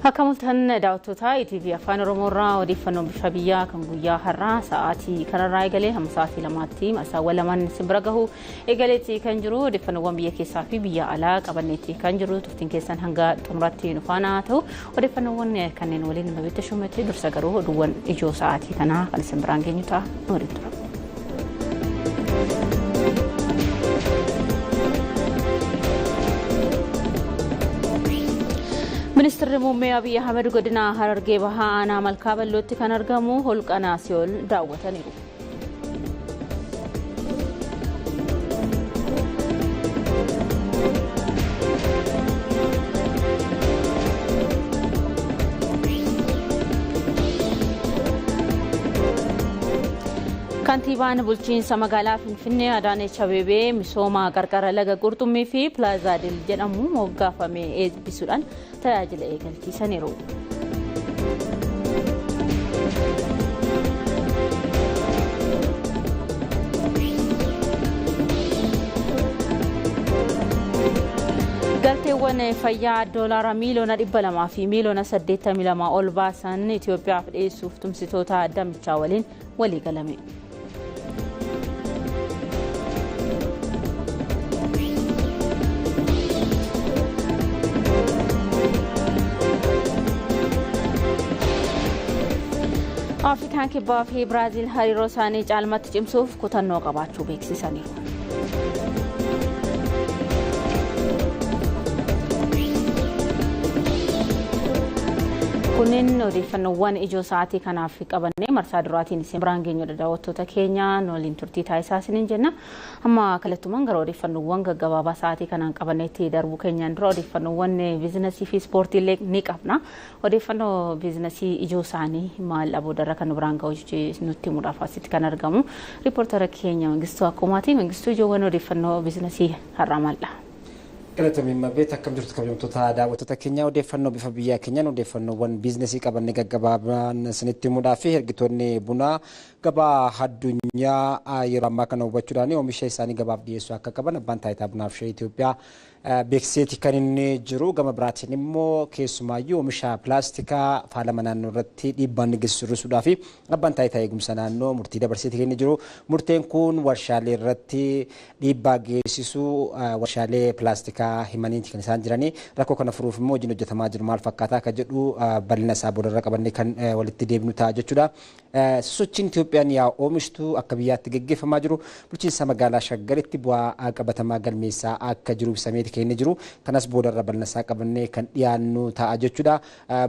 Akka mul'atan daawwattoota ETV Afaan Oromoo irraa odeeffannoon bifa biyyaa kan guyyaa har'aa sa'aatii kanarraa eegalee hamma sa'aatii 2tti marsaawwan lamaan isin bira gahu eegaleetti kan jiru odeeffannoowwan biyya keessaa fi biyya alaa qabanneetti kan jiru turtiin keessan hanga xumuraatti nu faana ta'u odeeffannoowwan kanneen waliin mabitta shumate dursa garuu oduuwwan ijoo sa'aatii kanaa kan isin biraan geenyu ta'a nu waliin tura. Ministeerri Muummee Abiyyi Ahmed godina Harargee Bahaa aanaa Malkaa Ballootti kan argamu holqa Naasiyool daawwataniiru. Kantiibaan bulchiinsa magaalaa Finfinnee Adaanech Abeebee misooma qarqara laga qurxummii fi Pilaazaadil jedhamu moggaafame eebbisuudhaan tajaajila eegalchiisaniiru. Galteewwan fayyaa doolaara miiliyoona 200 fi miiliyoona 82 ol baasan Itoophiyaaf dhiyeessuuf tumsitoota damichaa waliin walii galame. Afrikaan Kibbaa fi Biraaziil hariiroo isaanii caalmatti cimsuuf kutannoo qabaachuu beeksisaniiru. Kunneen odeeffannoowwan ijoo sa'aatii kanaaf qabannee marsaa duraatiin isin biraan geenyudha daawwattoota keenya nu waliin turtii taasisaa isiniin jenna. Amma kallattumaan gara odeeffannoowwan gaggabaabaa sa'aatii kanaan qabanneetti darbuu keenyaan dura odeeffannoowwan biizinasii fi ispoortii illee ni qabna. Odeeffannoo biizinasii ijoo isaanii maal boodarra kan nu biraan ga'u nutti himuudhaaf asitti kan argamu riippoortara keenya Mangistuu Akkumaati. Mangistuu, ijoowwan odeeffannoo biizinasii har'aa maaldha? Galatoomii Mabbeet, akkam jirtu kabajamtoota daawwattoota keenya? Odeeffannoo bifa biyyaa keenyaan odeeffannoowwan biizinasii qabannee gaggabaabaan isinitti himuudhaa fi ergitoonni bunaa gabaa addunyaa yeroo ammaa kana hubachuudhaan oomisha isaanii gabaaf dhiyeessuu akka qaban abbaan taayitaa bunaaf shayii Itoophiyaa beeksiseeti kan inni jiru. Gama biraatiin immoo keessumaayyuu oomisha pilaastikaa faalama naannoo irratti dhiibbaan geessisu hir'isuudhaa fi abbaan taayitaa eegumsa naannoo murtii dabarseeti kan inni jiru. Murteen kun warshaalee irratti dhiibbaa geessisu warshaalee pilaastikaa himaniiti kan isaan jiranii. Rakkoo kana furuuf immoo hojiin hojjetamaa jiru maal fakkaataa akka jedhu bal'ina isaa boodarra qabannee kan walitti deebinu ta'a jechuudha. Sosochiin Itoophiyaan yaa oomishtuu akka biyyaatti gaggeeffamaa jiru bulchiinsa magaalaa Shaggaritti bu'aa qabatamaa galmeessaa akka jiru ibsameeti kan inni jiru. Kanas boodarra bal'ina isaa qabannee kan dhiyaannu ta'a jechuudha.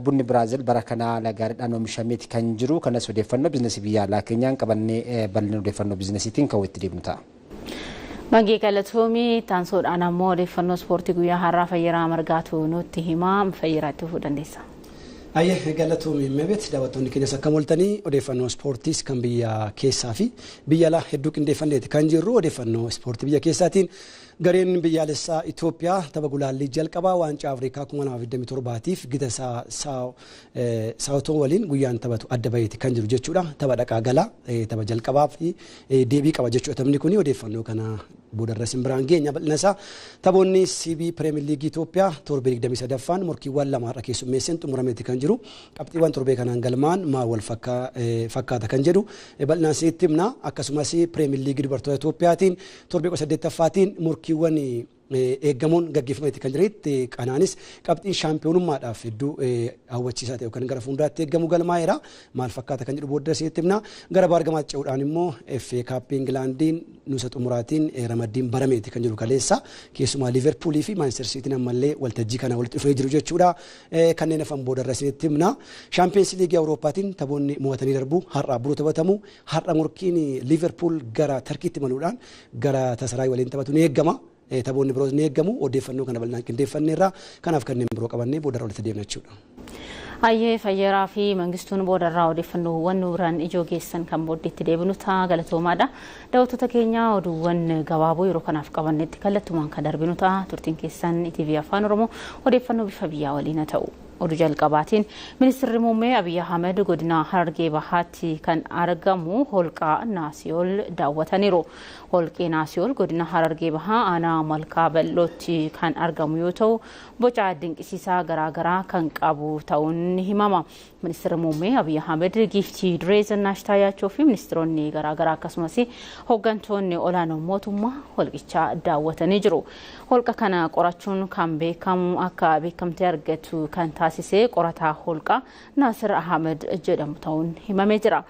Bunni Biraazil bara kana haala gaariidhaan oomishameeti kan jiru. Kanas odeeffannoo biizinasii biyya alaa keenyaan qabannee bal'ina odeeffannoo biizinasiitiin kan walitti deebinu ta'a. Mangee, galatoomii. Taansoodhaan ammoo odeeffannoo ispoortii guyyaa har'aa Fayyiraa Margaatu nutti himaa. Fayyiraatti fufuu dandeessa. Ayyee, galatoomii Mabet, daawwattoonni keenyas akkam ooltanii? Odeeffannoo ispoortiis kan biyya keessaa fi biyya alaa hedduu qindeeffanneeti kan jirru. Odeeffannoo ispoortii biyya keessaatiin gareen biyyaalessaa Itoophiyaa tapha gulaallii jalqabaa waancaa Afrikaa 2027tiif gita Saawotoo waliin guyyaan taphatu adda baheeti kan jiru jechuudha. Tapha dhaqaa galaa tapha jalqabaa fi deebii qaba jechuudha taphni kuni. Odeeffannoo kana boodarra isin biraan geenya bal'ina isaa. Taphoonni CBE Premier League Itoophiyaa torbee 23ffaan morkiiwwan lama har'a keessummeesseen xumurameeti kan jiru. Qabxiiwwan torbee kanaan galmaan maal wal fakkaata kan jedhu bal'inaan isinitti himna. Akkasumas Premier League dubartoota Itoophiyaatiin torbee 18ffaatiin morkiiwwan eeggamuun gaggeeffameeti kan jiranitti kanaanis qabxiin shaampiyoonummaadhaaf hedduu hawwachiisaa ta'e yookaan gara fuulduraatti eeggamu galmaa'eera. Maal fakkaata kan jedhu booda isinitti himna. Gara baargamaatti ce'uudhaan immoo FA Cup Ingilaandiin nuusa xumuraatiin ramaddiin barameeti kan jiru kaleessa. Keessumaa Liverpoolii fi Manchester Cityin ammallee waltajjii kana walitti dhufee jiru jechuudha. Kanneen hafan boodarra isinitti himna. Shaampiyoons Liigii Awurooppaatiin taphoonni mo'atanii darbu har'a boruu taphatamu. Har'a morkiin Liverpool gara Tarkiitti maluudhaan Galatasaray waliin taphatu ni eeggama. Taphoonni biroos ni eeggamu. Odeeffannoo kana bal'inaan qindeeffanneerra. Kanaaf kanneen biroo qabannee boodarra walitti deemna jechuudha. Hayyee, Fayyeeraa fi Mangistuun boodarraa odeeffannoowwan nu biraan ijoo geessan kan booddeetti deebinu ta'a, galatoomaadha. Daawwattoota keenya, oduuwwan gabaaboo yeroo kanaaf qabannetti kallattumaan kan darbinu ta'a. Turtiin keessan ETV Afaan Oromoo odeeffannoo bifa biyyaa waliin haa ta'u. Oduu jalqabaatiin ministeerri muummee Abiyyi Ahmed godina Harargee Bahaatti kan argamu holqa Naasiyool daawwataniiru. Holqi Naasiyool godina Harargee Bahaa aanaa Malkaa Bal'ootti kan argamu yoo ta'u boca dinqisiisaa garaagaraa kan qabu ta'uun ni himama. Ministeerri muummee Abiyyi Ahmed giiftii duree Zinnaash Taayaachoo fi ministeeronni garaagaraa akkasumas hooggantoonni olaanoo mootummaa holqicha daawwatanii jiru. Holqa kana qorachuun kan beekamu akka beekamtii argatu kan taasise qorataa holqaa Naasir Ahmed jedhamu ta'uun himamee jira.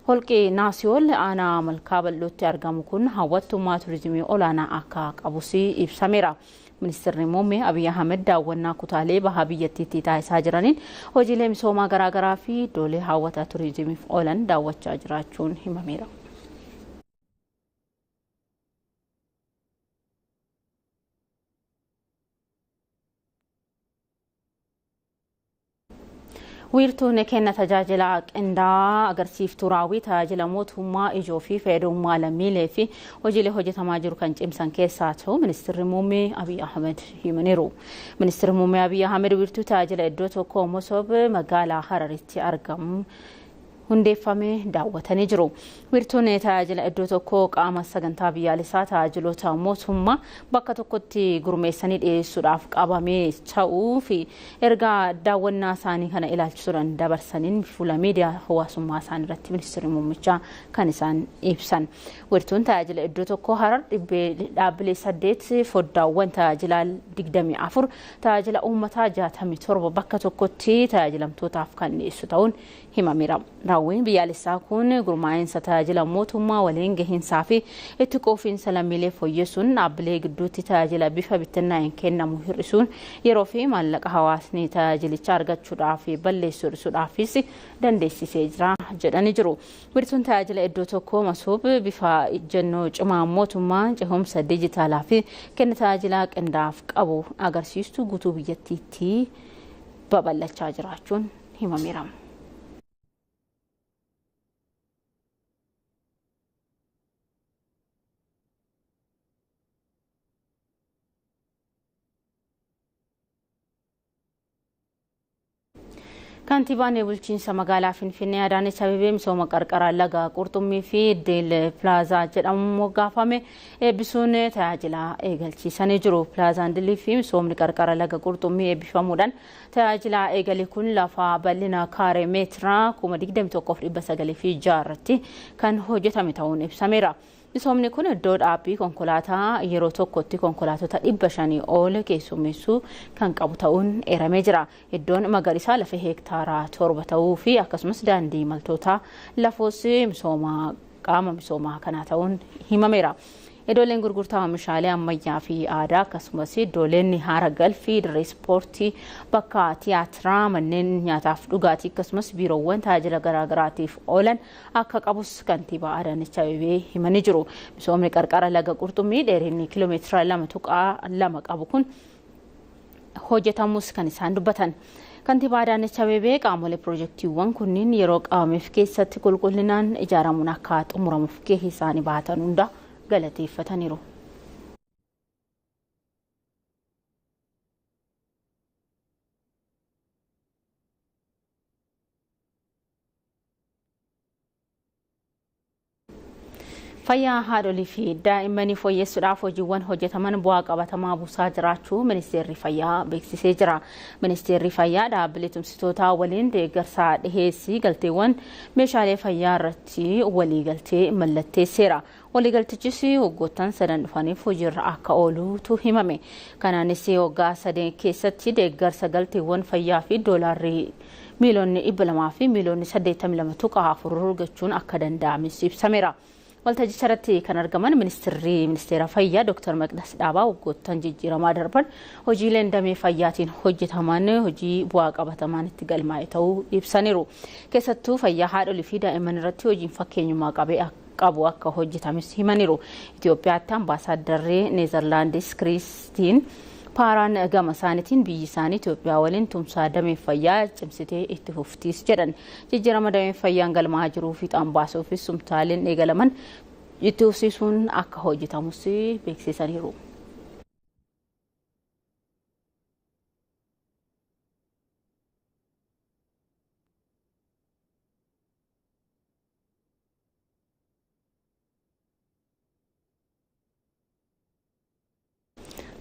Holqi Naasiyool aanaa Malkaa Bal'ootti argamu kun hawwattummaa turizimii olaanaa akka qabus ibsameera. Ministeerri muummee Abiyyi Ahmed daawwannaa kutaalee bahaa biyyattiitti taasisaa jiraniin hojiilee misoomaa garaagaraa fi iddoolee hawwata turizimiif oolan daawwachaa jiraachuun himameera. Wiirtuun kenna tajaajila qindaa'aa agarsiiftuu raawwii tajaajila mootummaa ijoo fi fayyadamummaa lammiilee fi hojiilee hojjetamaa jiru kan cimsan keessaa ta'u ministeerri muummee Abiyyi Ahmed himaniiru. Ministeerri muummee Abiyyi Ahmed wiirtuu tajaajila iddoo tokko Mosob magaalaa Hararitti argamu hundeeffamee daawwatanii jiru. Wiirtuun tajaajila iddoo tokko qaama sagantaa biyyaalessaa tajaajiloota mootummaa bakka tokkotti gurmeessanii dhiyeessuudhaaf qabamee ta'uu fi ergaa daawwannaa isaanii kana ilaalchisuudhaan dabarsaniin fuula miidiyaa hawaasummaa isaanii irratti ministeerri muummichaa kan isaan ibsan. Wiirtuun tajaajila iddoo tokko Harar dhaabbilee 8 foddaawwan tajaajilaa 24 tajaajila uummataa 67 bakka tokkotti tajaajilamtootaaf kan dhiyeessu ta'uun himameera. Raawwiin biyyaalessaa kun gurmaa'insa tajaajila mootummaa waliin gahinsaa fi itti quufinsa lammiilee fooyyessuun dhaabbilee gidduutti tajaajila bifa bittinnaa'een kennamu hir'isuun yeroo fi maallaqa hawaasni tajaajilicha argachuudhaaf balleessu hir'isuudhaafis dandeessisee jira jedhanii jiru. Wiirtuun tajaajila iddoo tokko Masoob bifa ejjennoo cimaa mootummaa cehumsa dijitaalaa fi kenna tajaajilaa qindaa'aaf qabu agarsiistu guutuu biyyattiitti babal'achaa jiraachuun himameera. Kantiibaan bulchiinsa magaalaa Finfinnee Adaanech Abeebee misooma qarqara laga qurxummii fi Deel Pilaazaa jedhamu moggaafame eebbisuun tajaajila eegalchiisanii jiru. Pilaazaan Dilii fi misoomni qarqara laga qurxummii eebbifamuudhaan tajaajila eegale kun lafa bal'ina kaaree meetira 21,906 irratti kan hojjetame ta'uun ibsameera. Misoomni kun iddoo dhaabbii konkolaataa yeroo tokkotti konkolaatota 500 ol keessummeessuu kan qabu ta'uun eeramee jira. Iddoon magariisaa lafa heektaaraa 7 ta'uu fi akkasumas daandii imaltoota lafoos misooma qaama misoomaa kanaa ta'uun himameera. Iddooleen gurgurtaa oomishaalee ammayyaa fi aadaa akkasumas iddooleen haara galfii, dirree ispoortii, bakka tiyaatiraa, manneen nyaataaf dhugaatii akkasumas biiroowwan tajaajila garaagaraatiif oolan akka qabus kantiibaa Adaanech Abeebee himanii jiru. Misoomni qarqara laga qurxummii dheerinni kiiloomeetira 2.2 qabu kun hojjetamus kan isaan dubbatan. Kantiibaa Adaanech Abeebee qaamolee piroojeektiiwwan kunniin yeroo qabameef keessatti qulqullinaan ijaaramuun akka xumuramuuf gahee isaanii bahatan hunda galateeffataniiru. Fayyaa haadholii fi daa'immanii fooyyessuudhaaf hojiiwwan hojjetaman bu'aa qabatamaa buusaa jiraachuu ministeerri fayyaa beeksisee jira. Ministeerri fayyaa dhaabbilee tumsitootaa waliin deeggarsa dhiheessii galteewwan meeshaalee fayyaa irratti waliigaltee mallatteesseera. Waliigaltichis waggoottan sadan dhufaniif hojiirra akka oolutu himame. Kanaanis waggaa 3 keessatti deeggarsa galteewwan fayyaa fi doolaarri miiliyoonni 200 fi miiliyoonni 82.4 argachuun akka danda'ames ibsameera. Waltajjicha irratti kan argaman ministeerri ministeera fayyaa Dr. Maqdas Dhaabaa waggoottan jijjiiramaa darban hojiileen damee fayyaatiin hojjetaman hojii bu'aa qabatamaan itti galmaa'e ta'uu ibsaniiru. Keessattuu fayyaa haadholii fi daa'imman irratti hojiin fakkeenyummaa qabu akka hojjetames himaniiru. Itoophiyaatti ambaasaadarri Neezerlaandis Kiristiin Paaraan gama isaaniitiin biyyi isaanii Itoophiyaa waliin tumsaa damee fayyaa cimsitee itti fuftiis jedhan. Jijjiirama damee fayyaan galmaa'aa jiruu fiixaan baasuufis tumsaaleen eegalaman itti fufsiisuun akka hojjetamus beeksisaniiru.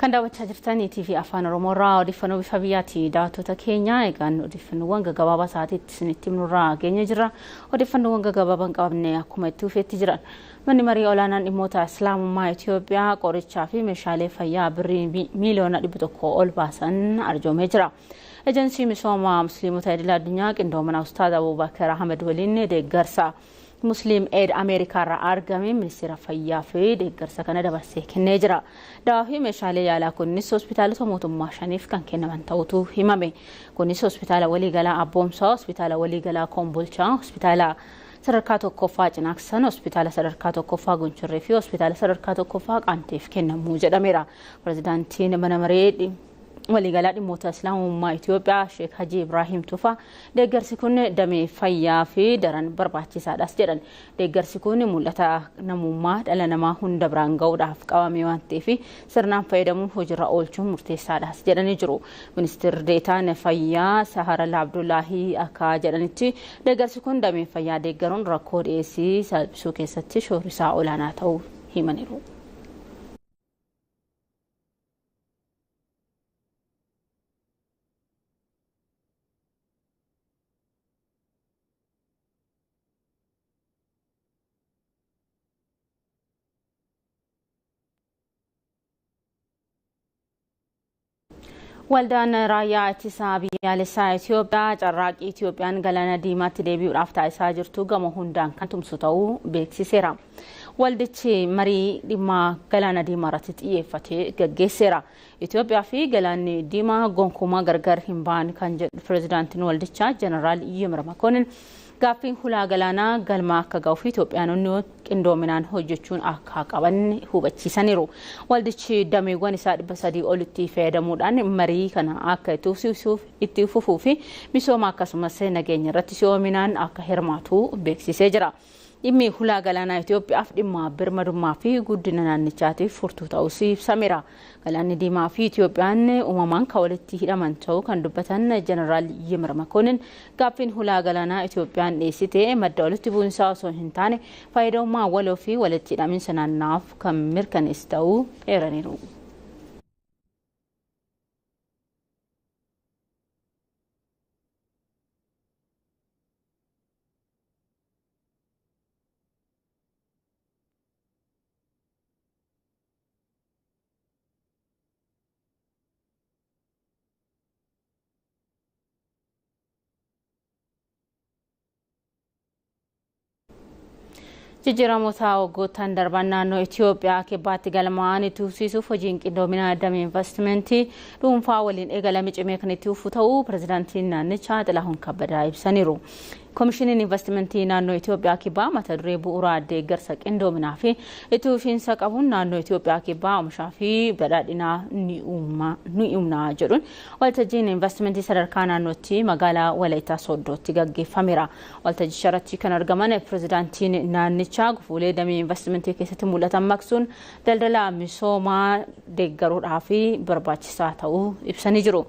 Kan daawwachaa jirtan TV Afaan Oromoo irraa odeeffannoo bifa biyyaati. Daawwattoota keenya egaan odeeffannoowwan gaggabaabaa sa'aatiitti isinitti himnurraa geenye jirra. Odeeffannoowwan gaggabaabaa hin qabamne akkuma itti fufeetti jiran. Manni marii olaanaan dhimmoota Islaamummaa Itoophiyaa qorichaa fi meeshaalee fayyaa birrii miiliyoona 100 ol baasan arjoomee jira. Ejensii misooma Musliimota idil addunyaa qindoomina Ustaaz Abuubakar Ahmed waliin deeggarsa Musliim Eid Ameerikaa irraa argame ministeera fayyaa fi deeggarsa kana dabarsee kennee jira. Dawaa fi meeshaalee yaalaa kunis hospitaalota mootummaa shaniif kan kennaman ta'utu himame. Kunis hospitaala waliigalaa Abboomsaa, hospitaala waliigalaa Kombolchaa, hospitaala sadarkaa tokkoffaa Cinaaksan, hospitaala sadarkaa tokkoffaa Gunchirree fi hospitaala sadarkaa tokkoffaa Qaanteef kennamuu jedhameera. Pirezidaantiin mana maree waliigalaa dhimmoota Islaamummaa Itoophiyaa Sheek Haji Ibrahim Tufa deeggarsi kun damee fayyaa fi daran barbaachisaadhas jedhan. Deeggarsi kun mul'ata namummaa dhala namaa hunda biraan ga'uudhaaf qabame waan ta'eef sirnaan fayyadamuun hojiirra oolchuun murteessaadhas jedhanii jiru. Ministeerri Deetaan Fayyaa Sahara Abdullaahii akka jedhanitti deeggarsi kun damee fayyaa deeggaruun rakkoo dhiyeessii salphisuu keessatti shoorri isaa olaanaa ta'uu himaniiru. Waldaan raayyaa ittisaa biyyaalessaa Itoophiyaa carraaqqii Itoophiyaan galaana diimaatti deebi'uudhaaf taasisaa jirtu gama hundaan kan tumsu ta'uu beeksiseera. Waldichi marii dhimma galaana diimaa irratti xiyyeeffatee gaggeesseera. Itoophiyaa fi galaanni diimaa gonkumaa gargar hin ba'an kan jedhu pirezidaantiin waldichaa Jeneraal Yimar Makonnen gaaffiin hulaa galaanaa galma akka ga'uu fi Itoophiyaanonni qindoominaan hojjechuun akka qaban hubachiisaniiru. Waldichi dameewwan isaa 300 olitti fayyadamuudhaan marii kana akka itti fufuu fi misooma akkasumas nageenya irratti si'oominaan akka hirmaatu beeksisee jira. Dhimmi hulaa galaanaa Itoophiyaaf dhimma birmadummaa fi guddina naannichaatiif furtuu ta'us ibsameera. Galaanni diimaa fi Itoophiyaan uumamaan kan walitti hidhaman ta'uu kan dubbatan Jeneraal Yimar Makonnen gaaffiin hulaa galaanaa Itoophiyaan dhiyeessite madda walitti bu'insaa osoo hin taane fayyadamummaa waloo fi walitti hidhaminsa naannaaf kan mirkaneessu ta'uu eeraniiru. Jijjiiramoota waggoottan darban naannoo Itoophiyaa kibbaatti galmaa'an itti fufsiisuuf hojiin qindoominaa damee investimentii dhuunfaa waliin eegalame cimee kan itti fufu ta'uu pirezidaantiin naannichaa Xilahuun Kabbadaa ibsaniiru. Komishiniin investimentii naannoo Itoophiyaa kibbaa mata duree bu'uuraa deeggarsa qindoominaa fi itti fufiinsa qabuun naannoo Itoophiyaa kibbaa oomishaa fi badhaadhinaa ni uumna jedhuun waltajjiin investimentii sadarkaa naannootti magaalaa Walaayittaa Sooddootti gaggeeffameera. Waltajjicha irratti kan argaman pirezidaantiin naannichaa gufuulee damee investimentii keessatti mul'atan maqsuun daldala misoomaa deeggaruudhaaf barbaachisaa ta'uu ibsanii jiru.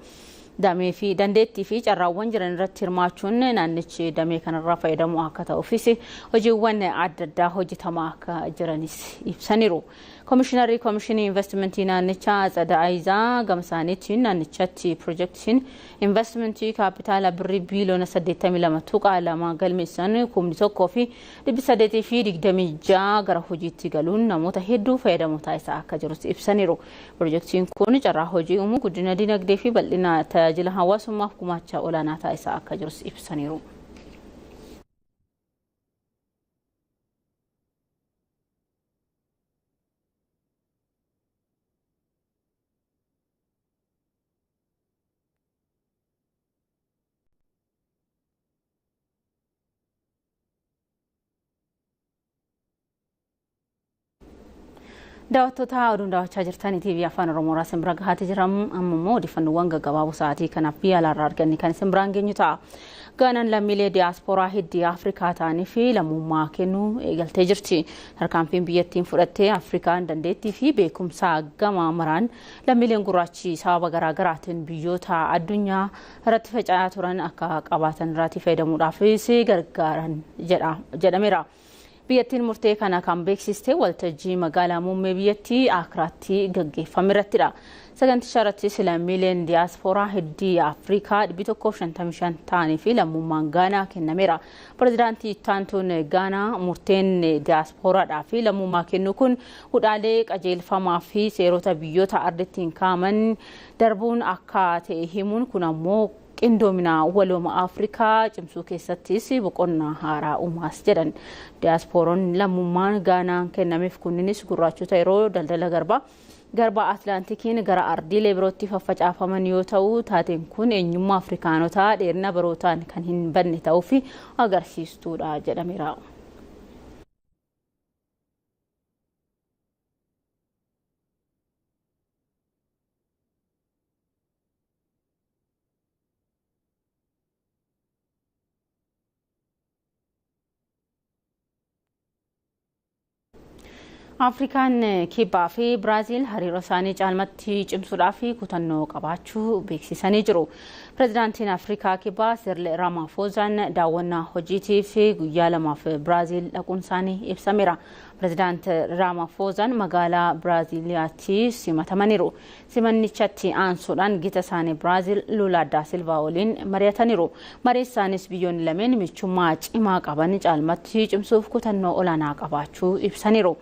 Damee fi dandeettii fi carraawwan jiran irratti hirmaachuun naannichi damee kanarraa fayyadamuu akka ta'uufis hojiiwwan adda addaa hojjetamaa akka jiranis ibsaniiru. Komishinarri Komishinii Investimentii naannichaa Atsada Ayizaa gama isaaniitiin naannichatti pirojektiin investimentii kaapitaala birrii biiliyoona 82.2 galmeessan 1,826 gara hojiitti galuun namoota hedduu fayyadamoo taasisaa akka jirus ibsaniiru. Pirojektiin kun carraa hojii uumuu, guddina dinagdee fi bal'ina tajaajila hawaasummaaf gumaacha olaanaa taasisaa akka jirus ibsaniiru. Daawwattoota oduun daawwachaa jirtan TV Afaan Oromoo irraa isin bira gahaati jira. Amma immoo odeeffannoowwan gaggabaaboo sa'aatii kanaaf biyya alaarraa arganne kan isin biraan geenyu ta'a. Gaanaan lammiilee diyaaspooraa hiddii Afrikaa ta'anii fi lammummaa kennuu eegaltee jirti. Tarkaanfiin biyyattiin fudhattee Afrikaan dandeettii fi beekumsa gama maraan lammiileen gurraachi sababa garaagaraatiin biyyoota addunyaa irratti faca'aa turan akka qabaatan irratti fayyadamuudhaafis gargaaran jedhameera. Biyyattiin murtee kana kan beeksiste waltajjii magaalaa muummee biyyattii Akiraatti gaggeeffame irrattidha. Saganticha irrattis lammiileen diyaaspooraa heddii Afrikaa 155 ta'anii fi lammummaan Gaanaa kennameera. Pireezidaantii ittaantuun Gaanaa murteen diyaaspooraadhaa fi lammummaa kennu kun hudhaalee qajeelfamaa fi seerota biyyoota ardittiin kaa'aman darbuun akka ta'e himuun kun ammoo qindoomina walooma Afrikaa cimsuu keessattis boqonnaa haaraa uumaas jedhan. Diyaasporoonni lammummaan Gaanaan kennameef kunninis gurraachota yeroo daldala garbaa Atlaantikiin gara ardiilee birootti faffacaafaman yoo ta'u, taateen kun eenyummaa Afrikaanotaa dheerina barootaan kan hin banne ta'uu fi agarsiistuudha jedhameera. Afrikaan kibbaa fi Biraaziil hariiroo isaanii caalmatti cimsuudhaaf kutannoo qabaachuu beeksisanii jiru. Pireezidaantiin Afrikaa kibbaa Siril Ramaafoozaan daawwannaa hojiitiif guyyaa lamaaf Biraaziil dhaquun isaanii ibsameera. Pireezidaant Ramaafoozaan magaalaa Biraaziiliyaatti simatamaniiru. Simannichatti aansuudhaan gita isaanii Biraaziil Luulaa daa Silvaa waliin mari'ataniiru. Marii isaanis biyyoonni lameen michummaa cimaa qaban caalmatti cimsuuf kutannoo olaanaa qabaachuu ibsaniiru.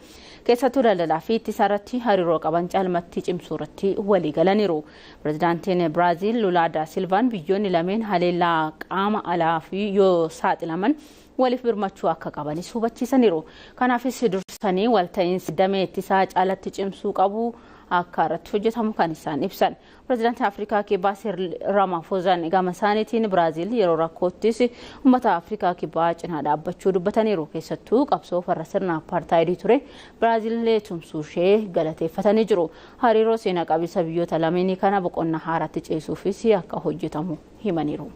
Keessattuu daldalaa fi ittisa irratti hariiroo qaban caalmatti cimsuu irratti walii galaniiru. Pireezidaantiin Biraaziil Luulaa daa Silvaan biyyoonni lameen haleellaa qaama alaa fi yoo saaxilaman waliif birmachuu akka qabanis hubachiisaniiru. Kanaafis dursanii walta'iinsi damee ittisaa caalatti cimsuu qabu akka irratti hojjetamu kan isaan ibsan. Pireezidaantiin Afrikaa Kibbaa Siril Ramaafoozaan gama isaaniitiin Biraaziil yeroo rakkoottis uummata Afrikaa Kibbaa cinaa dhaabbachuu dubbataniiru. Keessattuu qabsoo farra sirna apartaayidii ture Biraaziil tumsuu ishee galateeffatanii jiru. Hariiroo seena qabeessa biyyoota lameenii kana boqonnaa haaraatti ceesuufis akka hojjetamu himaniiru.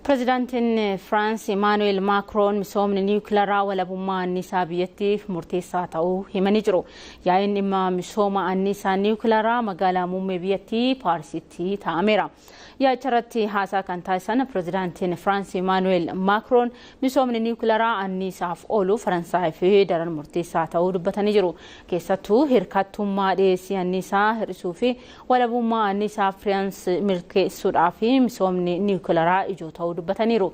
Pireezidaantiin Firaans Imaanu'eel Maakroon misoomni niwukilaraa walabummaa anniisaa biyyattiif murteessaa ta'uu himanii jiru. Yaa'iin dhimma misooma anniisaa niwukilaraa magaalaa muummee biyyattii Paarisitti taa'ameera. Yaa'icha irratti haasaa kan taasisan pireezidaantiin Firaans Imaanu'eel Maakroon misoomni niwukilaraa anniisaaf oolu Faransaayif daran murteessaa ta'uu dubbatanii jiru. Keessattuu hirkattummaa dhiyeessii anniisaa hir'isuu fi walabummaa anniisaa Firaans milkeessuudhaaf misoomni niwukilaraa ijoo ta'uu dubbataniiru.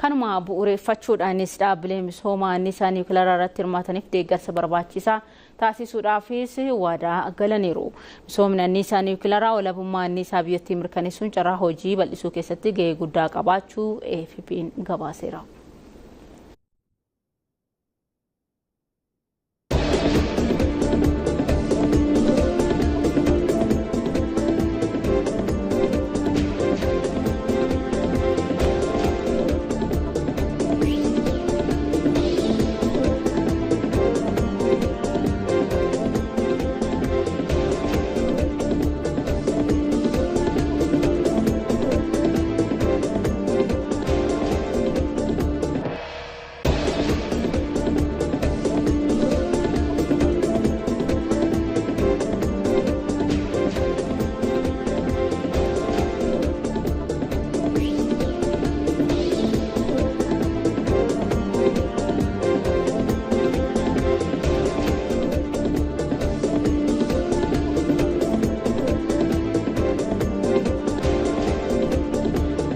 Kanuma bu'uureffachuudhaanis dhaabbilee misooma anniisaa niwukilaraa irratti hirmaataniif deeggarsa barbaachisaa taasisuudhaafis waadaa galaniiru. Misoomni anniisaa niwukilaraa walabummaa anniisaa biyyattii mirkaneessuun carraa hojii bal'isuu keessatti gahee guddaa qabaachuu AFP'n gabaaseera.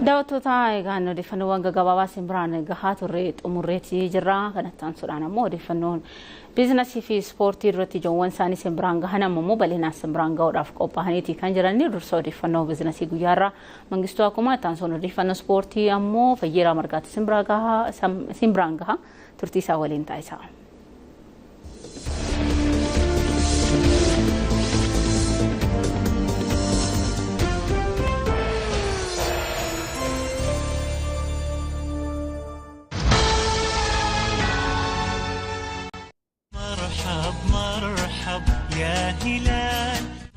Daawwattoota egaan odeeffannoowwan gaggabaabaa isin biraan gahaa turre xumurreetii jirra. Kanatti aansuudhaan ammoo odeeffannoon biizinasii fi ispoortii irratti ijoowwan isaanii isin biraan gahan ammoo bal'inaan isin biraan gahuudhaaf qophaa'aniiti kan jirani. Dursa odeeffannoo biizinasii guyyaarraa Mangistuu Akkuma, itti aansuun odeeffannoo ispoortii ammoo Fayyeeraa Margaatti isin biraan gaha turtii isaa waliin taasisaa.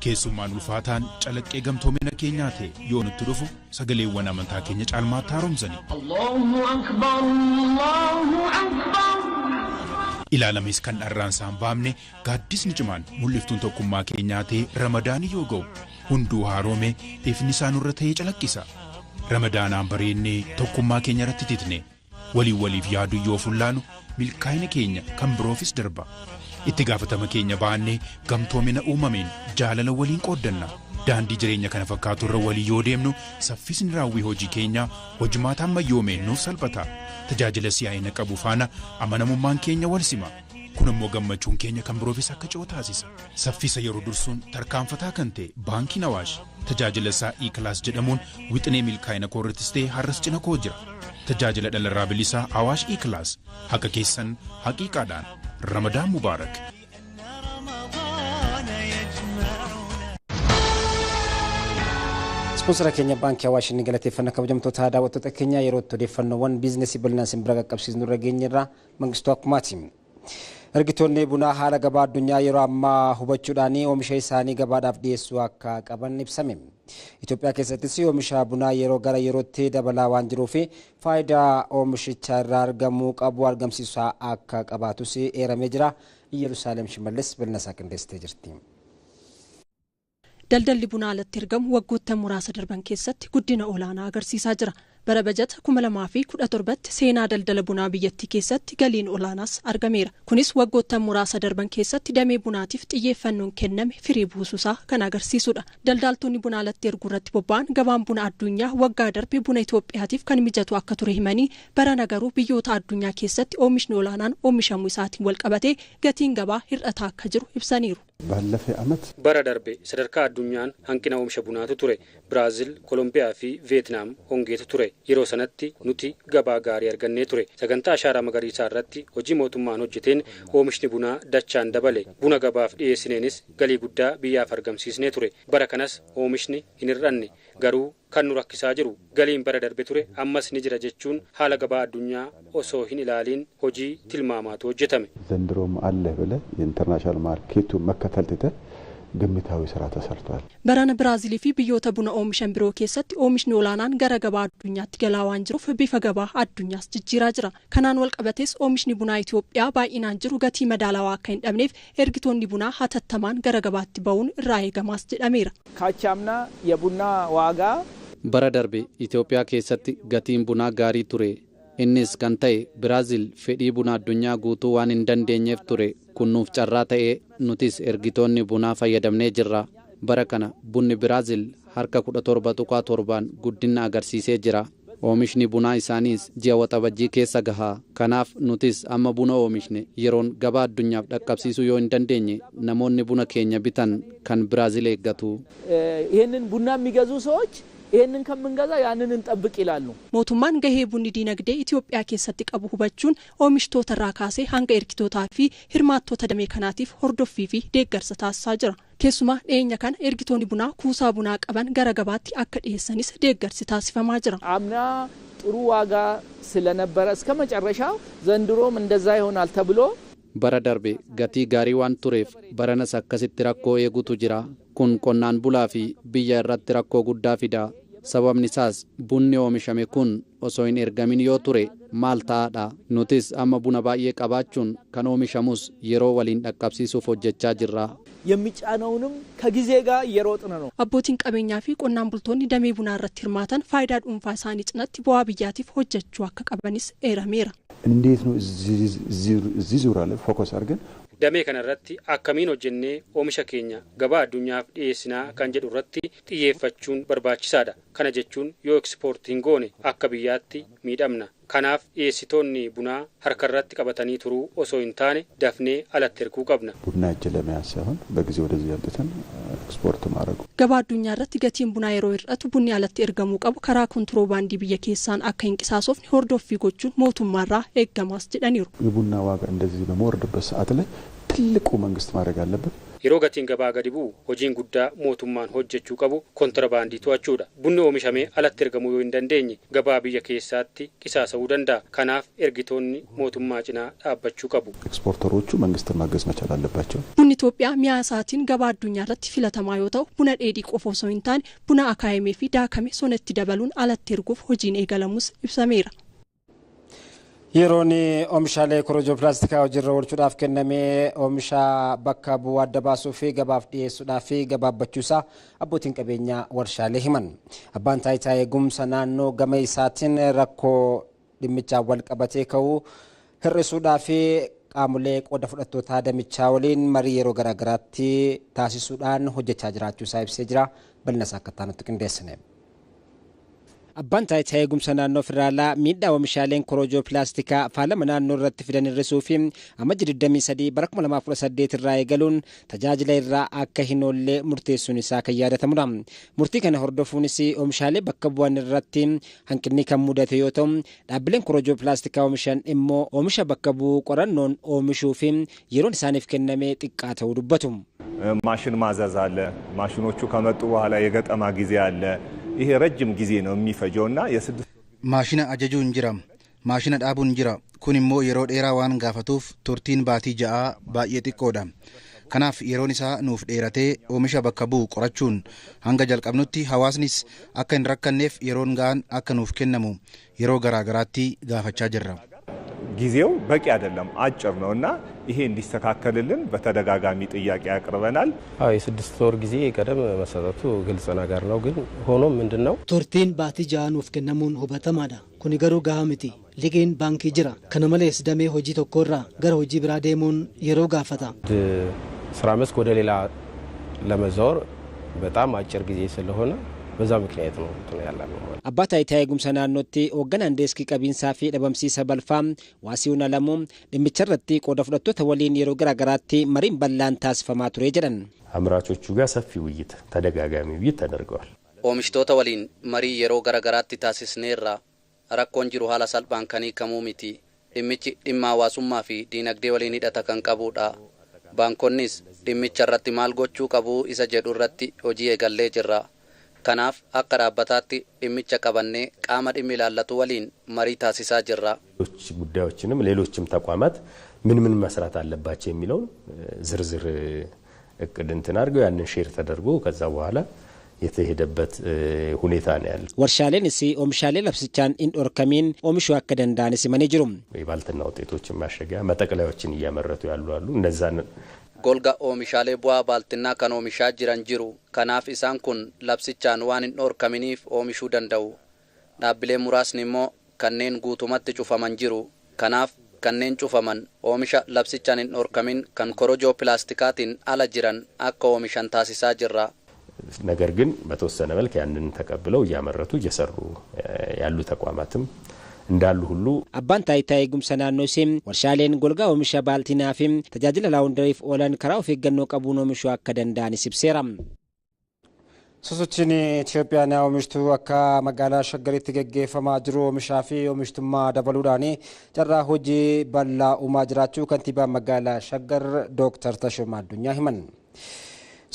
Keessummaan ulfaataan calaqqee gamtoomina keenyaa ta'e yoo nutti dhufu sagaleewwan amantaa keenya caalmaatti haaromsani. Allahu akbar, Allahu akbar. Ilaalames kan dharraan isaan baamne gaaddisni cimaan mul'iftuun tokkummaa keenyaa ta'e Ramadaanii yoo ga'u hunduu haaromee ifni isaa nurra ta'ee calaqqisa. Ramadaanaan bareennee tokkummaa keenya irratti titne waliin waliif yaaduu yoo fullaanu milkaa'ina keenya kan biroofis darba. Itti gaafatama keenya baannee gamtoomina uumameen jaalala waliin qooddanna. Daandii jireenya kana fakkaatu irra walii yoo deemnu saffisni raawwii hojii keenyaa hojimaata ammayyoomeen nuuf salphata. Tajaajila si'aayina qabu faana amanamummaan keenya wal sima. Kun immoo gammachuun keenya kan biroofis akka ce'u taasisa. Saffisa yeroo dursuun tarkaanfataa kan ta'e Baankiin Awaash tajaajila isaa E-Class jedhamuun wixinee milkaa'ina koorrattis ta'e har'as cina koo jira. Tajaajila dhalarraa bilisaa Awaash E-Class haqa keessan haqiiqaadhaan. Ramadaan Mubaarak. Ispoonsara keenya Baankii Awaash inni galateeffannaa kabajamtoota daawwattoota keenya yeroo itti odeeffannoowwan biizinasii bal'inaan isin bira qaqqabsiisnu irra geenyerra Mangistuu Akkumaati. Ergitoonni bunaa haala gabaa addunyaa yeroo ammaa hubachuudhaan oomisha isaanii gabaadhaaf dhiyeessuu akka qaban ibsame. Itoophiyaa keessattis oomisha bunaa yeroo gara yerootti dabalaa waan jiruuf faayidaa oomishicha irraa argamuu qabu argamsiisaa akka qabaatus eeramee jira. Iyyerusaalem Shimallis bal'ina isaa qindeessitee jirti. Daldalli bunaa alatti ergamu waggoottan muraasa darban keessatti guddina olaanaa agarsiisaa jira. Bara bajata 2017tti seenaa daldala bunaa biyyattii keessatti galiin olaanaas argameera. Kunis waggoottan muraasa darban keessatti damee bunaatiif xiyyeeffannoon kenname firii buusuusaa kan agarsiisudha. Daldaltoonni bunaa alatti erguu irratti bobba'an gabaan buna addunyaa waggaa darbe buna Itoophiyaatiif kan mijatu akka ture himanii barana garuu biyyoota addunyaa keessatti oomishni olaanaan oomishamuu isaatiin walqabatee gatiin gabaa hir'ataa akka jiru ibsaniiru. Bara darbe sadarkaa addunyaan hanqina oomisha bunaatu ture. Biraazil, Koolombiyaa fi Veetnaam hongeetu ture. Yeroo sanatti nuti gabaa gaarii argannee ture. Sagantaa ashaaraa magariisaa irratti hojii mootummaan hojjeteen oomishni bunaa dachaan dabale. Buna gabaaf dhiyeessineenis galii guddaa biyyaaf argamsiisnee ture. Bara kanas oomishni hin hir'anne. Garuu kan nu rakkisaa jiru galiin bara darbe ture ammas ni jira jechuun haala gabaa addunyaa osoo hin ilaaliin hojii tilmaamaatu hojjetame. ዘንድሮም አለ ብለህ የኢንተርናሽናል ማርኬቱ መከተል ትተህ ግምታዊ ስራ ተሰርቷል። Barana Biraazilii fi biyyoota buna oomishan biroo keessatti oomishni olaanaan gara gabaa addunyaatti galaa waan jiruuf bifa gabaa addunyaas jijjiiraa jira. Kanaan wal qabatees oomishni bunaa Itoophiyaa baay'inaan jiru gatii madaalawaa akka hin dhabneef ergitoonni bunaa hatattamaan gara gabaatti ba'uun irraa eegamaas jedhameera. ካቻምና የቡና ዋጋ Bara darbe Itoophiyaa keessatti gatiin bunaa gaarii ture. Innis kan ta'e Biraazil fedhii buna addunyaa guutuu waan hin dandeenyeef ture. Kun nuuf carraa ta'ee nutis ergitoonni bunaa fayyadamnee jirra. Bara kana bunni Biraazil harka 17.7 guddina agarsiisee jira. Oomishni bunaa isaaniis ji'a waxabajjii keessa gaha. Kanaaf nutis amma buna oomishne yeroon gabaa addunyaaf dhaqqabsiisuu yoo hin dandeenye namoonni buna keenya bitan kan Biraazil eeggatu. ይህንን ቡና የሚገዙ ሰዎች ይህንን ከምንገዛ ያንን እንጠብቅ ይላሉ። Mootummaan gahee bunni diinagdee Itoophiyaa keessatti qabu hubachuun oomishtoota irraa kaasee hanga ergitootaa fi hirmaattoota damee kanaatiif hordoffii fi deeggarsa taasisaa jira. Keessumaa dhiyeenya kana ergitoonni bunaa kuusaa bunaa qaban gara gabaatti akka dhiyeessanis deeggarsi taasifamaa jira. አምና ጥሩ ዋጋ ስለነበረ እስከ መጨረሻው ዘንድሮም እንደዛ ይሆናል ተብሎ Bara darbe gatii gaarii waan tureef baranas akkasitti rakkoo eegutu jira. Kun qonnaan bulaa fi biyya irratti rakkoo guddaa fida. Sababni isaas bunni oomishame kun osoo hin ergamin yoo ture maal ta'aadha. Nutis amma buna baay'ee qabaachuun kan oomishamus yeroo waliin dhaqqabsiisuuf hojjechaa jirra. የሚጫነውንም ከጊዜ ጋር እየሮጥን ነው። Abbootiin qabeenyaa fi qonnaan bultoonni damee bunaa irratti hirmaatan faayidaa dhuunfaa isaanii cinatti bu'aa biyyaatiif hojjechuu akka qabanis eerameera. እንዴት ነው እዚህ ዙሪያ ላይ ፎከስ አድርገን Damee kanarratti akkamiin hojjennee oomisha keenya gabaa addunyaaf dhiyeessinaa kan jedhu irratti xiyyeeffachuun barbaachisaadha. Kana jechuun yoo ekspoortii hin goone akka biyyaatti miidhamna. Kanaaf dhiyeessitoonni bunaa harka irratti qabatanii turuu osoo hin taane dafnee alatti erguu qabna. ቡና እጅ ለመያዝ ሳይሆን በጊዜ ወደዚህ አምጥተን ኤክስፖርት ማድረጉ Gabaa addunyaa irratti gatiin bunaa yeroo hir'atu bunni alatti ergamuu qabu karaa kontiroobaandii biyya keessaan akka hin qisaasofne hordoffii gochuun mootummaarraa eeggamaas jedhaniiru. የቡና ዋጋ እንደዚህ በመወርድበት ሰዓት ላይ ትልቁ መንግስት ማድረግ አለበት። Yeroo gatiin gabaa gadi bu'u hojiin guddaa mootummaan hojjechuu qabu kontirbaandii to'achuudha. Bunni oomishamee alatti ergamuu yoo hin dandeenye gabaa biyya keessaatti qisaasa'uu danda'a. Kanaaf ergitoonni mootummaa cinaa dhaabbachuu qabu. ኤክስፖርተሮቹ መንግስትን ማገዝ መቻል አለባቸው። Bunni Itoophiyaa mi'a isaatiin gabaa addunyaa irratti filatamaa yoo ta'u buna dheedhii qofa osoo hin taane buna akaayamee fi daakame sonatti dabaluun alatti erguuf hojiin eegalamus ibsameera. Yeroon oomishaalee korojoo pilaastikaa hojiirra oolchuudhaaf kennamee oomisha bakka bu'uu adda baasuu fi gabaaf dhiyeessuudhaaf gabaabbachuusaa abbootiin qabeenyaa warshaalee himan. Abbaan taayitaa eegumsa naannoo gama isaatiin rakkoo dhimmichaan wal qabatee ka'uu hir'isuudhaaf qaamolee qooda fudhattoota damichaa waliin marii yeroo garaagaraatti taasisuudhaan hojjechaa jiraachuusaa ibsee jira. Bal'ina isaa akka nutti qindeessine. Abbaan taayitaa eegumsa naannoo federaalaa miidhaa oomishaaleen korojoo pilaastikaa faalama naannoo irratti fidan hir'isuu fi amajji 23 bara 2018 irraa eegaluun tajaajila irraa akka hin oolle murteessuun isaa kan yaadatamudha. Murtii kana hordofuunis oomishaalee bakka bu'an irratti hanqinni kan mudate yoo ta'u, dhaabbileen korojoo pilaastikaa oomishan immoo oomisha bakka bu'uu qorannoon oomishuu fi yeroon isaaniif kenname xiqqaa ta'uu dubbatu. ማሽን ማዘዝ አለ። ማሽኖቹ ከመጡ በኋላ የገጠማ ጊዜ አለ። ይሄ ረጅም ጊዜ ነው የሚፈጀውና የስድስት Maashina ajajuun jira, maashina dhaabuun jira. Kun immoo yeroo dheeraa waan gaafatuuf turtiin baatii 6 baay'ee xiqqoodha. Kanaaf yeroon isaa nuuf dheeratee oomisha bakka bu'u qorachuun hanga jalqabnutti hawaasnis akka hin rakkanneef yeroon ga'aan akka nuuf kennamu yeroo garaagaraatti gaafachaa jirra. ጊዜው በቂ አይደለም፣ አጭር ነው እና ይሄ እንዲስተካከልልን በተደጋጋሚ ጥያቄ አቅርበናል። አዎ የስድስት ወር ጊዜ ቀደም መሰጠቱ ግልጽ ነገር ነው። ግን ሆኖም ምንድነው Turtiin baatii 6 nuuf kennamuun hubatamaadha. Kuni garuu gahaa miti. Liqiin baankii jira. Kana malees damee hojii tokkorraa gara hojii biraa deemuun yeroo gaafata. ስራ መስክ ወደ ሌላ ለመዛወር በጣም አጭር ጊዜ ስለሆነ በዛ ምክንያት ነው እንትን ያላልነው ማለት። Abbaa taayitaa eegumsa naannootti hoogganaan deeskii qabiinsaa fi dhabamsiisa balfaa Waasiiwwan Alamuu dhimmicha irratti qooda fudhattoota waliin yeroo garaagaraatti mariin bal'aan taasifamaa ture jedhan. አምራቾቹ ጋር ሰፊ ውይይት ተደጋጋሚ ውይይት ተደርገዋል። Oomishtoota waliin marii yeroo garaagaraatti taasisneerra. Rakkoon jiru haala salphaan kan hiikamuu miti. Dhimmichi dhimma hawaasummaa fi diinagdee waliin hidhata kan qabudha. Baankonnis dhimmicha irratti maal gochuu qabu isa jedhu irratti hojii eegallee jirra. Kanaaf akka dhaabbataatti dhimmicha qabannee qaama dhimmi ilaallatu waliin marii taasisaa jirra. ሌሎች ጉዳዮችንም ሌሎችም ተቋማት ምን ምን መስራት አለባቸው የሚለውን ዝርዝር እቅድ እንትን አድርገው ያንን ሼር ተደርጎ ከዛ በኋላ የተሄደበት ሁኔታ ነው ያለው። Warshaaleenis oomishaalee labsichaan hin dhorkamiin oomishuu akka danda'anis himanii jiru. የባልትና ውጤቶችን ማሸጊያ መጠቅለያዎችን እያመረቱ ያሉ አሉ። እነዛን Golga oomishaalee bu'aa baaltinaa kan oomishaa jiran jiru. Kanaaf isaan kun labsichaan waan hin dhorkaminiif oomishuu danda'u. Dhaabbileen muraasni immoo kanneen guutumatti cufaman jiru. Kanaaf kanneen cufaman oomisha labsichaan hin dhorkamin kan korojoo pilaastikaatiin ala jiran akka oomishan taasisaa jirra. ነገር ግን በተወሰነ መልክ ያንን ተቀብለው እያመረቱ እየሰሩ ያሉ ተቋማትም እንዳሉ ሁሉ Abbaan taayitaa eegumsa naannoo ishee warshaaleen golgaa oomisha baaltinaa fi tajaajila laawundariif oolan karaa of eeggannoo qabuun oomishuu akka danda'anis ibseera. Sosochiin Itoophiyaan oomishtuu akka magaalaa Shaggaritti gaggeeffamaa jiru oomishaa fi oomishtummaa dabaluudhaan carraa hojii bal'aa uumaa jiraachuu kantiibaan magaalaa Shaggar Dooktar Tashooma Addunyaa himan.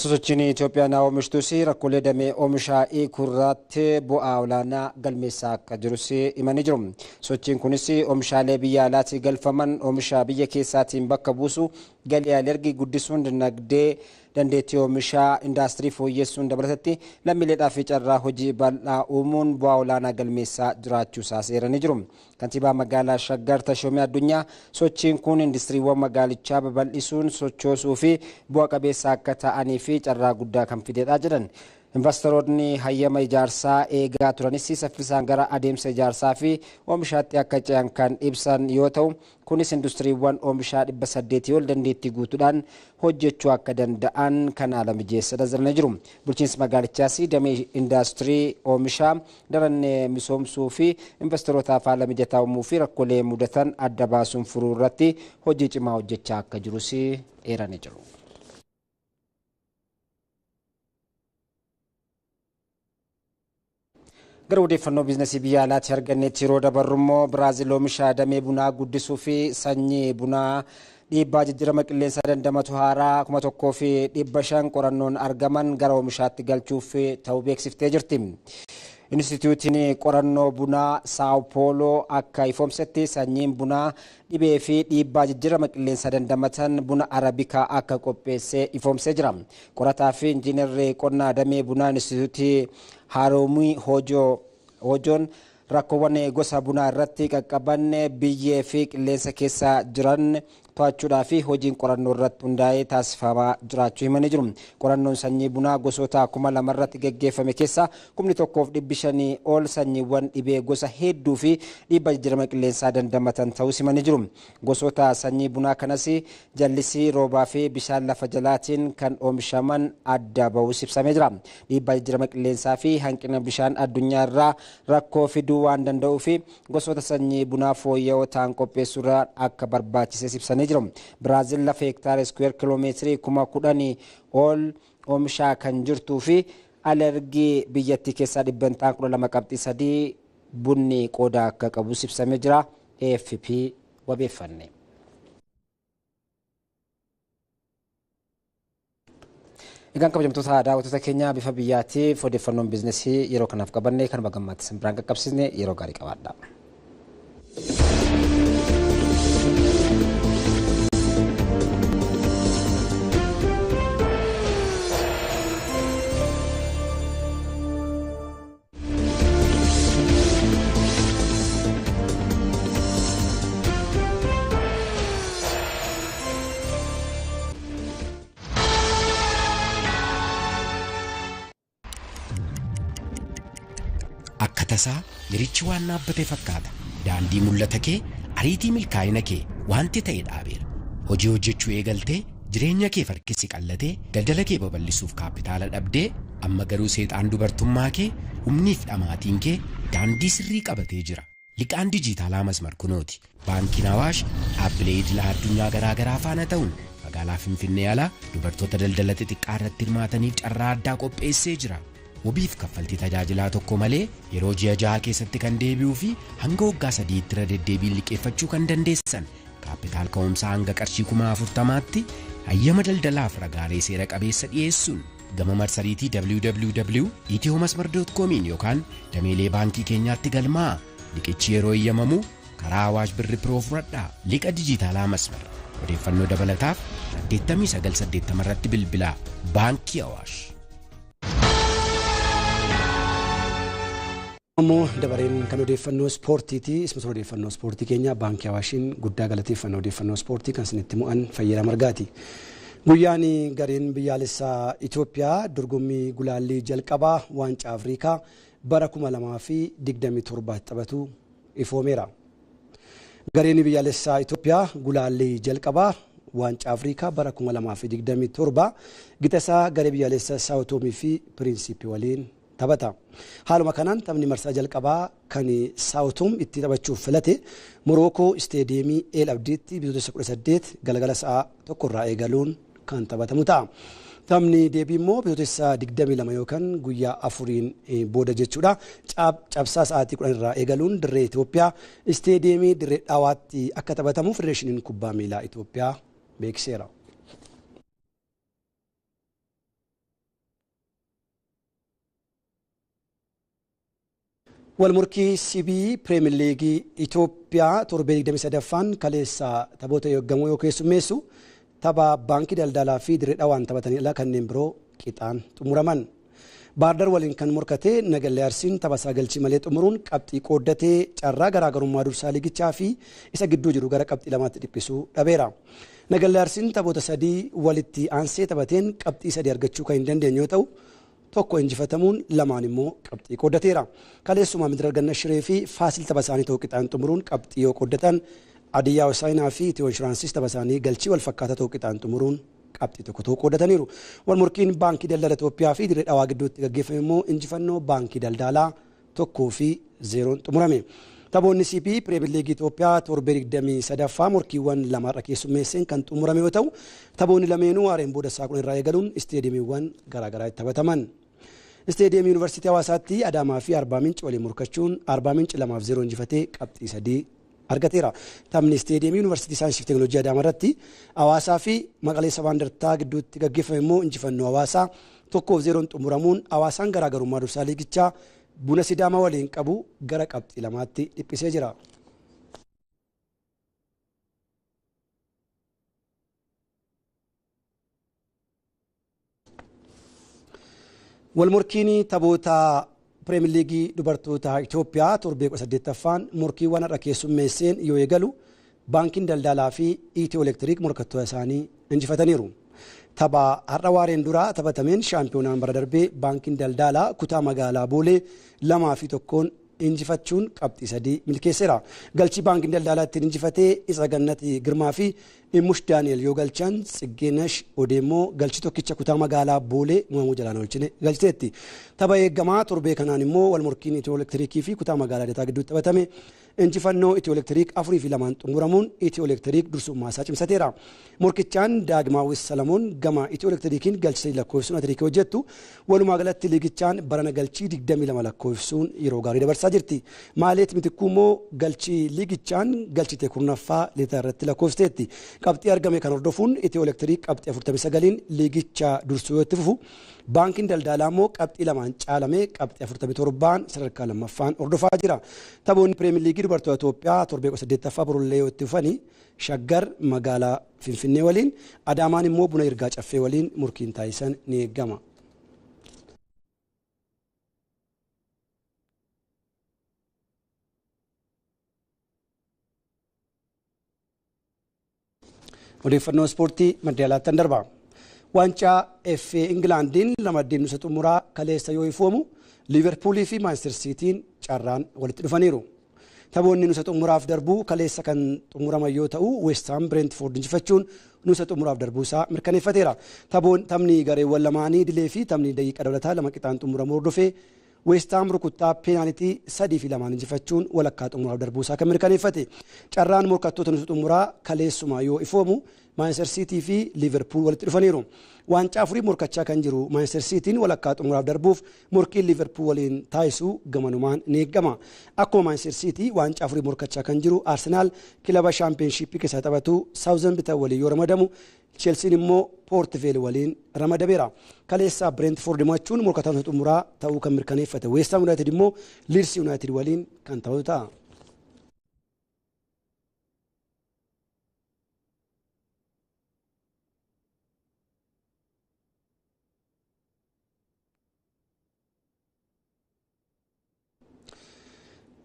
Sosochiin Itoophiyaan oomishtuus rakkoolee damee oomishaa hiikuu irratti bu'aa olaanaa galmeessaa akka jirus himanii jiru. Sochiin kunis oomishaalee biyya alaatii galfaman oomisha biyya keessaatiin bakka buusu galii alergii guddisuun dinagdee dandeettii oomishaa indaastirii fooyyessuun dabalatatti lammiileedhaaf carraa hojii bal'aa uumuun bu'aa olaanaa galmeessaa jiraachuu isaa seeranii jiru. Kantiibaa magaalaa Shaggar Tashoomee Addunyaa sochiin kun industiriiwwan magaalichaa babal'isuun sochoosuu fi bu'a qabeessa akka ta'anii fi carraa guddaa kan fidedha jedhan. Investoroonni hayyama ijaarsaa eegaa turanis saffisaan gara adeemsa ijaarsaa fi oomishaatti akka ce'an kan ibsan yoo ta'u, kunis industiriiwwan oomishaa 800 ol dandeettii guutuudhaan hojjechuu akka danda'an kan haala mijeessadha jedhanii jiru. Bulchiinsi magaalichaas damee indaastirii oomishaa daran misoomsuu fi investorootaaf haala mijataa uumuu fi rakkoolee mudatan adda baasuun furuu irratti hojii cimaa hojjechaa akka jirus eeranii jiru. Gara odeeffannoo biizinasii biyya alaatti argannetti yeroo dabarru immoo Biraazil oomisha damee bunaa guddisuu fi sanyii bunaa dhiibbaa jijjiirama qilleensaa dandamatu haaraa 1500 qorannoon argaman gara oomishaatti galchuuf ta'uu beeksiftee jirti. Inistituutiin qorannoo bunaa Saao Pooloo akka ifoomsetti sanyiin bunaa dhibee fi dhiibbaa jijjiirama qilleensaa dandamatan buna arabikaa akka qopheessee ifoomsee jira. Qorataa fi injiinarri qonnaa damee bunaa inistituutii Haroomii Hojoon Rakkoowwan gosa bunaa irratti qaqqaban biyyee fi qilleensa keessa jiran to'achuudhaa fi hojiin qorannoo irratti hundaa'ee taasifamaa jiraachuu himanii jiru. Qorannoon sanyii bunaa gosoota 2000 irratti geggeeffame keessaa 1500 ol sanyiiwwan dhibee gosa hedduu fi dhiibbaa jijjiirama qilleensaa dandamatan ta'uu himanii jiru. Gosoota sanyii bunaa kanas jallisii roobaa fi bishaan lafa jalaatiin kan oomishaman adda ba'uus ibsamee jira. Dhiibbaa jijjiirama qilleensaa fi hanqina bishaan addunyaa irraa rakkoo fiduu waan danda'uu fi gosoota sanyii bunaa fooyya'oo ta'an qopheessuurraa akka barbaachises ibsanii jiru. Biraazil lafa hektaara iskuweer kiloomeetirii 10,000 ol oomishaa kan jirtuu fi alergii biyyattii keessaa 12.3% bunni qooda akka qabus ibsamee jira. AFP wabeeffanne. Egaan kabajamtoota daawwattoota keenya bifa biyyaatiif odeeffannoon biizinesii yeroo kanaaf qabanne kanuma gammaatti isin biraan qaqqabsiisne yeroo gaarii qabaadha. Akka tasaa yerichi waan dhaabbate fakkaata. Daandii mul'ata kee, ariitii milkaa'ina kee wanti ta'e dhaabeera. Hojii hojjechuu eegaltee, jireenya kee farkisi qallatee, daldala kee babal'isuuf kaapitaala dhabdee, amma garuu seexaan dubartummaa kee, humniif dhamaatiin kee daandii sirrii qabatee jira. Liqaan dijitaalaa Masmar kunooti. Baankiin Awaash dhaabbilee idilaa addunyaa garaa garaa faana ta'uun magaalaa Finfinnee alaa dubartoota daldala xixiqqaa irratti hirmaataniif carraa addaa qopheessee jira. Wabiif kaffaltii tajaajilaa tokko malee yeroo ji'a 6 keessatti kan deebi'uu fi hanga waggaa 3 irra deddeebiin liqeeffachuu kan dandeessan kaapitaal ka'umsaa hanga qarshii 40,000tti hayyama daldalaaf ragaalee seera qabeessa dhiyeessuun gama marsariitii www.ethiomasmar.comiin yookaan dameelee baankii keenyaatti galmaa. Liqichi yeroo eeyyamamu karaa Awaash Birri Piroo fudhadhaa. Liqa dijitaalaa Masmar. Odeeffannoo dabalataaf 8980 irratti bilbilaa. Baankii Awaash. Ammoo dabareen kan odeeffannoo ispoortiiti. Isuma odeeffannoo ispoortii keenya Baankii Awaashiin guddaa galateeffannoo odeeffannoo ispoortii kan isinitti mo'an Fayyeraa Margaati. Guyyaan gareen biyyaalessaa Itoophiyaa dorgommii gulaallii jalqabaa waancaa Afrikaa bara 2027 taphatu ifoomeera. Gareen biyyaalessaa Itoophiyaa gulaallii jalqabaa waancaa Afrikaa bara 2027 gitasaa garee biyyaalessaa Saawutoomii fi Piriinsiipii waliin taphata. Haaluma kanaan taphni marsaa jalqabaa kan Saawutoom itti taphachuuf filate Morookoo isteediyeemii El Abdiitti bitootessa 18 galgala sa'a 1 irraa eegaluun kan taphatamu ta'a. Taphni deebii immoo bitootessa 22 yookaan guyyaa 4 booda jechuudha. Cabsaa sa'aatii 10 irraa eegaluun dirree Itoophiyaa isteediyeemii dirree Dhawaatti akka taphatamu Federeeshiniin Kubbaa Miilaa Itoophiyaa beeksiseera. Walmorkii CB Premier League Itoophiyaa torbee 23ffaan kaleessa taphoota eeggamoo yoo keessummeessu tapha baankii daldalaa fi dirree dhawaan taphatanii ala kanneen biroo qixaan xumuraman. Baardar waliin kan morkate Nagallee Arsiin tapha isaa galchii malee xumuruun qabxii qooddatee carraa garaagarummaa dursaa liigichaa fi isa gidduu jiru gara qabxii 2tti dhiphisuu dhabeera. Nagallee Arsiin taphoota 3 walitti aansee taphateen qabxii 3 argachuu kan hin dandeenye yoo ta'u tokko injifatamuun lamaan immoo qabxii qooddateera. Kaleessuma Midir Ganna Shiree fi Faasil tapha isaanii tokko qixaan xumuruun qabxii yoo qooddatan Adiyyaa Hosaayinaa fi Itiyoo Inshuraansiis tapha isaanii galchii wal fakkaataa tokko qixaan xumuruun qabxii tokko tokko qooddataniiru. Walmorkiin Baankii Daldala Itoophiyaa fi Dirree Dhawaa gidduutti gaggeeffame immoo injifannoo Baankii Daldalaa 1-0 xumurame. Taphoonni CP Premier League Itoophiyaa torbee 23ffaa morkiiwwan lamarra keessummeesseen kan xumurame yoo ta'u taphoonni lameenuu waareen booda sa'a 10 irraa eegaluun isteediyeemiiwwan garaagaraa itti taphataman. Isteediyeemii Yuunivarsiitii Hawaasaatti Adaamaa fi Arbaa Minci waliin morkachuun Arbaa Minci 2-0 injifatee qabxii 3 argateera. Taphni isteediyeemii Yuunivarsiitii Saayinsii fi Teekinooloojii Adaamaa irratti Hawaasaa fi Maqalee Sabaa Indartaa gidduutti gaggeeffame immoo injifannoo Hawaasaa 1-0 xumuramuun Hawaasaan garaagarummaa dursaa liigichaa buna Sidaamaa waliin qabu gara qabxii 2tti dhiphisee jira. Walmorkiin taphoota Pirimeer Liigii dubartoota Itoophiyaa torbee 18ffaan morkiiwwan har'a keessummeesseen yoo eegalu baankiin daldalaa fi Itiyoo Elektiriik morkattoota isaanii injifataniiru. Tapha har'a waareen duraa taphatameen shaampiyoonaan bara darbee baankiin daldalaa kutaa magaalaa Boolee 2-1 injifachuun qabxii 3 milkeesseera. Galchii baankiin daldalaa ittiin injifatee Isa Gannati Girmaa fi Immush Daani'el yoo galchan Tsiggenesh Odeemmoo galchii tokkicha kutaa magaalaa Boolee Muhammad Jalaan olchine galchiteetti. Tapha eeggamaa torbee kanaan immoo wal morkiin Itiyoo Elektirikii fi kutaa magaalaa Dataa gidduutti taphatame injifannoo Itiyoo Elektiriik 4-2 xumuramuun Itiyoo Elektiriik dursummaa isaa cimsateera. Morkichaan Daagmaawis Salamoon gama Itiyoo Elektiriikiin galchii 3 lakkoofsuun atiriikii hojjettu. Walumaa galatti liigichaan barana galchii 22 lakkoofsuun yeroo gaarii dabarsaa jirti. Maaleet Mitikkuu immoo galchii liigichaan galchite 10ffaa liitaa irratti lakkoofsteetti. Qabxii argame kan hordofuun Itiyoo Elektiriik qabxii 49 liigicha dursuu yoo itti fufu baankiin daldalaa immoo qabxii 2 caalamee qabxii 47 sadarkaa 2ffaan hordofaa jira. Taphoonni Pirimeer Liigii dubartoota Itoophiyaa torbee 18ffaa borullee yoo itti fufanii Shaggar magaalaa Finfinnee waliin Adaamaan immoo Buna Yirgaa Caffee waliin morkiin taasisan ni eegama. Odeeffannoo ispoortii madda alaatti darba. Waancaa FA Ingilaandiin lamaddeen nusa xumuraa kaleessa yoo ifoomu Liiverpuulii fi Maanchister Siitiin carraan walitti dhufaniiru. Taphoonni nusa xumuraaf darbuu kaleessa kan xumuraman yoo ta'u West Ham Brentford injifachuun nusa xumuraaf darbuu isaa mirkaneeffateera. Taphni gareewwan lamaanii dilee fi taphni daqiiqaa dabalataa 2 qixaan xumuramuu hordofee West Ham rukuttaa peenaalitii 3-2 injifachuun walakkaa xumuraaf darbuu isaa kan mirkaneeffate. Carraan morkattoota nusa xumuraa kaleessuma yoo ifoomu Manchester City fi Liverpool walitti dhufaniiru. Waancaa afurii morkachaa kan jiru Manchester Cityin walakkaa xumuraaf darbuuf morkiin Liverpool waliin taasisuu gamanumaan ni eegama. Akkuma Manchester City waancaa afurii morkachaa kan jiru Arsenal kilaba shaampiyoonshiippii keessaa taphatu Southampton waliin yoo ramadamu Chelsean immoo Port Vale waliin ramadameera. Kaleessa Brentford mo'achuun morkataa xumuraa ta'uu kan mirkaneeffate West Ham United immoo Leeds United waliin kan taphatu ta'a.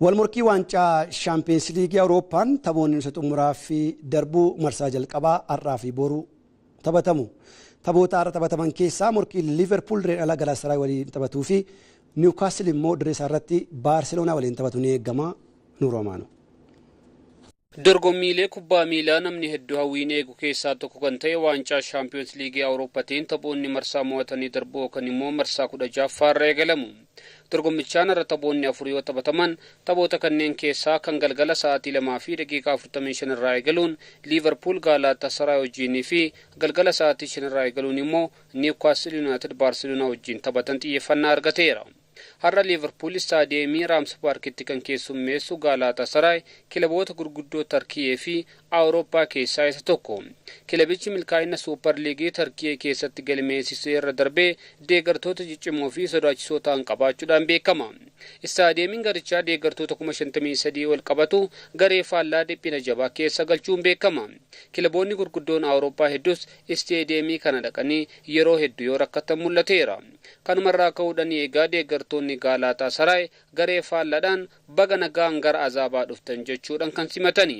Walmorkii waancaa Shaampiyoons Liigii Awurooppaan taphoonni nusa xumuraa fi darbuu marsaa jalqabaa har'aa fi boruu taphatamu. Taphoota har'a taphataman keessaa morkiin Liverpool dirreen alaa Galaatasaraay waliin taphatuu fi Niwukaastil immoo dirree isaa irratti Baarseloonaa waliin taphatu ni eegama. Nuur Amaanoo. Dorgommiilee kubbaa miilaa namni hedduu hawwiin eegu keessaa tokko kan ta'e waancaa Shaampiyoons Liigii Awurooppaatiin taphoonni marsaa mo'atanii darbuu yookaan immoo marsaa 16ffaa irra eegalamu. Dorgommichaan irra taphoonni 4 yoo taphataman taphoota kanneen keessaa kan galgala sa'aatii 2:45 irraa eegaluun Liverpool Galatasaray wajjinii fi galgala sa'aatii 5 irraa eegaluun immoo Newcastle United Barcelona wajjin taphatan xiyyeeffannaa argateera. Har'a Liverpool istaadiyeemii Raams Paarkitti kan keessummeessu Galatasaray kilaboota gurguddoo Tarkiyee fi Awurooppaa keessaa isa tokko. Kilabichi milkaa'ina Suupper Liigii Tarkiyee keessatti galmeessisee irra darbee deeggartoota ciccimoo fi sodaachisoo ta'an qabaachuudhaan beekama. Istaadiyeemiin garichaa deeggartoota 53,000 ol qabatu garee faallaa dhiphina jabaa keessa galchuun beekama. Kilaboonni gurguddoon Awurooppaa hedduus istaadiyeemii kana dhaqanii yeroo hedduu yoo rakkatan mul'ateera. Kanumarraa ka'uudhaan eegaa deeggartoonni Galatasaray garee faallaadhaan baga nagaan gara azaabaa dhuftan jechuudhaan kan simatani.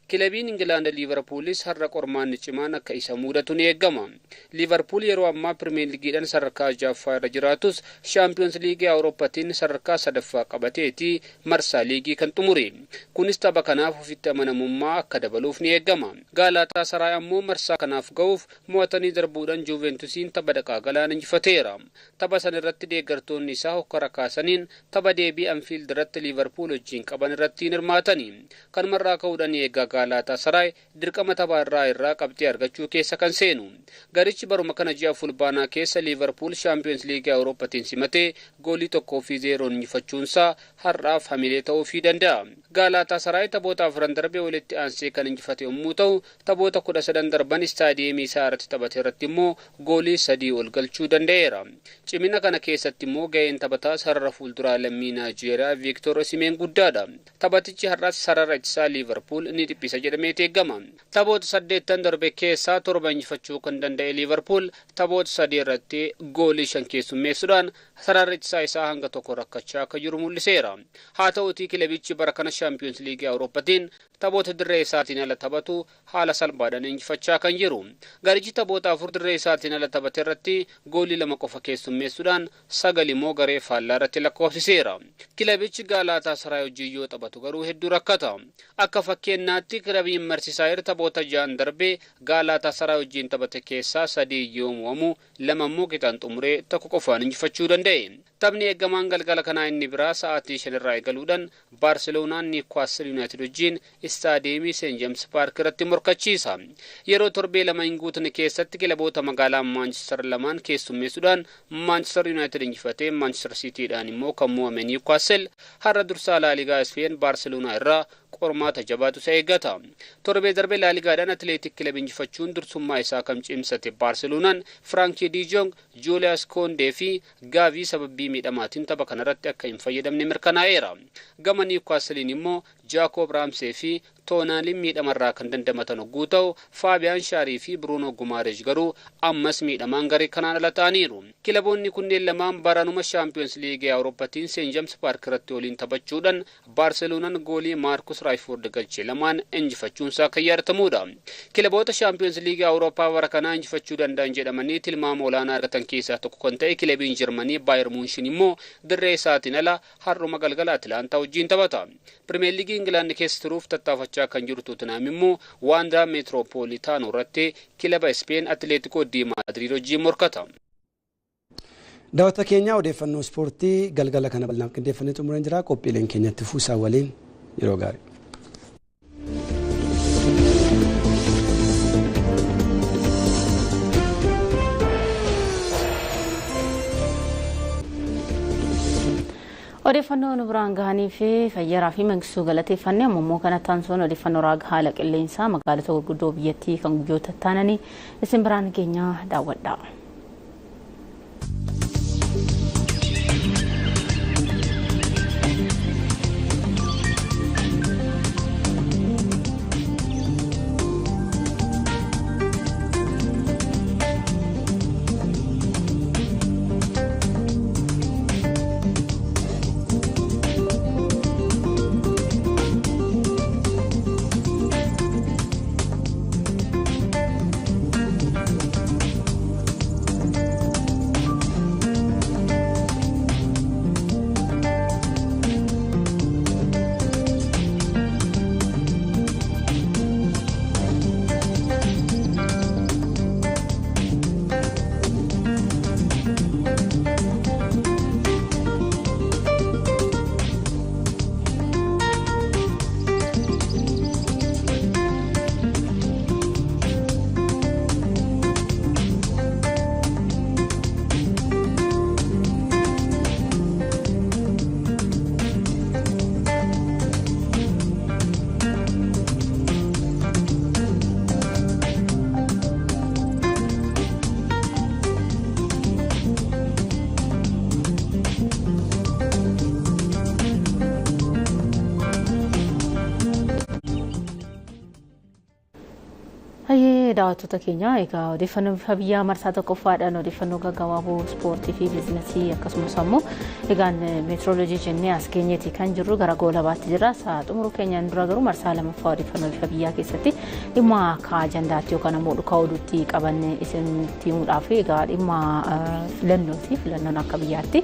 Kilabiin Ingilaand Liverpoolis har'a qormaanni cimaan akka isa mudatu ni eegama. Liverpool yeroo ammaa Pirimeer Liigiidhaan sadarkaa 6ffaa irra jiraatus Shaampiyoons Liigii Awurooppaatiin sadarkaa 3ffaa qabateeti marsaa liigii kan xumure. Kunis tapha kanaaf ofitti amanamummaa akka dabaluuf ni eegama. Galatasaray ammoo marsaa kanaaf ga'uuf mo'atanii darbuudhaan Juventusiin tapha dhaqaa galaan injifateera. Tapha san irratti deeggartoonni isaa hokkara kaasaniin tapha deebii Anfield irratti Liverpool wajjin qaban irratti hin hirmaatani. Kanumarraa ka'uudhaan eegaa Galatasaray dirqama tapha irraa qabxii argachuu keessa kan seenu. Garichi baruma kana ji'a fulbaanaa keessa Liverpool Shaampiyoons Liigii Awurooppaatiin simatee goolii 1-0 injifachuunsaa har'aaf hamilee ta'uufii danda'a. Galatasaray taphoota 4 darbee walitti aansee kan injifate yommuu ta'u taphoota 13 darban istaadiyeemii isaa irratti taphate irratti immoo goolii 3 ol galchuu danda'eera. Cimina kana keessatti immoo ga'een taphataa sarara fuulduraa lammii Naayijeeriyaa Viiktor Osimeen guddaadha. Taphatichi har'as sarara ittisaa Liverpool ni dhiphisa jedhamee eegama. Taphoota 8 darbe keessaa 7 injifachuu kan danda'e Liverpool taphoota 3 irratti goolii 5 keessummeessuudhaan Sararri ittisaa isaa hanga tokko rakkachaa akka jiru mul'iseera. Haa ta'uutii kilabichi bara kana Shaampiyoons Liigii Awurooppaatiin taphoota dirree isaatiin ala taphatu haala salphaadhaan injifachaa kan jiru. Garichi taphoota 4 dirree isaatiin ala taphate irratti goolii 2 qofa keessummeessuudhaan 9 immoo garee faallaa irratti lakkoofsiseera. Kilabichi Gaalaataa Saraay wajjin yoo taphatu garuu hedduu rakkata. Akka fakkeenyaatti kilabiin Marsisaayir taphoota 6 darbee Gaalaataa Saraay wajjin taphate keessaa 3 yoo mo'amu 2 immoo qixaan xumuree 1 qofaan injifachuu danda'e. Taphni eegamaan galgala kanaa inni biraa sa'aatii 5 irraa eegaluudhaan Baarseloonaan Niwukaastil Yuunaayitid wajjin istaadiyeemii Seent Jeems Paark irratti morkachiisa. Yeroo torbee 2 hin guutne keessatti kilaboota magaalaa Maanchister lamaan keessummeessuudhaan Maanchister Yuunaayitid injifatee Maanchister Siitiidhaan immoo kan mo'ame Niwukaastil har'a dursaa Laaligaa Ispeen Baarseloonaa irraa qormaata jabaatu isa eeggata. Torbee darbe Laaligaadhaan Atileetik kilab injifachuun dursummaa isaa kan cimsate Baarseloonaan Firaankii Diijong, Juuliyas Koondee fi Gaavii sababii miidhamaatiin tapha kanarratti akka hin fayyadamne mirkanaa'eera. Gama Niwukaastiliin immoo Jaakob Raamsee fi Toonaaliin miidhamarraa kan dandamatan hogguu ta'u, Faabiyaan Shaarii fi Bruunoo Gumaareej garuu ammas miidhamaan garee kanaan ala ta'aniiru. Kilaboonni kunneen lamaan baranuma Shaampiyoons Liigii Awurooppaatiin Seent Jeems Paark irratti waliin taphachuudhaan Baarseloonaan goolii Maarkus Raashfoord galchee lamaan injifachuunsaa kan yaadatamudha. Kilaboota Shaampiyoons Liigii Awurooppaa bara kanaa injifachuu danda'an jedhamanii tilmaama olaanaa argatan keessaa tokko kan ta'e kilabiin Jarmanii Baayer Muunshin immoo dirree isaatiin ala har'uma galgala Atilaantaa wajjin taphata. Pirimeer Liigii Ingilaand keessa turuuf tattaafachaa kan jiru Tottenham immoo Waandaa Meetiroopoolitaanoo irratti kilaba Ispeen Atileetikoo di Maadriid wajjin morkata. Daawwattoota keenya odeeffannoo ispoortii galgala kana bal'inaaf qindeeffannee xumureen jira. Qophiileen keenyatti fuusaa waliin yeroo gaarii. Odeeffannoo nu biraan gahanii fi fayyaraa fi mangistuu galateeffannee amma immoo kanatti aansuun odeeffannoo raaga haala qilleensaa magaalota gurguddoo biyyattii kan guyyoota taananii isin biraan keenya daawwadhaa. Daawwattoota keenya egaa odeeffannoo bifa biyyaa marsaa tokkoffaadhaan odeeffannoo gaggabaaboo ispoortii fi biizinasii akkasumas ammoo egaan meetirooloojii jennee as keenyeeti kan jirru gara goolabaatti jira. Isaa xumuruu keenyaan dura garuu marsaa lamaffaa odeeffannoo bifa biyyaa keessatti dhimma akka ajandaatti yookaan ammoo dhukaa oduutti qabanne isinitti himuudhaaf egaa dhimma filannooti. Filannoon akka biyyaatti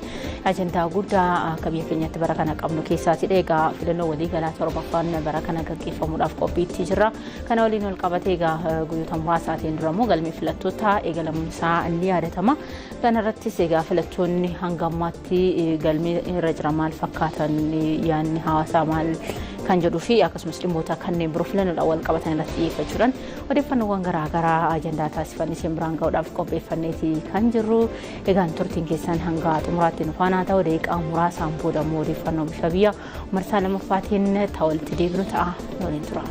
ajandaa guddaa akka biyya keenyatti bara kana qabnu keessaatidha. Egaa filannoo waliigalaa torbaffaan bara kana gaggeeffamuudhaaf qophiitti jira. Kana waliin wal qabate egaa guyyoota muraasaatiin dura immoo galmee filattoota eegalamuun isaa ni yaadatama. Kana irrattis egaa filattoonni hanga ammaatti galmee irra jira maal fakkaatan yaadni hawaasaa maal kan jedhuu fi akkasumas dhimmoota kanneen biroo filannoodhaan wal qabatan irratti xiyyeeffachuudhaan odeeffannoowwan garaagaraa ajandaa taasifannee isin biraan ga'uudhaaf qopheeffanneeti kan jirru. Egaan turtiin keessan hanga xumuraatti nu faana ta'u daqiiqaa muraasaan booda immoo odeeffannoo bifa biyya marsaa lamaffaatiin ta'u walitti deebinu ta'a waliin tura.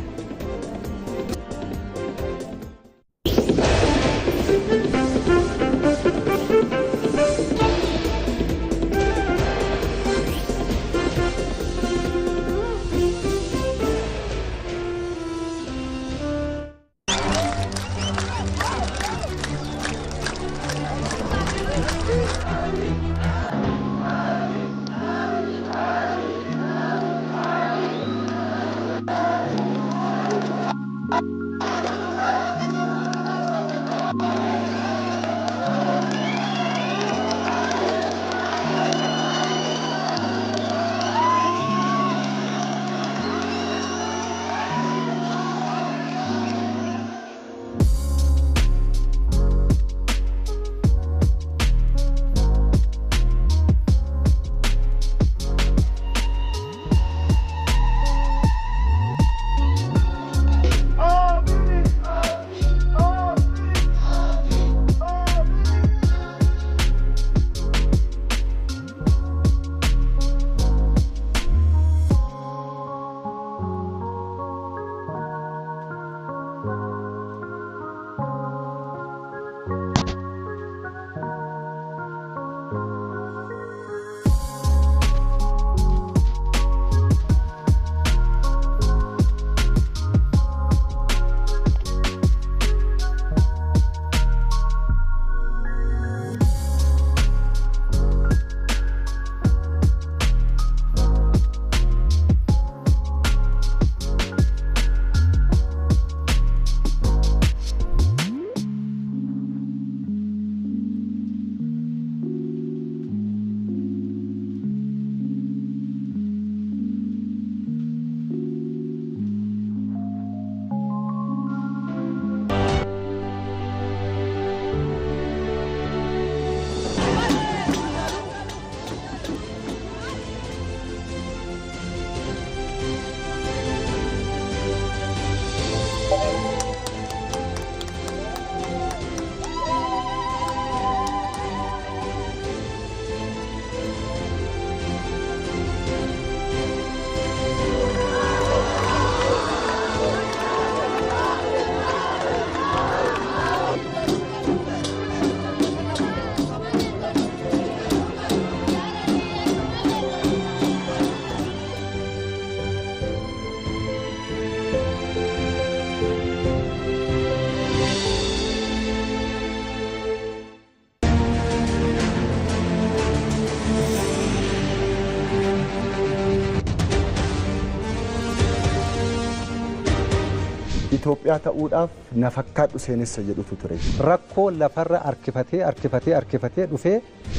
Itoophiyaa ta'uudhaaf na fakkaadhu seenessa jedhutu ture. Rakkoo lafarra harkifatee dhufee.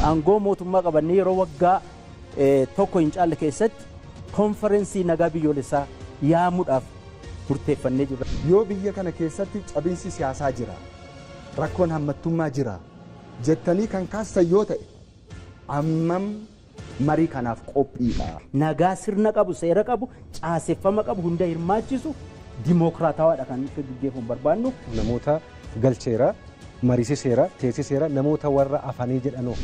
Aangoo mootummaa qabannee yeroo waggaa tokko hin caalle keessatti konferensii nagaa biyyoolessaa yaamuudhaaf murteeffannee jirra. Yoo biyya kana keessatti cabinsi siyaasaa jira, rakkoon hammattummaa jira jettanii kan kaastan yoo ta'e ammam marii kanaaf qophiidha. Nagaa sirna qabu, seera qabu, caaseffama qabu hunda hirmaachisu dimookiraatawaadha kan nuti gaggeeffamu barbaannu. Namoota galcheera, mariisiseera, teessiseera, namoota warra afanii jedhanoo.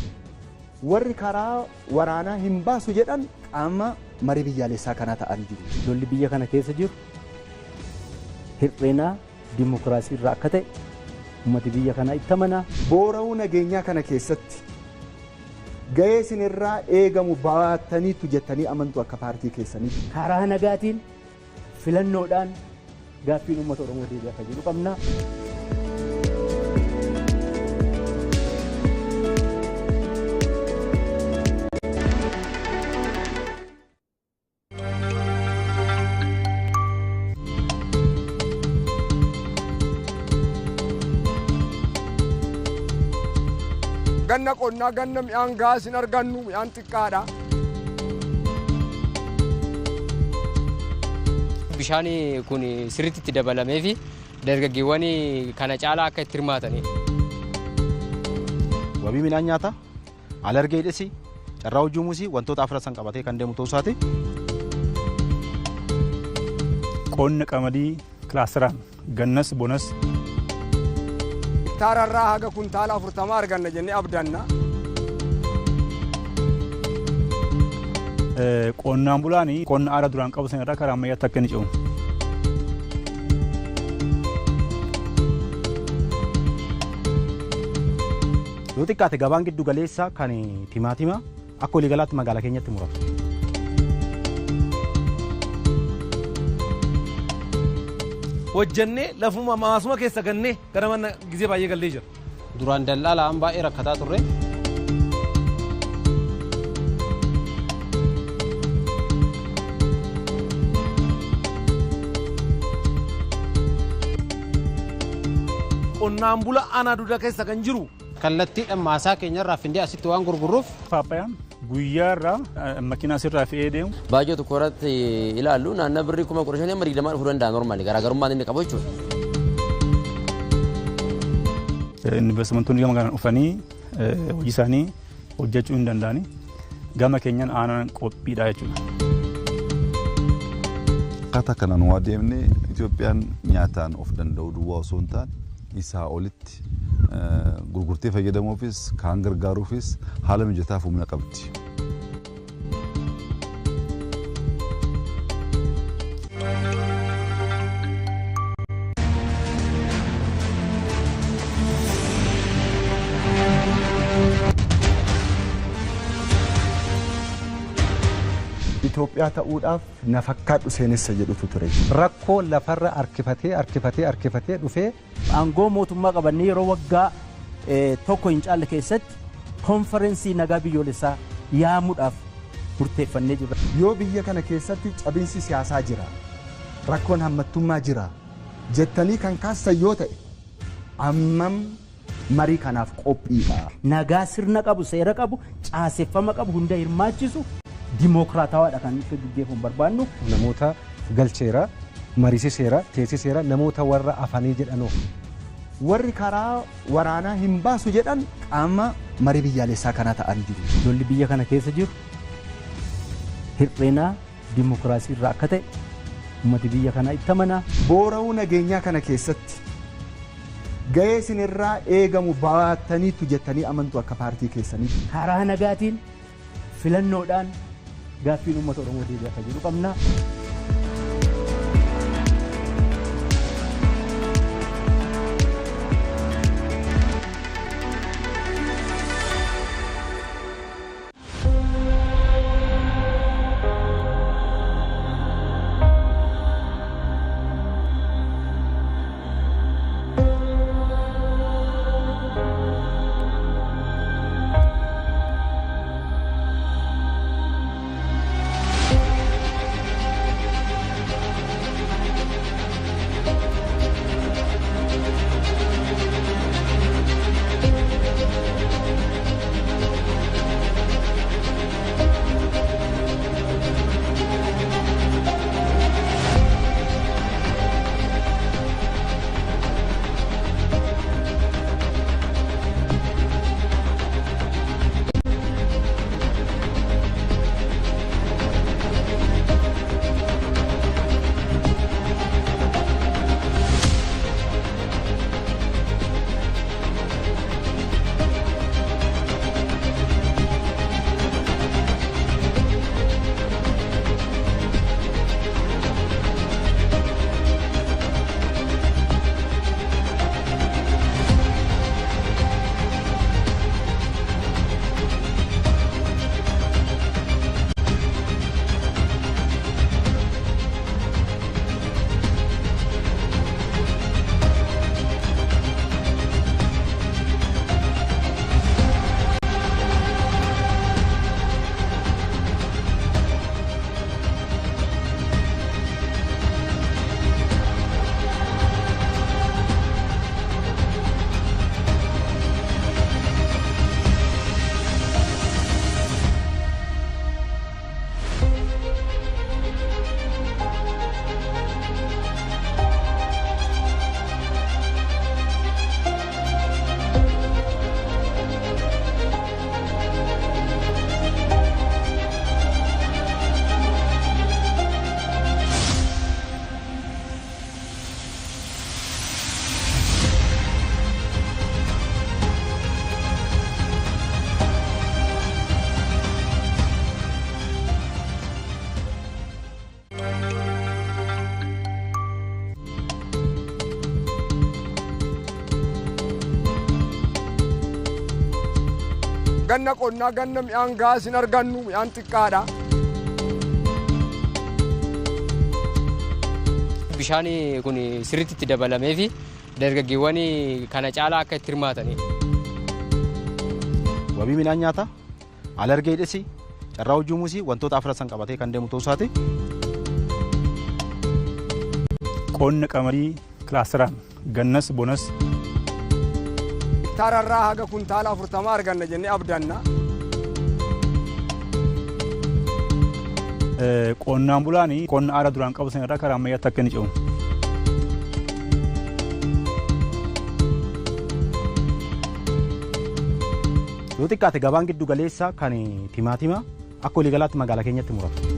Warri karaa waraanaa hin baasu jedhan qaama marii biyyaalessaa kanaa ta'anii jiru. Lolli biyya kana keessa jiru hir'ina dimookiraasii irraa akka ta'e uummati biyya kanaa itti amanaa. Boora'uu nageenyaa kana keessatti gahee isinirraa eegamu baattaniitu jettanii amantu akka paartii keessanii. Karaa nagaatiin filannoodhaan gaaffiin uummata Oromoo deebi'aa akka jedhu qabna. Ganna qonnaa ganna mi'aan gaas hin argannu mi'aan xiqqaadha. Bishaan kun sirriitti itti dabalamee fi dargaggeewwan kana caalaa akka itti hirmaatani. Wabii midhaan nyaataa, alargee hidhisi, carraa hojii uumuusi wantoota afran san qabatee kan deemu ta'uu isaati. Qonna qamadii kilaasteraan gannas bonas. Hektaararraa haga kuntaala 40 arganna jennee abdanna. Qonnaan bulaan qonna aadaa duraan qabu sanarraa karaa ammayyaatti akka inni ce'u. Yoo xiqqaate gabaan giddu galeessaa kan timaatima akka waliigalaatti magaalaa keenyatti muratu. Hojjannee lafuma maasuma keessa gannee gara mana gizee baay'ee gallee jira. Duraan daldaalaan baay'ee rakkataa turre. Qonnaan bulaa aanaa Dugdaa keessa kan jiru. Kallattiidhaan maasaa keenyarraa findee asitti waan gurgurruuf. Paappayaan guyyaarraa makiinaa asirraa fe'ee deemu. Baay'ee tokko irratti ilaallu naannoo birrii 15,000 amma 20 dhufuu danda'a normaali garaagarummaan inni qabu jechuudha. Investimentoonni gama kanaan dhufanii hojii isaanii hojjechuu hin danda'ani. Gama keenyaan aanaan qophiidha jechuudha. Akkaataa kanaan waa deemnee Itoophiyaan nyaataan of danda'u duwwaa osoo hin taane isaa olitti gurgurtee fayyadamuufis kaan gargaaruufis haala mijataaf humna qabdi. Itoophiyaa ta'uudhaaf na fakkaadhu seenessa jedhutu ture. Rakkoo lafarra harkifatee harkifatee harkifatee dhufee. Aangoo mootummaa qabannee yeroo waggaa tokko hin caalle keessatti konferensii nagaa biyyoolessaa yaamuudhaaf murteeffannee jirra. Yoo biyya kana keessatti cabinsi siyaasaa jira, rakkoon hammattummaa jira jettanii kan kaastan yoo ta'e ammam marii kanaaf qophiidha. Nagaa sirna qabu, seera qabu, caaseffama qabu hunda hirmaachisu dimookiraatawaadha kan itti gaggeeffamu barbaannu. Namoota galcheera, mariisiseera, teessiseera, namoota warra afanii jedhanoo. Warri karaa waraanaa hin baasu jedhan qaama marii biyyaalessaa kanaa ta'anii jiru. Lolli biyya kana keessa jiru hir'ina dimookiraasii irraa akka ta'e uummati biyya kanaa itti amanaa. Boora'uu nageenyaa kana keessatti gahee isinirraa eegamu baattaniitu jettanii amantu akka paartii keessaniitti. Karaa nagaatiin filannoodhaan gaaffiin uummata Oromoo deebi'aa akka jedhu qabna. Ganna qonnaa ganna mi'aan gaas hin argannu mi'aan xiqqaadha. Bishaan kun sirriitti itti dabalamee fi dargaggeewwan kana caalaa akka itti hirmaatanii. Wabii midhaan nyaataa, alergee hidhisi, carraa hojii uumuus wantoota afran san qabatee kan deemu ta'uu isaati. Qonna qamadii kilaasteraan gannas bonas. Hektaara irraa haga kuntaala 40 arganna jennee abdanna. Qonnaan bulaan qonna aadaa duraan qabu sana irraa karaa ammayyaatti akka inni ce'u. Yoo xiqqaate gabaan giddu galeessa kan timaatima akka waliigalaatti magaalaa keenyatti murata.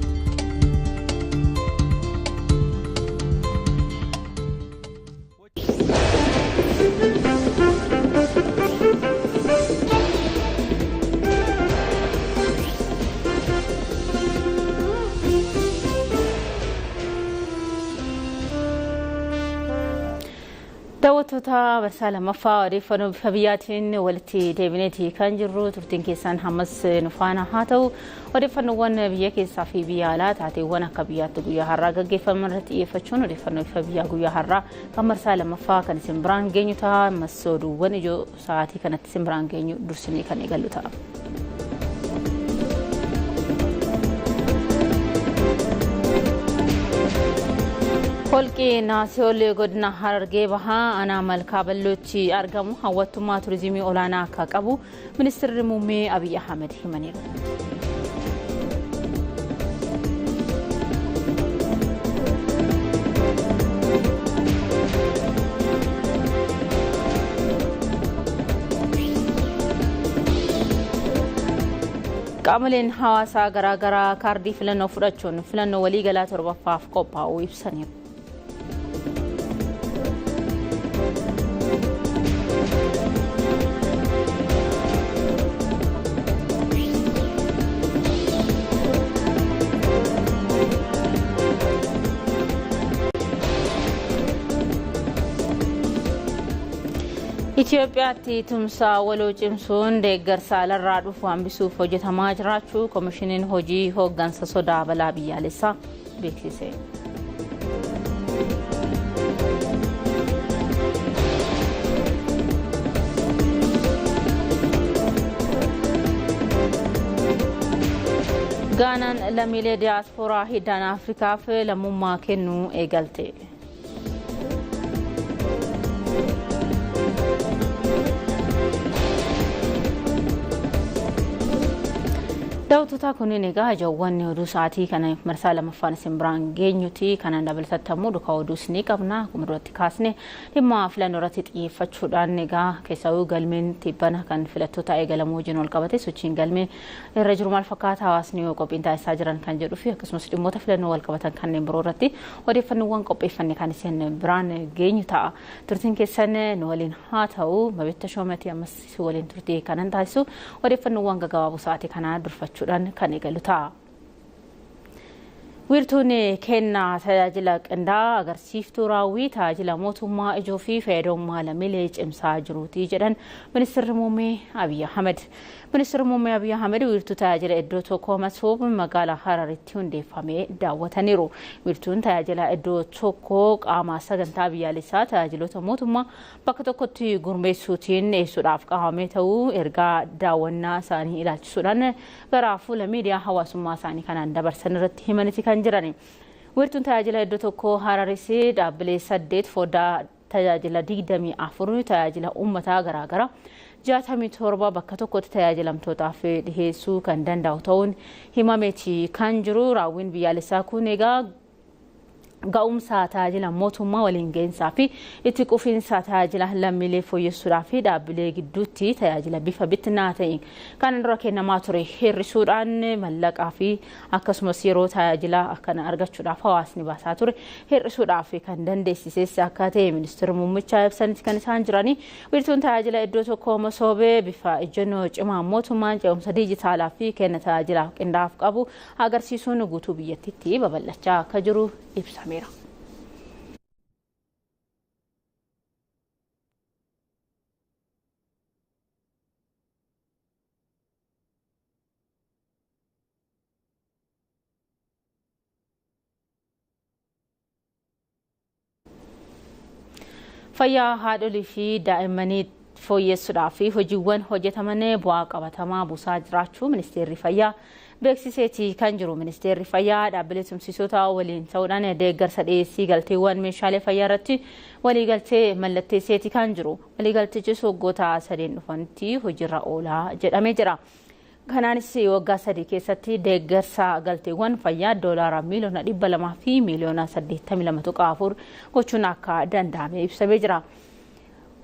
Daawwattoota marsaa lammaffaa odeeffannoo bifa biyyaatiin walitti deebineeti kan jirru turtiin keessan hammas nu faana haa ta'u odeeffannoowwan biyya keessaa fi biyya alaa taateewwan akka biyyaatti guyyaa har'aa gaggeeffaman irratti xiyyeeffachuun odeeffannoo bifa biyyaa guyyaa har'aa kan marsaa lammaffaa kan isin biraan geenyu ta'a. Ammas oduuwwan ijoo sa'aatii kanatti isin biraan geenyu dursinee kan eegallu ta'a. Holqi Naasiyool godina Harargee Bahaa aanaa Malkaa Ballootti argamu hawwattummaa turizimii olaanaa akka qabu ministeerri muummee Abiyyi Ahmed himaniiru. Qaamoleen hawaasaa garaagaraa kaardii filannoo fudhachuun filannoo waliigalaa 7ffaaf qophaa'uu ibsaniiru. Itoophiyaatti tumsa waloo cimsuun deeggarsa alarraa dhufu hambisuuf hojjetamaa jiraachuu koomishiniin hojii hooggansa sodaa balaa biyyaalessaa beeksise. Gaanaan lammiilee diyaaspooraa hiddaan Afrikaaf lammummaa kennuu eegalte. Daawwattoota kunneen egaa ajaa'uwwan oduu sa'aatii kana marsaa lammaffaan isin biraan geenyuti. Kanaan dabalatatti ammoo duukaa oduus ni qabna. Akkuma duratti kaasne dhimma filannoo irratti xiyyeeffachuudhaan egaa keessawuu galmeen tibbana kan filattoota eegalamuu wajjin wal qabate sochiin galmee irra jiru maal fakkaata hawaasni yoo qophiin taasisaa jiran kan jedhuu fi akkasumas dhimmoota filannoo wal qabatan kanneen biroo irratti odeeffannoowwan qopheeffanne kan isin biraan geenyu ta'a. Turtiin keessan nu waliin haa ta'u. Mabetta Shoomatii ammas waliin turtii kanan taasisu odeeffannoowwan gaggabaaboo sa'aatii kanaa durfachuudhaan kan eegalu ta'a. Wiirtuun kennaa tajaajila qindaa'aa agarsiiftuu raawwii tajaajila mootummaa ijoo fi fayyadamummaa lammiilee cimsaa jiruuti jedhan ministeerri muummee Abiyyi Ahmed. Ministeerri muummee Abiyyi Ahmed wiirtuu tajaajila iddoo tokkoo Masoob magaalaa Hararitti hundeeffamee daawwataniiru. Wiirtuun tajaajila iddoo tokkoo qaama sagantaa biyyaalessaa tajaajiloota mootummaa bakka tokkotti gurmeessuutiin dhiyeessuudhaaf qabamee ta'uu ergaa daawwannaa isaanii ilaalchisuudhaan gara fuula miidiyaa hawaasummaa isaanii kanaan dabarsan irratti himaniiti kan jiran. Wiirtuun tajaajila iddoo tokkoo Hararis dhaabbilee 8 foddaa tajaajila 24 tajaajila uummataa garaagaraa 67 bakka tokkotti tajaajilamtootaaf dhiheessuu kan danda'u ta'uun himameeti kan jiru. Raawwiin biyyaalessaa kun egaa ga'umsa tajaajila mootummaa waliin gahinsaa fi itti qufiinsa tajaajila lammiilee fooyyessuudhaa fi dhaabbilee gidduutti tajaajila bifa bittinaa ta'een kan dura kennamaa ture hir'isuudhaan mallaqaa fi akkasumas yeroo tajaajila akkana argachuudhaaf hawaasni baasaa ture hir'isuudhaaf kan dandeessises akka ta'e ministeerri muummichaa ibsanitti kan isaan jiranii. Wiirtuun tajaajila iddoo tokkoo Masoobee bifa ejjennoo cimaa mootummaan ce'umsa diijitaalaa fi kenna tajaajila qindaa'aaf qabu agarsiisuun guutuu biyyattiitti babal'achaa akka jiru ibsameera. Fayyaa haadholii fi daa'immanii fooyyessuudhaaf hojiiwwan hojjetaman bu'aa qabatamaa buusaa jiraachuu ministeerri fayyaa beeksiseeti kan jiru. Ministeerri fayyaa dhaabbilee tumsiisota waliin ta'uudhaan deeggarsa dhiyeessii galteewwan meeshaalee fayyaa irratti waliigaltee mallatteesseeti kan jiru. Waliigaltichis waggoota 3 dhufanitti hojiirra oolaa jedhamee jira. Kanaanis waggaa 3 keessatti deeggarsa galteewwan fayyaa doolaara miiliyoona 200 fi miiliyoona 82.4 gochuun akka danda'ame ibsamee jira.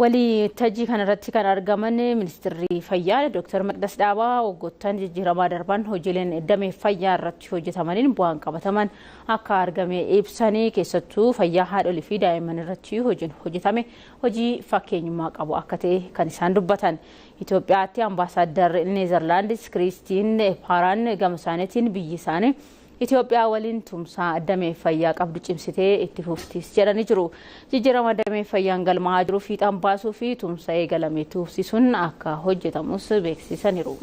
Waltajjii kanarratti kan argaman ministeerri fayyaa Dr. Maqdas Dhaabaa waggoottan jijjiiramaa darban hojiileen damee fayyaa irratti hojjetamaniin bu'aan qabataman akka argame ibsanii, keessattuu fayyaa haadholii fi daa'imman irratti hojiin hojjetame hojii fakkeenyummaa qabu akka ta'e kan isaan dubbatan. Itoophiyaatti ambaasaadarri Neezerlaandis Kiristiin Paaraan gama isaaniitiin biyyi isaanii Itoophiyaa waliin tumsaa damee fayyaa qabdu cimsitee itti fuftis jedhanii jiru. Jijjiirama damee fayyaan galmaa'aa jiru fiixaan baasuu fi tumsa eegalame tuufsisuun akka hojjetamus beeksisaniiru.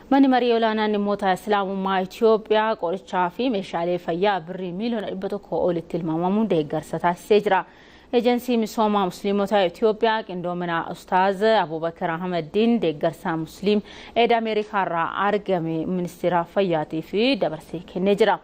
Manni marii olaanaan dhimmoota Islaamummaa Itoophiyaa qorichaa fi meeshaalee fayyaa birrii miiliyoona 100 olitti tilmaamamuun deeggarsa taasisee jira. Eejensii misooma Musliimota Itoophiyaa qindoomina Ustaaz Abubakar Ahmadiin deeggarsa Musliim Eid Ameerikaarraa argame ministeera fayyaatiif dabarsee kennee jira.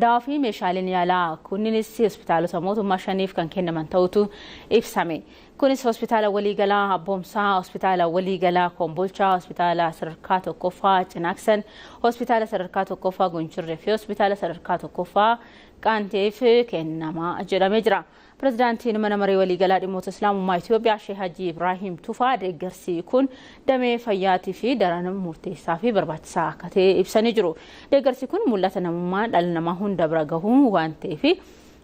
Daawaa fi meeshaaleen yaalaa kunniinis hospitaalota mootummaa 5 kan kennaman ta'utu ibsame. Kunis hospitaala waliigalaa Abboomsaa, hospitaala waliigalaa Kombolchaa, hospitaala sadarkaa tokkoffaa Cinaaksan, hospitaala sadarkaa tokkoffaa Gunchirree fi hospitaala sadarkaa tokkoffaa Qaanteef kennamaa jedhamee jira. Pirezidaantiin mana maree waliigalaa dhimmoota Islaamummaa Itoophiyaa Sheekh Hajji Ibraahiim Tufaa deeggarsi kun damee fayyaatii fi daran murteessaa fi barbaachisaa akka ta'e ibsanii jiru. Deeggarsi kun mul'ata namummaa dhala namaa hunda bira gahuu waan ta'eef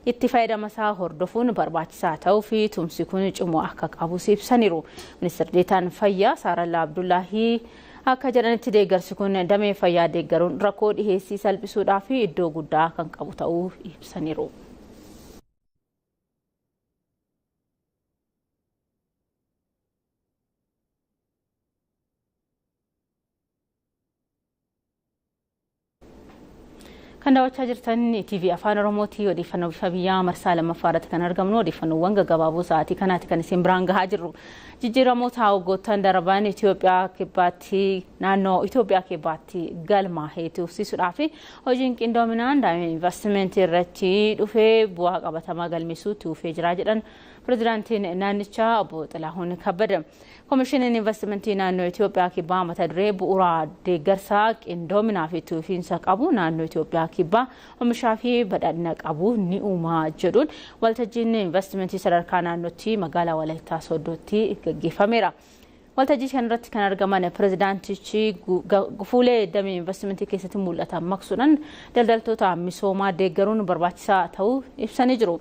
itti fayyadama isaa hordofuun barbaachisaa ta'uu fi tumsi kun cimoo akka qabus ibsaniiru. Ministeerri Deetaan Fayyaa Saarallaa Abdullaahii akka jedhanitti deeggarsi kun damee fayyaa deeggaruun rakkoo dhiheessii salphisuudhaa fi iddoo guddaa kan qabu ta'uu ibsaniiru. Kan daawwachaa jirtan TV Afaan Oromootii odeeffannoo bifa biyyaa marsaa lammaffaa irratti kan argamnu odeeffannoowwan gaggabaaboo sa'aatii kanaatti kan isin biraan gahaa jirru. Jijjiiramoota waggoottan darban Itoophiyaa kibbaatti naannoo Itoophiyaa kibbaatti galmaa'ee tuufsisuudhaaf hojiin qindoominaan damee investimentii irratti dhufee bu'aa qabatamaa galmeessuu tuufee jira jedhan pirezidaantiin naannichaa obbo Xilahuun Kabbada. Komishiniin investimentii naannoo Itoophiyaa kibbaa mata duree bu'uura deeggarsaa qindoominaa fi tuufiinsa qabu naannoo Itoophiyaa kibbaa oomishaa fi badhaadhina qabu ni uumaa jedhuun waltajjiin investimentii sadarkaa naannootti magaalaa Walaayittaa Sooddootti gaggeeffameera. Waltajjii kanarratti kan argaman pirezidaantichi gufuulee damee investimentii keessatti mul'atan maqsuudhaan daldaltoota misoomaa deeggaruun barbaachisaa ta'uu ibsanii jiru.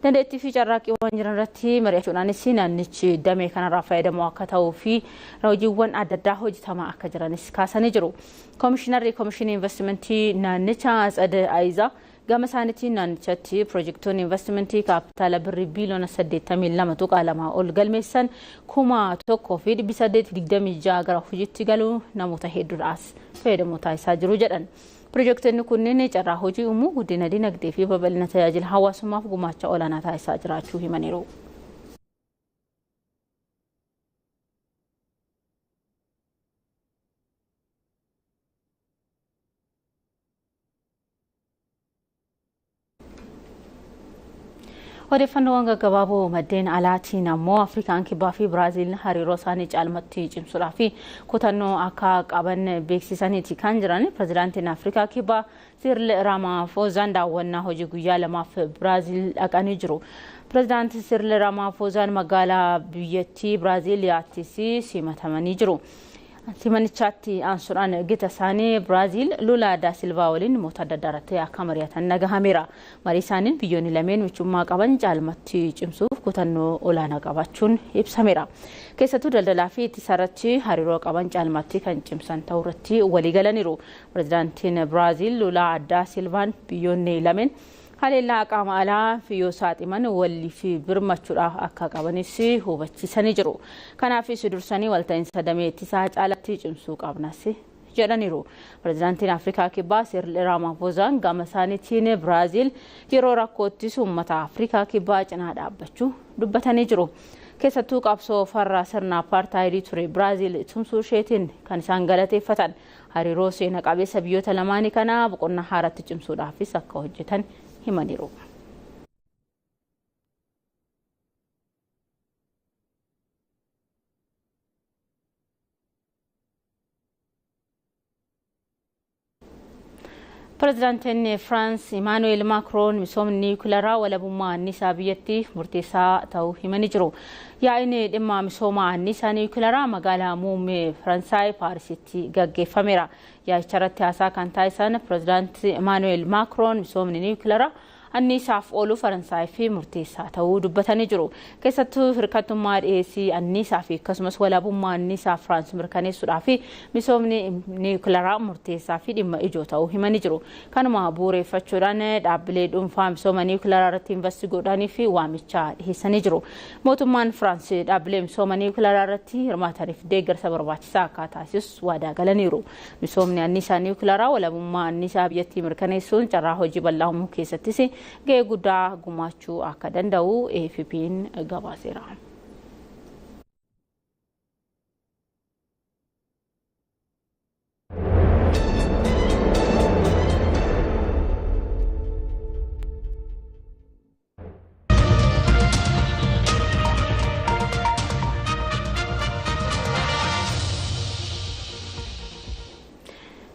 Dandeettii fi carraaqqiiwwan jiran irratti mari'achuudhaanis naannichi damee kanarraa fayyadamoo akka ta'uu fi hojiiwwan adda addaa hojjetamaa akka jiranis kaasanii jiru. Komishinarri komishinii investimentii naannichaa Atsad Ayizaa gama isaaniitiin naannichatti piroojeektoonni investimentii kaapitaala birrii biiliyoona 82.2 ol galmeessan 1,826 gara hojiitti galuu namoota hedduudhaas fayyadamoo taasisaa jiru jedhan. Piroojeektoonni kunneen carraa hojii uumuu, guddina dinagdee fi babal'ina tajaajila hawaasummaaf gumaacha olaanaa taasisaa jiraachuu himaniiru. Odeeffannoowwan gaggabaaboo maddeen alaatiin ammoo Afrikaan kibbaa fi Biraaziil hariiroo isaanii caalmatti cimsuudhaa fi kutannoo akka qaban beeksisaniiti kan jiran. Pirezidaantiin Afrikaa kibbaa Siiril Raamaafoozaan daawwannaa hojii guyyaa lamaaf Biraaziil dhaqanii jiru. Pirezidaanti Siiril Raamaafoozaan magaalaa biyyattii Biraaziiliyaattis simatamanii jiru. Simanichaatti aansuudhaan gita isaanii Biraaziil Lula da Silvaa waliin moota adda addaa irratti akka mari'atan nagahameera. Marii isaaniin biyyoonni lameen michummaa qaban caalmatti cimsuuf kutannoo olaanaa qabaachuun ibsameera. Keessattuu daldalaa fi ittisa irratti hariiroo qaban caalmatti kan cimsan ta'uu irratti walii galaniiru. Pirezidaantiin Biraaziil Lula da Silvaan biyyoonni lameen haleellaa qaama alaa yoo saaximan waliif birmachuudhaaf akka qabanis hubachiisanii jiru. Kanaafis dursanii walta'iinsa damee ittisaa caalatti cimsuu qabnas jedhaniiru. Pireezidaantiin Afrikaa Kibbaa Siril Raamafoozaan gama isaaniitiin Biraaziil yeroo rakkoottis uummata Afrikaa Kibbaa cinaa dhaabbachuu dubbatanii jiru. Keessattuu qabsoo farra sirna apartaayidii ture Biraaziil tumsuu isheetiin kan isaan galateeffatan hariiroo seena qabeessa biyyoota lamaanii kana boqonnaa haaratti cimsuudhaafis akka hojjetan himaniiru. Pireezidaantiin Firaans Imaanu'eel Maakroon misoomni niwukilaraa walabummaa anniisaa biyyattiif murteessaa ta'uu himanii jiru. Yaa'iin dhimma misooma anniisaa niwukilaraa magaalaa muummee Faransaay Paarisitti gaggeeffameera. Yaa'icha irratti haasaa kan taasisan Pireezidaanti Imaanu'eel Maakroon misoomni niwukilaraa anniisaaf oolu Faransaay fi murteessaa ta'uu dubbatanii jiru. Keessattuu hirkattummaa dhiyeessii anniisaa fi akkasumas walabummaa anniisaa Firaans mirkaneessuudhaaf misoomni niwukilaraa murteessaa fi dhimma ijoo ta'uu himanii jiru. Kanuma bu'uureffachuudhaan dhaabbilee dhuunfaa misooma niwukilaraa irratti investi godhanii fi waamicha dhiyeessanii jiru. Mootummaan Firaans dhaabbilee misooma niwukilaraa irratti hirmaataniif deeggarsa barbaachisaa akka taasisu waadaa galaniiru. Misoomni anniisaa niwukilaraa walabummaa anniisaa biyyattii mirkaneessuun carraa hojii bal'aa uumuu keessattis gahee guddaa gumaachuu akka danda'u AFP'n gabaaseera.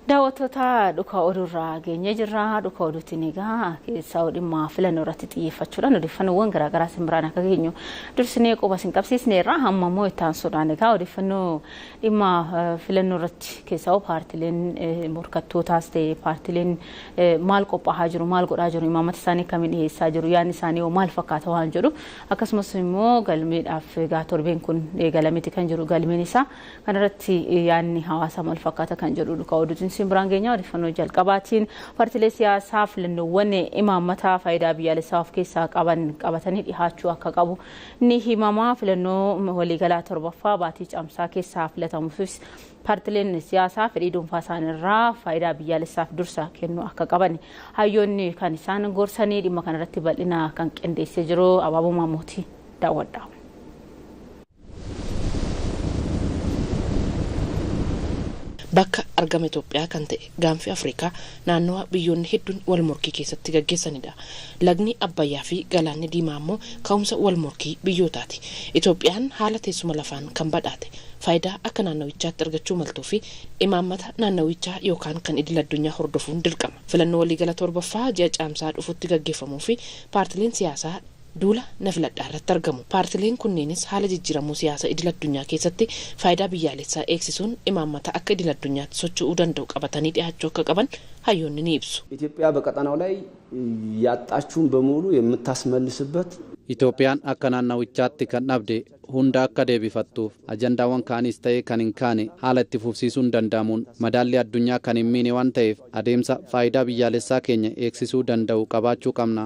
Daawwattoota dhuka oduurraa geenyee jirra. Dhuka oduutiin egaa keessaa dhimma filannoo irratti xiyyeeffachuudhaan odeeffannoowwan garaagaraa simbiraan akka geenyu dursinee quba sin qabsiisneerra. Amma immoo itti aansuudhaan egaa odeeffannoo dhimma filannoo irratti keessaa paartileen morkattootaas ta'e paartileen maal qophaa'aa jiru, maal godhaa jiru, imaammata isaanii akkamiin dhiyeessaa jiru, yaadni isaanii hoo maal fakkaata waan jedhu akkasumas immoo galmeedhaaf egaa torbeen kun eegalameeti kan jiru galmeen isaa kanarratti yaadni hawaasaa maal fakkaata kan jedhu dhuka oduutiin simbiraan geenyaa. Odeeffannoo jalqabaatiin paartilee siyaasaa filannoowwan imaammataa faayidaa biyyaalessaa of keessaa qaban qabatanii dhihaachuu akka qabu ni himama. Filannoo waliigalaa torbaffaa baatii caamsaa keessaa filatamuufis paartileen siyaasaa fedhii dhuunfaa isaaniirraa faayidaa biyyaalessaaf dursa kennuu akka qaban hayyoonni kan isaan gorsanii dhimma kanarratti bal'ina kan qindeessee jiru Abaaboo Maammootii daawwadha. Bakka argama Itoophiyaa kan ta'e gaanfi Afrikaa naannawa biyyoonni hedduun wal morkii keessatti gaggeessanidha. Lagni Abbayyaa fi Galaanni Diimaa immoo ka'umsa wal morkii biyyootaati. Itoophiyaan haala teessuma lafaan kan badhaate faayidaa akka naannawichaatti argachuu maltuu fi imaammata naannawichaa yookaan kan idil addunyaa hordofuun dirqama. Filannoo waliigala torbaffaa ji'a caamsaa dhufutti gaggeeffamuu fi paartileen siyaasaa duula na filadhaa irratti argamu. Paartileen kunneenis haala jijjiiramuu siyaasa idil addunyaa keessatti faayidaa biyyaalessaa eegsisuun imaammata akka idil addunyaatti socho'uu danda'u qabatanii dhiyaachuu akka qaban hayyoonni ni ibsu. ኢትዮጵያ በቀጠናው ላይ ያጣችውን በሙሉ የምታስመልስበት Itoophiyaan akka naannawichaatti kan dhabde hunda akka deebifattuuf ajandaawwan ka'anis ta'e kan hin kaane haala itti fufsiisuun danda'amuun madaalli addunyaa kan hin miine waan ta'eef adeemsa faayidaa biyyaalessaa keenya eegsisuu danda'u qabaachuu qabna.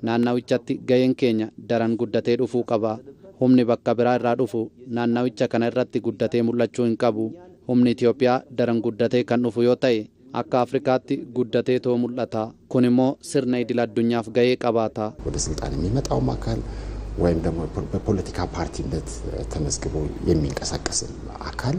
Naannawichatti gaheen keenya daran guddatee dhufuu qaba. Humni bakka biraa irraa dhufu naannawicha kana irratti guddatee mul'achuu hin qabu. Humni Itoophiyaa daran guddatee kan dhufu yoo ta'e akka Afrikaatti guddatee too mul'ata. Kun immoo sirna idil addunyaaf gahee qabaata. ወደ ስልጣን የሚመጣውም አካል ወይም ደግሞ በፖለቲካ ፓርቲነት ተመዝግቦ የሚንቀሳቀስም አካል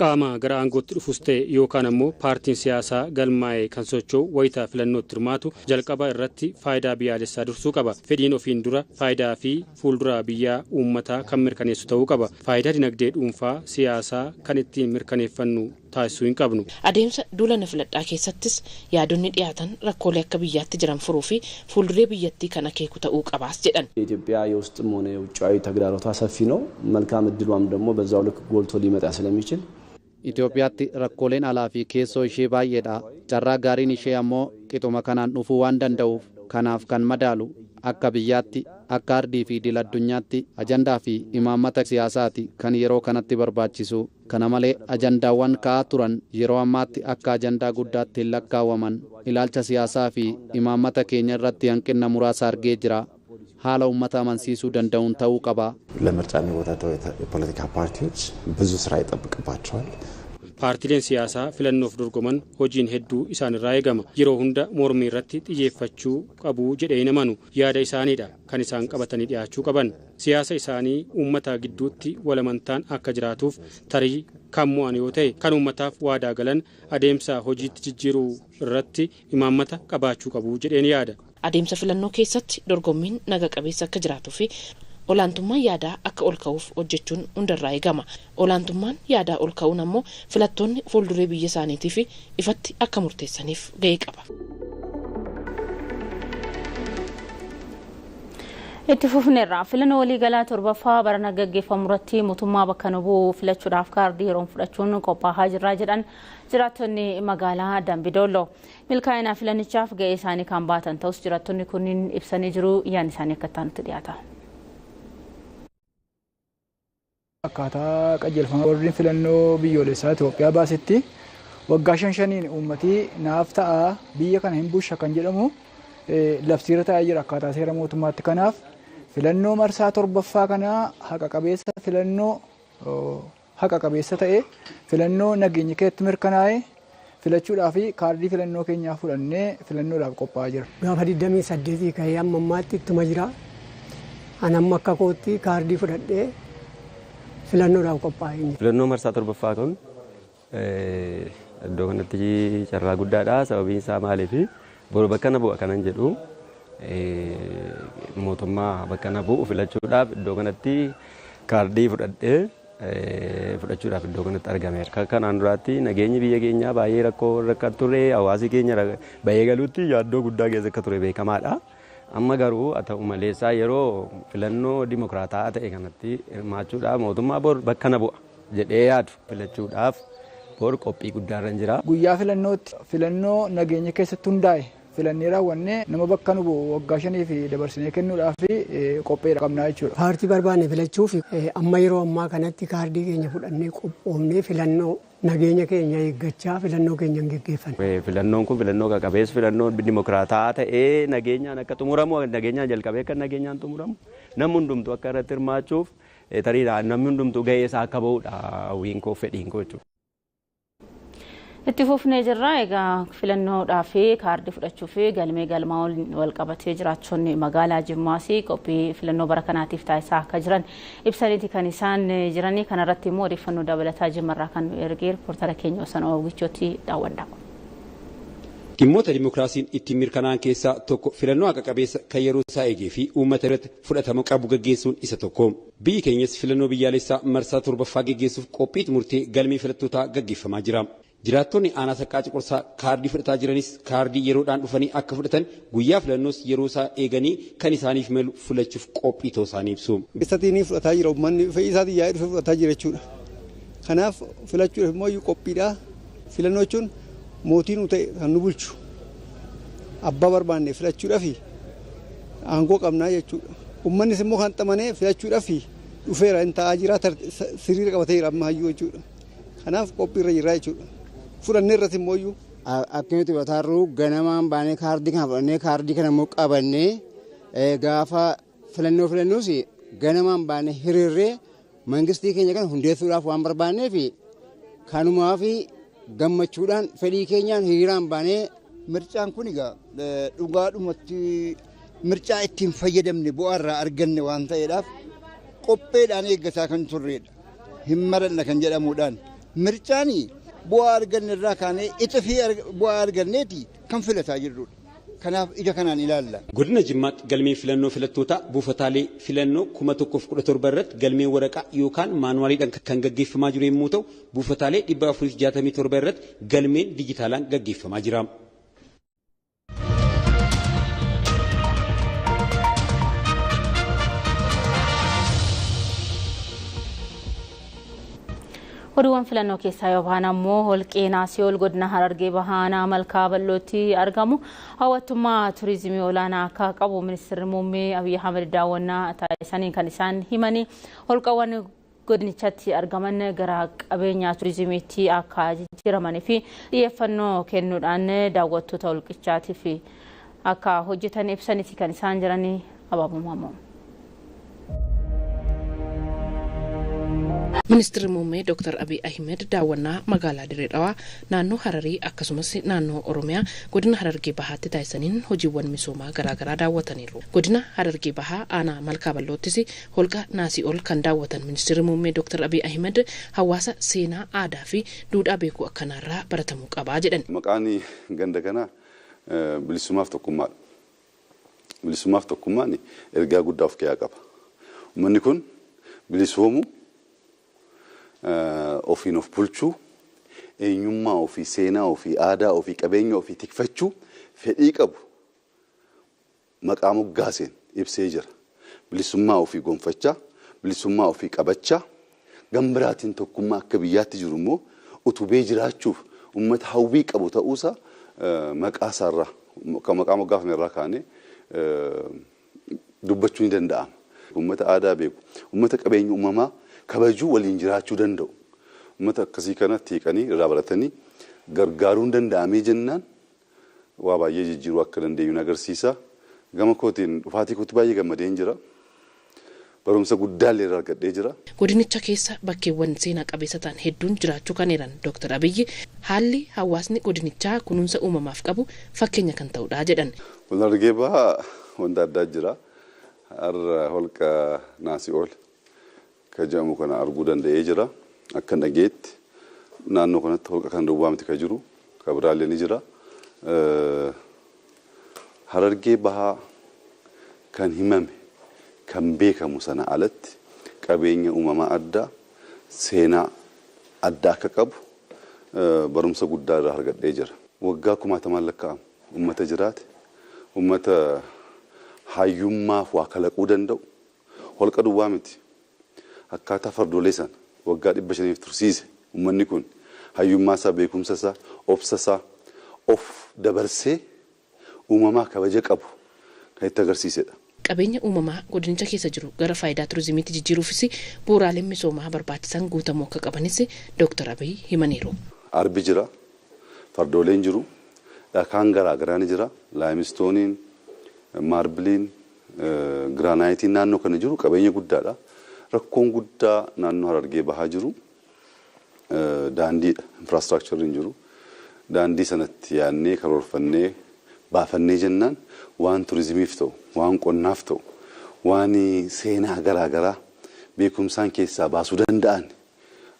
Qaama gara aangootti dhufus ta'e yookaan ammoo paartiin siyaasaa galmaa'ee kan socho'u wayitaa filannootti hirmaatu jalqaba irratti faayidaa biyyaalessaa dursuu qaba. Fedhiin ofiin dura faayidaa fi fuuldura biyyaa uummataa kan mirkaneessu ta'uu qaba. Faayidaa dinagdee dhuunfaa siyaasaa kan ittiin mirkaneeffannu taasisuu hin qabnu. Adeemsa duula na filadhaa keessattis yaadonni dhiyaatan rakkoolee akka biyyaatti jiran furuu fi fuulduree biyyattii kan akeeku ta'uu qabaas jedhan. የኢትዮጵያ የውስጥም ሆነ የውጫዊ ተግዳሮቷ ሰፊ ነው። መልካም እድሏም ደግሞ በዛው ልክ ጎልቶ ሊመጣ ስለሚችል Itoophiyaatti rakkooleen alaa fi keessoo ishee baay'eedha. Carraa gaariin ishee ammoo qixuma kanaan dhufuu waan danda'uuf kanaaf kan madaalu akka biyyaatti akka ardii fi idil addunyaatti ajandaa fi imaammata siyaasaati kan yeroo kanatti barbaachisu. Kana malee ajandaawwan ka'aa turan yeroo ammaatti akka ajandaa guddaatti hin lakkaawwaman. Ilaalcha siyaasaa fi imaammata keenya irratti hanqina muraasa argee jira. Haala uummata amansiisuu danda'uun ta'uu qaba. ለምርጫ የሚወዳደሩ የፖለቲካ ፓርቲዎች ብዙ ስራ ይጠብቅባቸዋል። Paartileen siyaasaa filannoof dorgoman hojiin hedduu isaanirraa eegama. Yeroo hunda mormii irratti xiyyeeffachuu qabu jedhee hin amanu. Yaada isaaniidha kan isaan qabatanii dhiyaachuu qaban. Siyaasa isaanii uummata gidduutti walamantaan akka jiraatuuf tarii kan mo'an yoo ta'e kan uummataaf waadaa galan adeemsa hojiitti jijjiiruu irratti imaammata qabaachuu qabu jedheen yaada. Adeemsa filannoo keessatti dorgommiin naga qabeessa akka jiraatuu fi olaantummaan yaadaa akka ol ka'uuf hojjechuun hundarraa eegama. Olaantummaan yaadaa ol ka'uun ammoo filattoonni fuulduree biyya isaaniitiif ifatti akka murteessaniif ga'ee qaba. Itti fufneerra filannoo waliigalaa torbaffaa barana gaggeeffamu irratti mootummaa bakka nu bu'u filachuudhaaf kaardii yeroon fudhachuun qophaa'aa jirra jedhan jiraattonni magaalaa Dambidolloo. Milkaa'ina filannichaaf ga'ee isaanii kan baatan ta'us jiraattonni kunniin ibsanii jiru. Yaadni isaanii akka itti dhiyaata. Akkaataa qajeelfama warri filannoo biyyoolessaa Itoophiyaa baasetti waggaa 5-5 uummatii naaf ta'a biyya kana hin busha kan jedhamu labsiirra taa'ee jira akkaataa seera mootummaatti. Kanaaf filannoo marsaa torbaffaa kana haqa qabeessa filannoo haqa qabeessa ta'e filannoo nageenya keetti mirkanaa'e filachuudhaaf kaardii filannoo keenyaa fudhannee filannoodhaaf qophaa'aa jira. Gaafa 28 ka'ee amma ammaatti ittuma jira. Ani amma akka kootti kaardii fudhadhee filannoodhaaf qophaa'ee jira. Filannoo marsaa torbaffaa kun iddoo kanatti carraa guddaadha. Sababiin isaa maaliifi boru bakka na bu'a kanan jedhu mootummaa bakka na bu'u filachuudhaaf iddoo kanatti kaardii fudhadhee fudhachuudhaaf iddoo kanatti argameera. Kanaan duraatti nageenyi biyya keenyaa baay'ee rakkoo irra ture, hawaasi keenya baay'ee galuutti yaaddoo guddaa keessa akka ture beekamaadha. Amma garuu haa ta'u maleessaa yeroo filannoo dimokiraataa ta'e kanatti hirmaachuudhaaf mootummaa bor bakka na bu'a jedhee yaadu filachuudhaaf bor qophii guddaarra jira. Guyyaa filannootti filannoo nageenya keessatti hundaa'e filannee raawwannee nama bakka nu bu'u waggaa 5 fi dabarsinee kennuudhaaf qopheedha qabnaa jechuudha. Paartii barbaanne filachuuf amma yeroo ammaa kanatti kaardii keenya fudhannee qophoofnee filannoo nageenya keenya eeggachaa filannoo keenya hin geggeeffanne. Filannoon kun filannoo qabeessa filannoo dimokiraataa ta'ee nageenyaan akka xumuramu nageenyaan jalqabee akka nageenyaan xumuramu namni hundumtuu akka irratti hirmaachuuf tarii namni hundumtuu ga'ee isaa akka ba'uudha hawwiin koo fedhiin koo jechuudha. Itti fufnee jirra. Egaa filannoodhaaf kaardii fudhachuuf galmee galmaa wal qabatee jiraattonni magaalaa Jimmaas qophii filannoo bara kanaatiif taasisaa akka jiran ibsaniiti kan isaan jiranii. Kanarratti immoo odeeffannoo dabalataa Jimmarraa kan nu ergee riippoortara keenya Osana Ogichooti daawwadha. Dhimmoota dimokiraasiin ittiin mirkanaa'an keessaa tokko filannoo haqa qabeessa kan yeroo isaa eegee fi uummata irratti fudhatama qabu gaggeessuun isa tokko. Biyyi keenyas filannoo biyyaalessaa marsaa torbaffaa gaggeessuuf qophii xumurtee galmee filattootaa gaggeeffamaa jira. Jiraattonni aanaa Saqqaa Coqorsaa kaardii fudhataa jiranis kaardii yeroodhaan dhufanii akka fudhatan guyyaa filannoos yeroo isaa eeganii kan isaaniif malu filachuuf qophii ta'uu isaanii ibsu. Keessatti ni fudhataa jira uummanni fedhii isaatiin yaa'ee dhufe fudhataa jira jechuudha. Kanaaf filachuudhaaf immoo qophiidha. Filannoo jechuun mootii nu ta'e kan nu bulchu abbaa barbaanne filachuudhaaf aangoo qabnaa jechuudha. Uummannis immoo kan xamanee filachuudhaaf dhufeera hin taa'aa jira siriira qabatee jira amma hayyuu jechuudha. Kanaaf qophiirra jira jechuudha. Fudhannee irratti immoo iyyuu. Akka nuti bataarru ganamaan baanee kaardii kana fudhannee kaardii kana immoo qabannee gaafa filannoo filannuus ganamaan baanee hiriirree mangistii keenya kana hundeessuudhaaf waan barbaanneef kanumaaf gammachuudhaan fedhii keenyaan hiriiraan baanee. Mircaan kun egaa dhugaadhumatti mircaa ittiin fayyadamne bu'aa irraa arganne waan ta'eedhaaf qopheedhaan eeggataa kan turredha. Hin maranna kan jedhamuudhaan mircaan bu'aa arganne irraa kaanee ixifii bu'aa arganneeti kan filataa jirrudha. Kanaaf ija kanaan ilaalla. Godina Jimmaatti galmeen filannoo filattootaa buufataalee filannoo 1017 irratti galmeen waraqaa yookaan maanuwaaliidhaan kan gaggeeffamaa jiru yommuu ta'u buufataalee 467 irratti galmeen dijitaalaan gaggeeffamaa jira. Oduuwwan filannoo keessaa yoo bahan ammoo holqee Naasiyool godina Harargee Bahaanaa Malkaa Bal'ootti argamu hawwattummaa turizimii olaanaa akka qabu ministeerri muummee Abiyyi Ahmed daawwannaa taasisaniin kan isaan himanii holqawwan godinichatti argaman gara qabeenya turizimiitti akka jijjiiramanii fi xiyyeeffannoo kennuudhaan daawwattoota holqichaatiif akka hojjetan ibsaniiti kan isaan jiranii abaabumamu. Ministeerri muummee Dr. Abiy Ahmed daawwannaa magaalaa Dirree Dhawaa, naannoo Hararii akkasumas naannoo Oromiyaa godina Harargee Bahaatti taasisaniin hojiiwwan misoomaa garaagaraa daawwataniiru. Godina Harargee Bahaa aanaa Malkaa Bal'oottis holqa Naasii ol kan daawwatan Ministeerri muummee Dr. Abiy Ahmed hawaasa seenaa, aadaa fi duudhaa beekuu akkanaarraa baratamuu qabaa jedhan. Maqaan ganda kanaa bilisummaaf tokkummaadha. Bilisummaaf tokkummaan ergaa guddaa of keessaa qaba. Uummanni kun bilisoomuu, ofiin of bulchuu, eenyummaa ofii, seenaa ofii, aadaa ofii, qabeenya ofii tikfachuu fedhii qabu maqaa moggaaseen ibsee jira. Bilisummaa ofii gonfachaa, bilisummaa ofii qabachaa, gambiraatiin tokkummaa akka biyyaatti jiru immoo utubee jiraachuuf uummata hawwii qabu ta'uusaa maqaa isaarraa, maqaa moggaafame irraa kaanee dubbachuu ni danda'ama. Uummata aadaa beeku, uummata qabeenya uumamaa kabajuu waliin jiraachuu danda'u. Uummata akkasii kana tiiqanii irraa baratanii gargaaruun danda'amee jennaan waa baay'ee jijjiiruu akka dandeenyu agarsiisa. Gama kootiin dhufaatii kootti baay'ee gammadeen jira. Barumsa guddaa illee irraa argadhee jira. Godinicha keessa bakkeewwan seenaa qabeessa ta'an hedduun jiraachuu kan eeran Dr. Abiyyi haalli hawaasni godinichaa kunuunsa uumamaaf qabu fakkeenya kan ta'udha jedhan. Harargee Bahaa wanta addaa jira. Har'a holqa Naasii ol kan jedhamu kana arguu danda'ee jira. Akka dhageetti naannoo kanatti holqa kan duwwaa miti kan jiru kan biraallee ni jira. Harargee Bahaa kan himame kan beekamu sana alatti qabeenya uumamaa addaa, seenaa addaa akka qabu barumsa guddaa irraa argadhee jira. Waggaa kumaatamaan lakkaa'amu uummata jiraate, uummata hayyummaaf waa kalaquu danda'u, holqa duwwaa miti. Akkaataa fardoolee sana waggaa 500 tursiise uummanni kun hayyummaa isaa, beekumsa isaa, obsa isaa of dabarsee uumamaa kabaja qabu kan itti agarsiisedha. Qabeenya uumamaa godinicha keessa jiru gara faayidaa turizimiitti jijjiiruufis bu'uuraaleen misoomaa barbaachisan guutamuu akka qabanis Dr. Abiy himaniiru. Arbi jira, fardooleen jiru, dhakaan garaagaraa ni jira, laayimistooniin, maarbiliin, giraanaayitiin naannoo kana jiru qabeenya guddaadha. Rakkoon guddaa naannoo Harargee Bahaa jiru daandiidha, infraastiraakchariin jiru. Daandii sanatti yaadnee karoorfannee baafannee jennaan waan turizimiif ta'u, waan qonnaaf ta'u, waan seenaa garaagaraa beekumsaan keessaa baasuu danda'an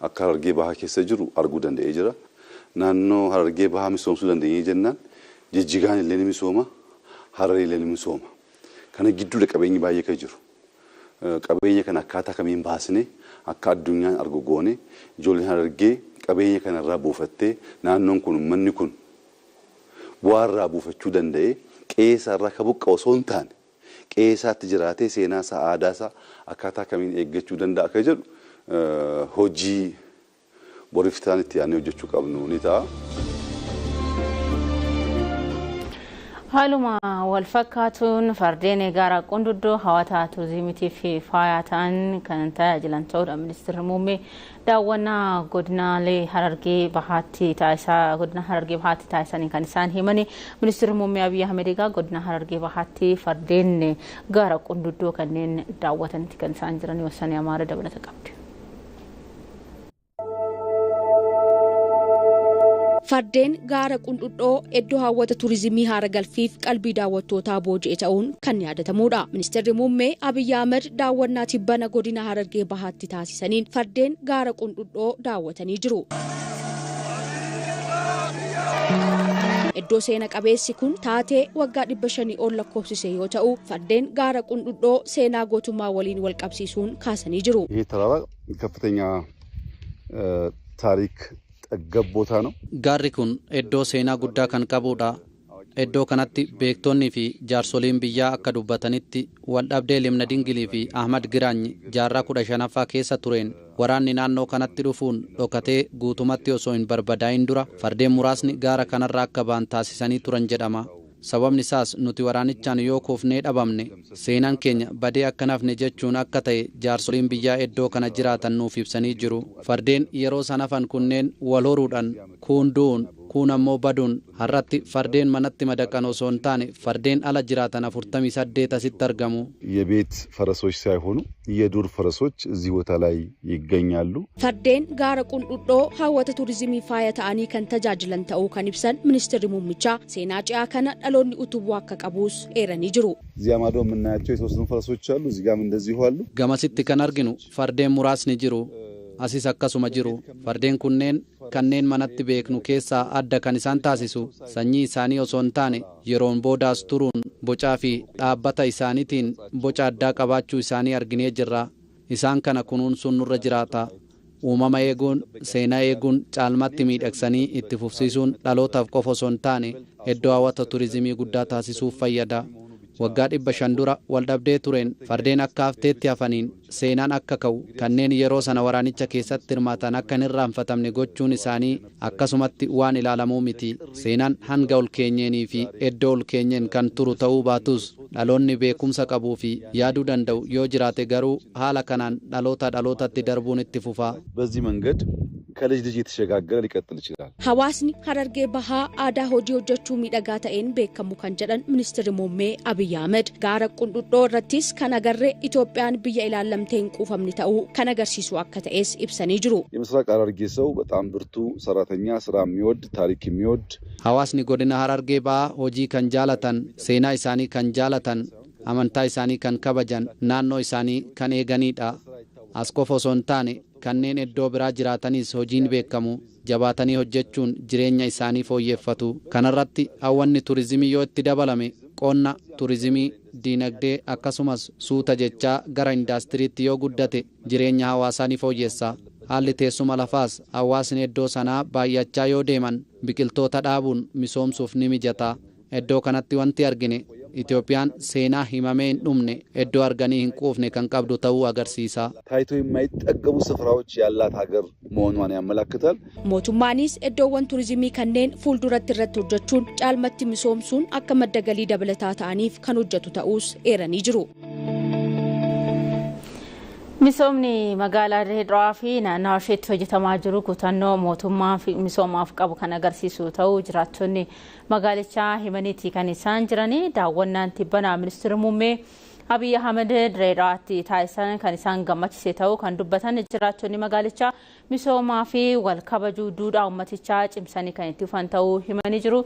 akka Harargee Bahaa keessa jiru arguu danda'ee jira. Naannoo Harargee Bahaa misoomsuu dandeenyee jennaan Jijjigaan illee ni misooma, Hararii illee ni misooma. Kana gidduudha qabeenyi baay'ee kan jiru. Qabeenya kana akkaataa kamiin baasnee akka addunyaan argu goone ijoolleen Harargee qabeenya kanarraa buufattee naannoon kun uummanni kun bu'aa irraa buufachuu danda'ee qe'ee isaarraa akka buqqa'u osoo hin taane qe'ee isaatti jiraatee seenaa isaa, aadaa isaa akkaataa kamiin eeggachuu danda'a akka jedhu hojii boriif ta'an itti yaadnee hojjechuu qabnu ni ta'a. Haaluma wal fakkaatuun fardeen gaara qunduddoo hawwata turizimiitiif faayaa ta'an kan tajaajilan ta'uudha. Ministeerri muummee daawwannaa godinaalee Harargee Bahaatti taasisaa godina Harargee Bahaatti taasisanii kan isaan himani. Ministeerri muummee Abiy Ahmed egaa godina Harargee Bahaatti fardeen gaara qunduddoo kanneen daawwatanitti kan isaan jiran Yoosan Amaara dabalata qabdi. Fardeen gaara qunduddoo iddoo hawwata turizimii haara galfiif qalbii daawwattootaa booji'e ta'uun kan yaadatamudha. Ministeerri muummee Abiy Ahmed daawwannaa tibbana godina Harargee Bahaatti taasisaniin fardeen gaara qunduddoo daawwatanii jiru. Iddoo seena qabeessi kun taatee waggaa 500 ol lakkoofsise yoo ta'u, fardeen gaara qunduddoo seenaa gootummaa waliin wal qabsiisuun kaasanii jiru. ይህ ተራራ ከፍተኛ ታሪክ ጠገብ ቦታ ነው። Gaarri kun iddoo seenaa guddaa kan qabudha. Iddoo kanatti beektonnii fi jaarsoliin biyyaa akka dubbatanitti waldhabdee Limna Dingilii fi Ahmad Giraany jaarraa 15ffaa keessa tureen waraanni naannoo kanatti dhufuun dhokatee guutumatti osoo hin barbadaa'in dura fardeen muraasni gaara kanarraa akka ba'an taasisanii turan jedhama. Sababni isaas nuti waraanichaan yoo kuufnee dhabamne seenaan keenya badee akka nafne jechuun akka ta'e jaarsoliin biyyaa iddoo kana jiraatan nuuf ibsanii jiru. Fardeen yeroo sana hafan kunneen wal horuudhaan kuun du'uun Kuun ammoo baduun har'atti fardeen manatti madaqan osoo hin taane fardeen ala jiraatan 48 asitti argamu. የቤት ፈረሶች ሳይሆኑ የዱር ፈረሶች እዚህ ቦታ ላይ ይገኛሉ። Fardeen gaara Qundhudhoo hawwata turizimii faaya ta'anii kan tajaajilan ta'uu kan ibsan ministeerri muummichaa seenaa ce'aa kana dhaloonni utubuu akka qabus eeranii jiru. እዚያ ማዶ የምናያቸው የተወሰኑ ፈረሶች አሉ። እዚህ ጋርም እንደዚሁ አሉ። Gamasitti kan arginu fardeen muraasni jiru. Asis akkasuma jiru. Fardeen kunneen kanneen manatti beeknu keessaa adda kan isaan taasisu sanyii isaanii osoo hin taane yeroon boodaas turuun bocaa fi dhaabbata isaaniitiin boca addaa qabaachuu isaanii arginee jirra. Isaan kana kunuunsuun nurra jiraata. Uumama eeguun, seenaa eeguun, caalmatti miidhagsanii itti fufsiisuun dhalootaaf qofa osoo hin taane iddoo hawwata turizimii guddaa taasisuuf fayyada. Waggaa 500 dura waldhabdee tureen fardeen akka hafteetti hafaniin seenaan akka ka'u kanneen yeroo sana waraanicha keessatti hirmaatan akka hin irraanfatamne gochuun isaanii akkasumatti waan ilaalamuu miti. Seenaan hanga ol keenyeenii fi iddoo ol keenyeen kan turu ta'uu baatus dhaloonni beekumsa qabuu fi yaaduu danda'u yoo jiraate garuu haala kanaan dhaloota dhalootatti darbuun itti fufa. በዚህ መንገድ ከልጅ ልጅ የተሸጋገረ ሊቀጥል ይችላል። Hawaasni Harargee Bahaa aadaa hojii hojjechuu miidhagaa ta'een beekamu kan jedhan ministeerri muummee Abiyyi Ahmed gaara Qundhudhoo irrattis kan agarre Itoophiyaan biyya ilaallamtee hin quufamne ta'uu kan agarsiisu akka ta'es ibsanii jiru. የምስራቅ ሐረርጌ ሰው በጣም ብርቱ ሰራተኛ፣ ስራ የሚወድ፣ ታሪክ የሚወድ Hawaasni godina Harargee Bahaa hojii kan jaalatan, seenaa isaanii kan jaalatan, amantaa isaanii kan kabajan, naannoo isaanii kan eeganidha. As qofa osoo hin taane kanneen iddoo biraa jiraatanis hojiin beekamu jabaatanii hojjechuun jireenya isaanii fooyyeffatu. Kanarratti hawwanni turizimii yoo itti dabalame qonna, turizimii, diinagdee akkasumas suuta jechaa gara indaastiriitti yoo guddate jireenya hawaasaa ni fooyyessa. Haalli teessuma lafaas hawaasni iddoo sanaa baay'achaa yoo deeman biqiltoota dhaabuun misoomsuuf ni mijata. Iddoo kanatti wanti argine Itoophiyaan seenaa himamee hin dhumne iddoo arganii hin quufne kan qabdu ta'uu agarsiisa. ታይቶ የማይጠገቡ ስፍራዎች ያላት ሀገር መሆኗን ያመላክታል። Mootummaanis iddoowwan turizimii kanneen fuulduratti irratti hojjechuun caalmatti misoomsuun akka madda galii dabalataa ta'aniif kan hojjetu ta'uus eeranii jiru. Misoomni magaalaa Dirree Dhawaa fi naannawaa isheetti hojjetamaa jiru kutannoo mootummaa fi misoomaaf qabu kan agarsiisu ta'uu jiraattonni magaalichaa himaniiti kan isaan jiranii. Daawwannaan tibbanaa ministeerri muummee Abiyyi Ahmed Dirree Dhawaatti taasisan kan isaan gammachiise ta'uu kan dubbatan jiraattonni magaalichaa misoomaa fi wal kabajuu duudhaa uummatichaa cimsanii kan itti fufan ta'uu himanii jiru.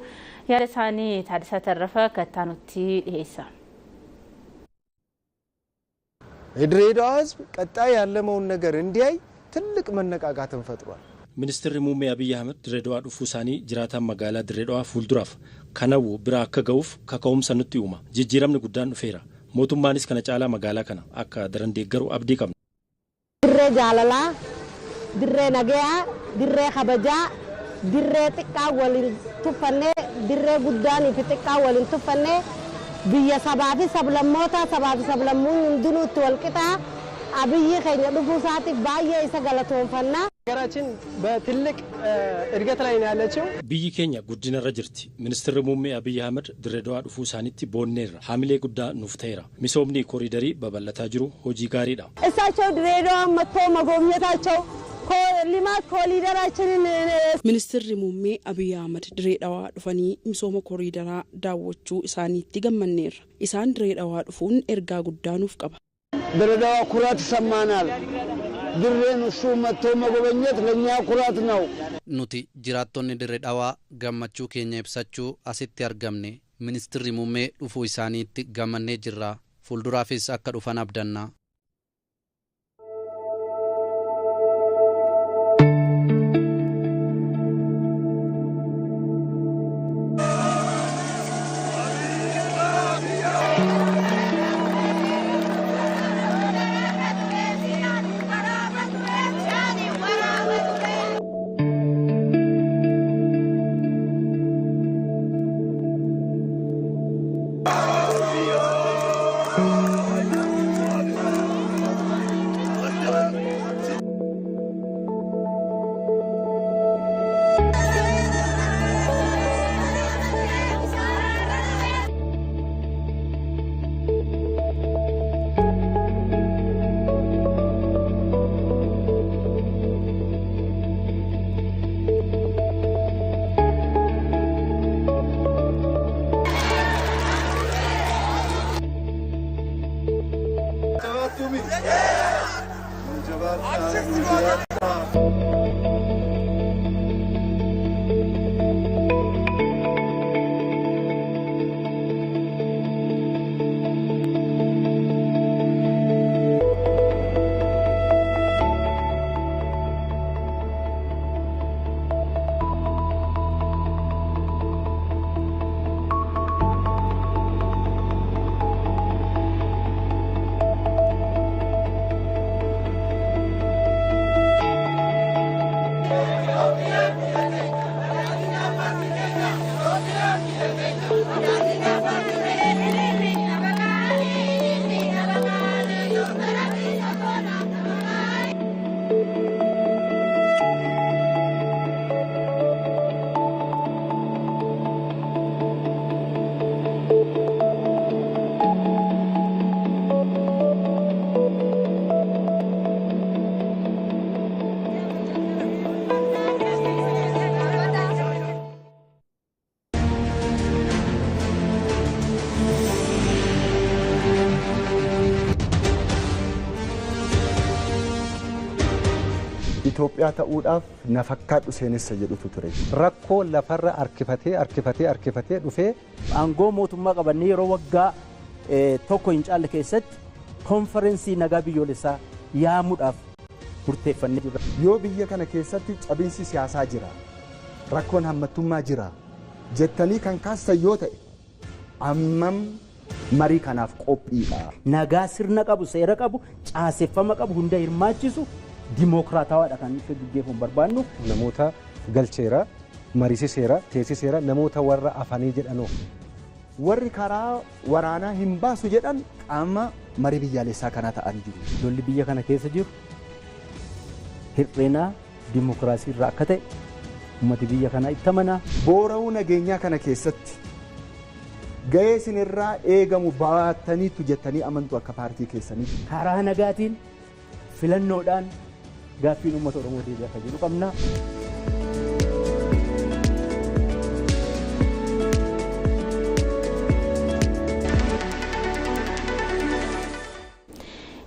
Yaada isaanii Taaddasaa Tarrafa kattaanutti dhiyeessa. የድሬዳዋ ሕዝብ ቀጣይ ያለመውን ነገር እንዲያይ ትልቅ መነቃቃትን ፈጥሯል። Ministeerri muummee Abiyyi Ahmed Dirree Dhawaa dhufuu isaanii jiraataan magaalaa Dirree Dhawaa fuulduraaf kan hawwu bira akka ga'uuf kaka'umsa nutti uuma. Jijjiiramni guddaan dhufeera. Mootummaanis kana caalaa magaalaa kana akka daran deeggaru abdii qabna. Dirree jaalalaa, dirree nagayaa, dirree kabajaa, dirree xiqqaa waliin tuffannee, dirree guddaanii fi xiqqaa waliin tuffannee biyya sabaa fi sablammoota sabaa fi sablammuun hundinuu itti wal qixaa Abiyyi keenya dhufuu isaatiif baay'ee isa galatoonfanna. ሀገራችን በትልቅ እድገት ላይ ነው ያለችው። Biyyi keenya guddinarra jirti. Ministeerri muummee Abiyyi Ahmed Dirree Dhawaa dhufuu isaaniitti boonneerra. Haamilee guddaa nuuf ta'eera. Misoomni kooriidarii babal'ataa jiru hojii gaariidha. እሳቸው ድሬዳዋን መጥቶ መጎብኘታቸው ልማት ኮሪደራችንን Ministeerri muummee Abiyyi Ahmed Dirree Dhawaa dhufanii misooma kooriidaraa daawwachuu isaaniitti gammanneerra. Isaan Dirree Dhawaa dhufuun ergaa guddaa nuuf qaba. ድሬዳዋ ኩራት ይሰማናል። ድሬን እሱ መጥቶ መጎብኘት ለእኛ ኩራት ነው። Nuti jiraattonni Dirree Dhawaa gammachuu keenya ibsachuu asitti argamne. Ministeerri muummee dhufuu isaaniitti gammannee jirra. Fuulduraafis akka dhufan abdanna. Itoophiyaa ta'uudhaaf na fakkaadhu seenessa jedhutu ture. Rakkoo lafarra harkifatee harkifatee harkifatee dhufee. Aangoo mootummaa qabannee yeroo waggaa tokko hin caalle keessatti konferensii nagaa biyyoolessaa yaamuudhaaf murteeffannee jirra. Yoo biyya kana keessatti cabinsi siyaasaa jira, rakkoon hammattummaa jira jettanii kan kaastan yoo ta'e ammam marii kanaaf qophiidha. Nagaa sirna qabu, seera qabu, caaseffama qabu hunda hirmaachisu dimookiraatawaadha kan nuti gaggeeffamu barbaannu. Namoota galcheera, mariisiseera, teessiseera, namoota warra afanii jedhanoo. Warri karaa waraanaa hin baasu jedhan qaama marii biyyaalessaa kanaa ta'anii jiru. Lolli biyya kana keessa jiru hir'ina dimookiraasii irraa akka ta'e uummati biyya kanaa itti amana. Boora'uu nageenyaa kana keessatti gahee isinirraa eegamu baattaniitu jettanii amantu akka paartii keessanii. Karaa nagaatiin filannoodhaan gaaffiin uummata Oromoo deebi'aa akka jedhu qabna.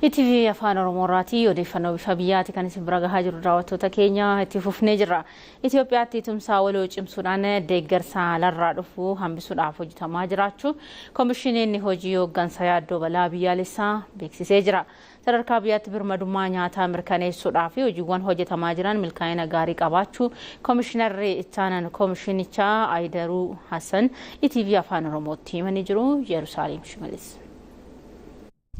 ETV Afaan Oromoo irraatii odeeffannoo bifa biyyaati kan isin bira gahaa jiru daawwattoota keenya itti fufnee jirra. Itoophiyaatti tumsaa waloo cimsuudhaan deeggarsa alarraa dhufu hambisuudhaaf hojjetamaa jiraachuu koomishiniin hojii hooggansa yaaddoo balaa biyyaalessaa beeksisee jira. Sadarkaa biyyaatti birmadummaa nyaataa mirkaneessuudhaaf hojiiwwan hojjetamaa jiran milkaa'ina gaarii qabaachuu koomishinarri ittaanan koomishinichaa Ayidaruu Hassan ETV Afaan Oromootti himanii jiru. Yerusaalem Shimalis.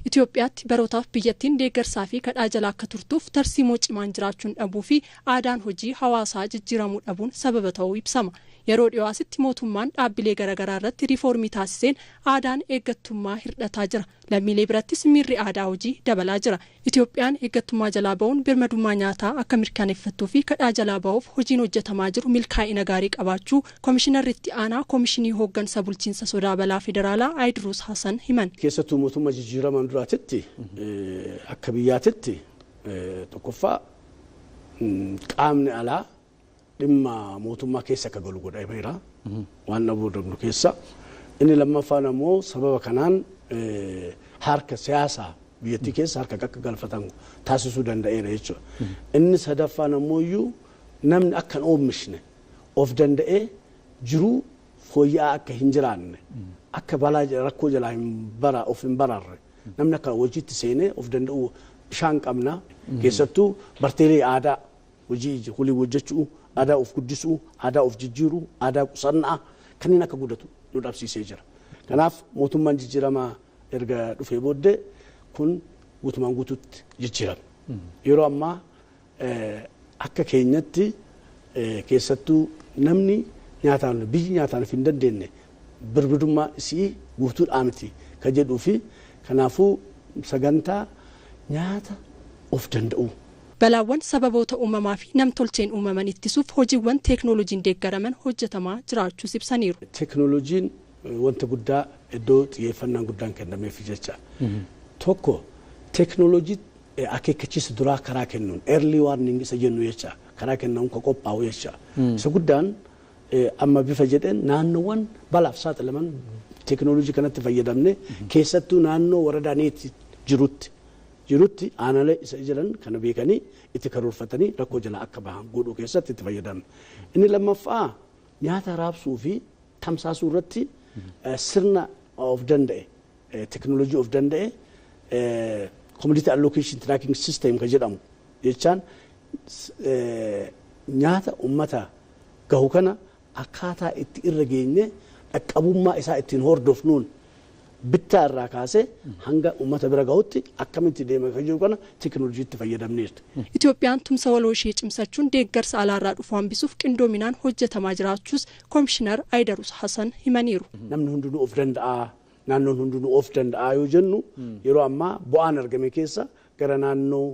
Itoophiyaatti barootaaf biyyattiin deeggarsaa fi kadhaa jala akka turtuuf tarsiimoo cimaan jiraachuun dhabuu fi aadaan hojii hawaasaa jijjiiramuu dhabuun sababa ta'uu ibsama. Yeroo dhiyoo asitti mootummaan dhaabbilee garaagaraa irratti riifoormii taasiseen aadaan eeggattummaa hir'ataa jira. Lammiilee birattis miirri aadaa hojii dabalaa jira. Itoophiyaan eeggattummaa jalaa ba'uun birmadummaa nyaataa akka mirkaneeffattuu fi kadhaa jalaa ba'uuf hojiin hojjetamaa jiru milkaa'ina gaarii qabaachuu koomishinarri itti aanaa koomishinii hooggansa bulchiinsa sodaa balaa federaalaa Ayidiruus Hasan himan. Keessattuu mootummaa jijjiiramaan duraatitti akka biyyaatitti tokkoffaa qaamni alaa dhimma mootummaa keessa akka galu godhameera. Waan dhabuu danda'u keessa. Inni lammaffaan ammoo sababa kanaan harka siyaasaa biyyattii keessa harka akka galfatan taasisuu danda'eera jechuudha. Inni sadaffaan ammoo iyyuu namni akka hin oomishne of danda'ee jiruu fooyya'aa akka hin jiraanne akka balaa rakkoo jalaa hin bara of hin baraarre namni akka hojiitti seenee of danda'u bishaan qabna. Keessattuu barteelee aadaa hojii hulii hojjechuu, aadaa of guddisuu, aadaa of jijjiiruu, aadaa qusannaa kanneen akka guddatu nu dhabsiisee jira. Kanaaf mootummaan jijjiiramaa erga dhufee booddee kun guutumaan guutuutti jijjiirame. Yeroo ammaa akka keenyatti keessattuu namni nyaataan biyyi nyaataan of hin dandeenye birmadummaa isii guutuudhaa miti kan jedhuu fi kanaafuu sagantaa nyaata of danda'u. Balaawwan sababoota uumamaa fi namtolcheen uumaman ittisuuf hojiiwwan teeknooloojiin deeggaraman hojjetamaa jiraachuus ibsaniiru. Teeknooloojiin wanta guddaa iddoo xiyyeeffannaan guddaan kennameef jecha. Tokko teeknooloojii akeekkachiisa duraa karaa kennuun early warning isa jennu jecha karaa kennamuun kan qophaa'u jecha. Isa guddaan amma bifa jedheen naannoowwan balaaf saaxilaman teeknooloojii kanatti fayyadamne keessattuu naannoo waradaaniitti jirutti aanaalee isa jiran kana beekanii itti karoorfatanii rakkoo jalaa akka bahan godhuu keessatti itti fayyadamne. Inni lammaffaa nyaata raabsuu fi tamsaasuu irratti sirna of danda'e teeknooloojii of danda'e community allocation tracking system kan jedhamu jechaan nyaata uummata gahu kana akkaataa itti irra geenye dhaqqabummaa isaa ittiin hordofnuun bittaa irraa kaasee hanga uummata bira gahutti akkamitti deema kan jiru kana teeknooloojiitti fayyadamneerti. Itoophiyaan tumsa waloo ishee cimsachuun deeggarsa alaarraa dhufu hambisuuf qindoominaan hojjetamaa jiraachuus koomishinar Ayidaruus Hasan himaniiru. Namni hundinuu of danda'a naannoon hundinuu of danda'a yoo jennu yeroo ammaa bu'aan argame keessa gara naannoo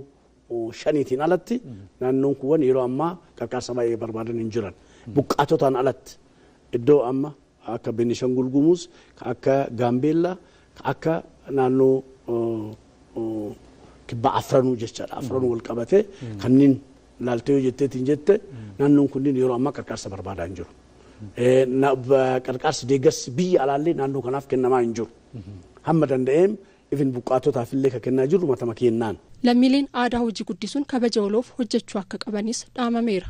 shaniitiin alatti naannoon kuwwan yeroo ammaa qarqaarsa baay'ee barbaadan hin jiran. Buqqaatotaan alatti iddoo amma akka Benishangul Gumuz, akka Gaambeellaa, akka naannoo kibba afranuu jechaadha. Afranuu wal qabatee kanneen laaltee yoo jetteetiin jette naannoon kunniin yeroo ammaa qarqaarsa barbaadaa hin jiru. Qarqaarsi deeggarsi biyya alaallee naannoo kanaaf kennamaa hin jiru. Hamma danda'een Ifin buqqaatotaaf illee kan kennaa jirru matama kennaan. Lammiileen aadaa hojii guddisuun kabaja waloof hojjechuu akka qabanis dhaamameera.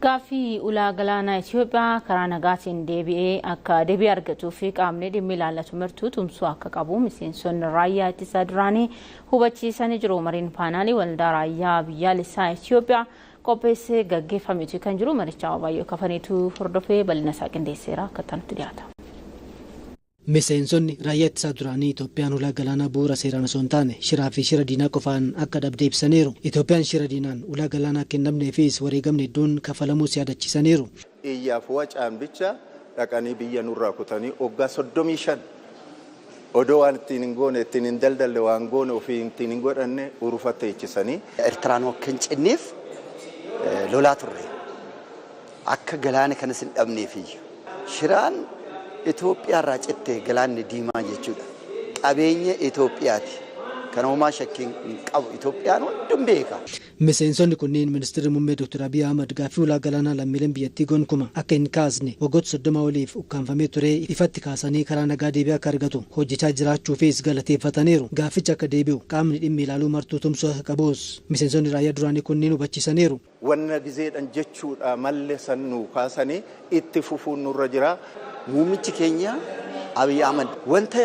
Gaaffii ulaa galaanaa Itoophiyaa karaa nagaatiin deebi'ee akka deebii argatuu fi qaamni dhimmi ilaallatu martuu tumsuu akka qabu miseensonni raayyaa ittisaa duraanii hubachiisanii jiru. Mariin paanaalii waldaa raayyaa biyyaalessaa Itoophiyaa qopheessee gaggeeffametu kan jiru. Marichaa baay'ee kafaniitu hordofee bal'ina isaa qindeesseera akka ta'anitti dhiyaata. Miseensonni raayyaa ittisaa duraanii Itoophiyaan ulaa galaanaa bu'uura seeraan osoo hin taane shiraa fi shira diinaa qofaan akka dhabde ibsaniiru. Itoophiyaan shira diinaan ulaa galaanaa kennamneefis wareegamni hedduun kafalamuus yaadachiisaniiru. Iyyaaf wacaan bicha dhaqanii biyya nurraa kutanii waggaa 35 odoo waan ittiin hin goone ittiin hin daldalle waan goone ofii ittiin hin godhanne urufatte jechisanii. Eertiraan akka hin cinneef lolaa turre akka galaana kanas hin dhabneef iyyuu shiraan Itoophiyaa irraa cittee galaanni diimaa jechuudha. Qabeenya Itoophiyaati. Kana homaa shakkiin hin qabu. Itoophiyaan hundum beeka. Miseensonni kunneen ministeerri muummee Dr. Abiy Ahmad gaaffii ulaa galaanaa lammiileen biyyattii gonkuma akka hin kaasne waggoota 30 oliif ukkaanfamee ture ifatti kaasanii karaa nagaa deebii akka argatu hojjechaa jiraachuufis galateeffataniiru. Gaaffichi akka deebi'u qaamni dhimmi ilaaluu martuu tumsuu akka qabus miseensonni raayyaa duraanii kunneen hubachiisaniiru. Wanna gizeedhaan jechuudha mallee san nuu kaasanii itti fufuun nurra jira. Muummichi keenya Abiy Ahmad wanta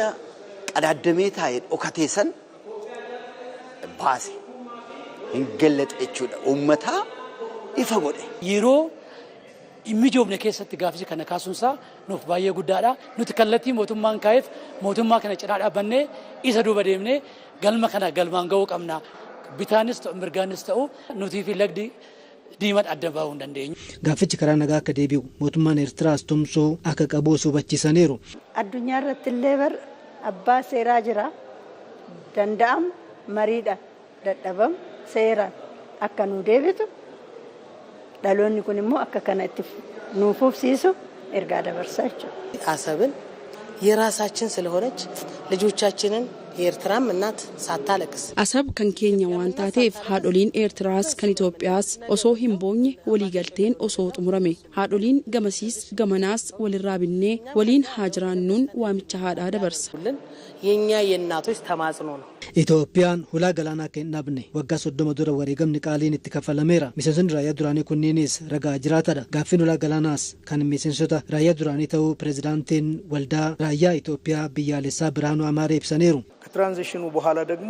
qadaadamee taa'e dhokatee san baase hin gallaxe jechuudha. Uummataa ifa godhe. Yeroo hin mijoofne keessatti gaaffii kana kaasuunsaa nuuf baay'ee guddaadha. Nuti kallattii mootummaan kaa'eef mootummaa kana cinaa dhaabbannee isa duuba deemnee galma kana galmaan ga'uu qabna. Bitaanis ta'u mirgaanis ta'u nutii fi lagdi diimaan adda bahuu hin dandeenyu. Gaaffichi karaa nagaa akka deebi'u mootummaan Eertiraas tumsuu akka qabus hubachiisaniiru. Addunyaa irratti illee bar abbaa seeraa jira. Danda'amu mariidhaan dadhabamu seeraan akka nu deebitu dhaloonni kun immoo akka kana itti nu fufsiisu ergaa dabarsaa jechuudha. አሰብን የራሳችን ስለሆነች ልጆቻችንን የኤርትራም እናት ሳታለቅስ አሰብ kan keenya waan taateef haadholiin Eertiraas kan Itoophiyaas osoo hin boonye waliigalteen osoo xumurame haadholiin gamasiis gamanaas walirraa binnee waliin haa jiraannuun waamicha haadhaa dabarsa. የኛ የእናቶች ተማጽኖ ነው። Itoophiyaan hulaa galaanaa akka hin dhabne waggaa 30 dura wareegamni qaaliin itti kafalameera. Miseensonni raayyaa duraanii kunneenis ragaa jiraatadha. Gaaffiin hulaa galaanaas kan miseensota raayyaa duraanii ta'uu pirezidaantiin waldaa raayyaa Itoophiyaa biyyaalessaa Birhaanuu Amaaree ibsaniiru. ከትራንዚሽኑ በኋላ ደግሞ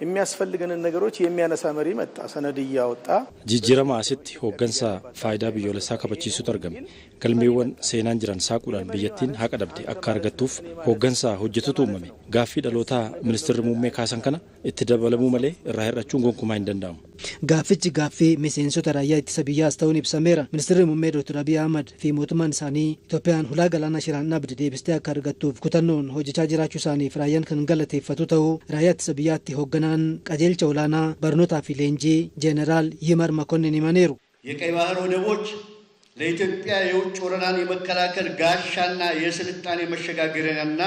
የሚያስፈልገንን ነገሮች የሚያነሳ መሪ መጣ። ሰነድ እያወጣ Jijjiirama asitti hooggansa faayidaa biyyoolessaa kabachiisutu argame. Galmeewwan seenaan jiran saaquudhaan biyyattiin haqa dhabde akka argattuuf hooggansa hojjetutu uumame. Gaaffii dhalootaa ministeerri muummee kaasan kana itti dabalamuu malee irraa hir'achuun gonkumaa hin danda'amu. Gaaffichi gaaffii miseensota raayyaa ittisa biyyaas ta'uun ibsameera. Ministeerri muummee Dr. Abiy Ahmad fi mootummaan isaanii Itoophiyaan hulaa galaanaa shiraan dhabde deebistee akka argattuuf kutannoon hojjechaa jiraachuu isaaniif raayyaan kan galateeffatu ta'uu raayyaa ittisa biyyaatti hoogganaan qajeelcha olaanaa barnootaa fi leenjii Jeeneraal Yimar Makonnin himaniiru. የቀይ ባህር ወደቦች ለኢትዮጵያ የውጭ ወረራን የመከላከል ጋሻና የስልጣኔ መሸጋገሪያና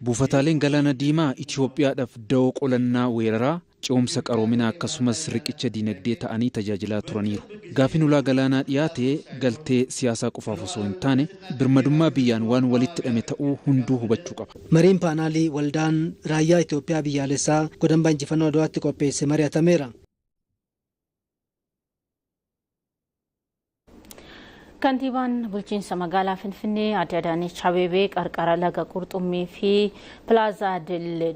Buufataaleen galaana diimaa Itoophiyaadhaaf da'oo qolannaa weeraraa ce'umsa qaroominaa akkasumas riqicha diinagdee ta'anii tajaajilaa turaniiru. Gaaffiin ulaa galaanaa dhiyaate galtee siyaasaa qofaaf osoo hin taane birmadummaa biyyaan waan walitti hidhame ta'uu hunduu hubachuu qaba. Mariin paanaalii waldaan raayyaa Itoophiyaa biyyaalessaa godambaa injifannoo Aduwaatti qopheesse mari'atameera. Kantiibaan bulchiinsa magaalaa Finfinnee Aadde Adaanech Abeebee qarqara laga qurxummii fi pilaazaa Dillee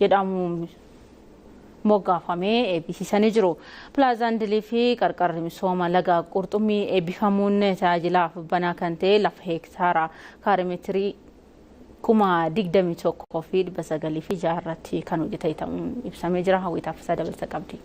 jedhamu moggaafamee eebbisiisanii jiru. Pilaazaan Dilii fi qarqarri misooma laga qurxummii eebbifamuun tajaajilaaf banaa kan ta'e lafa heektaara kaarimeetirii 21,906 irratti kan hojjetame ta'uun ibsamee jira. Hawwitaaf isaa dabalata qabdi.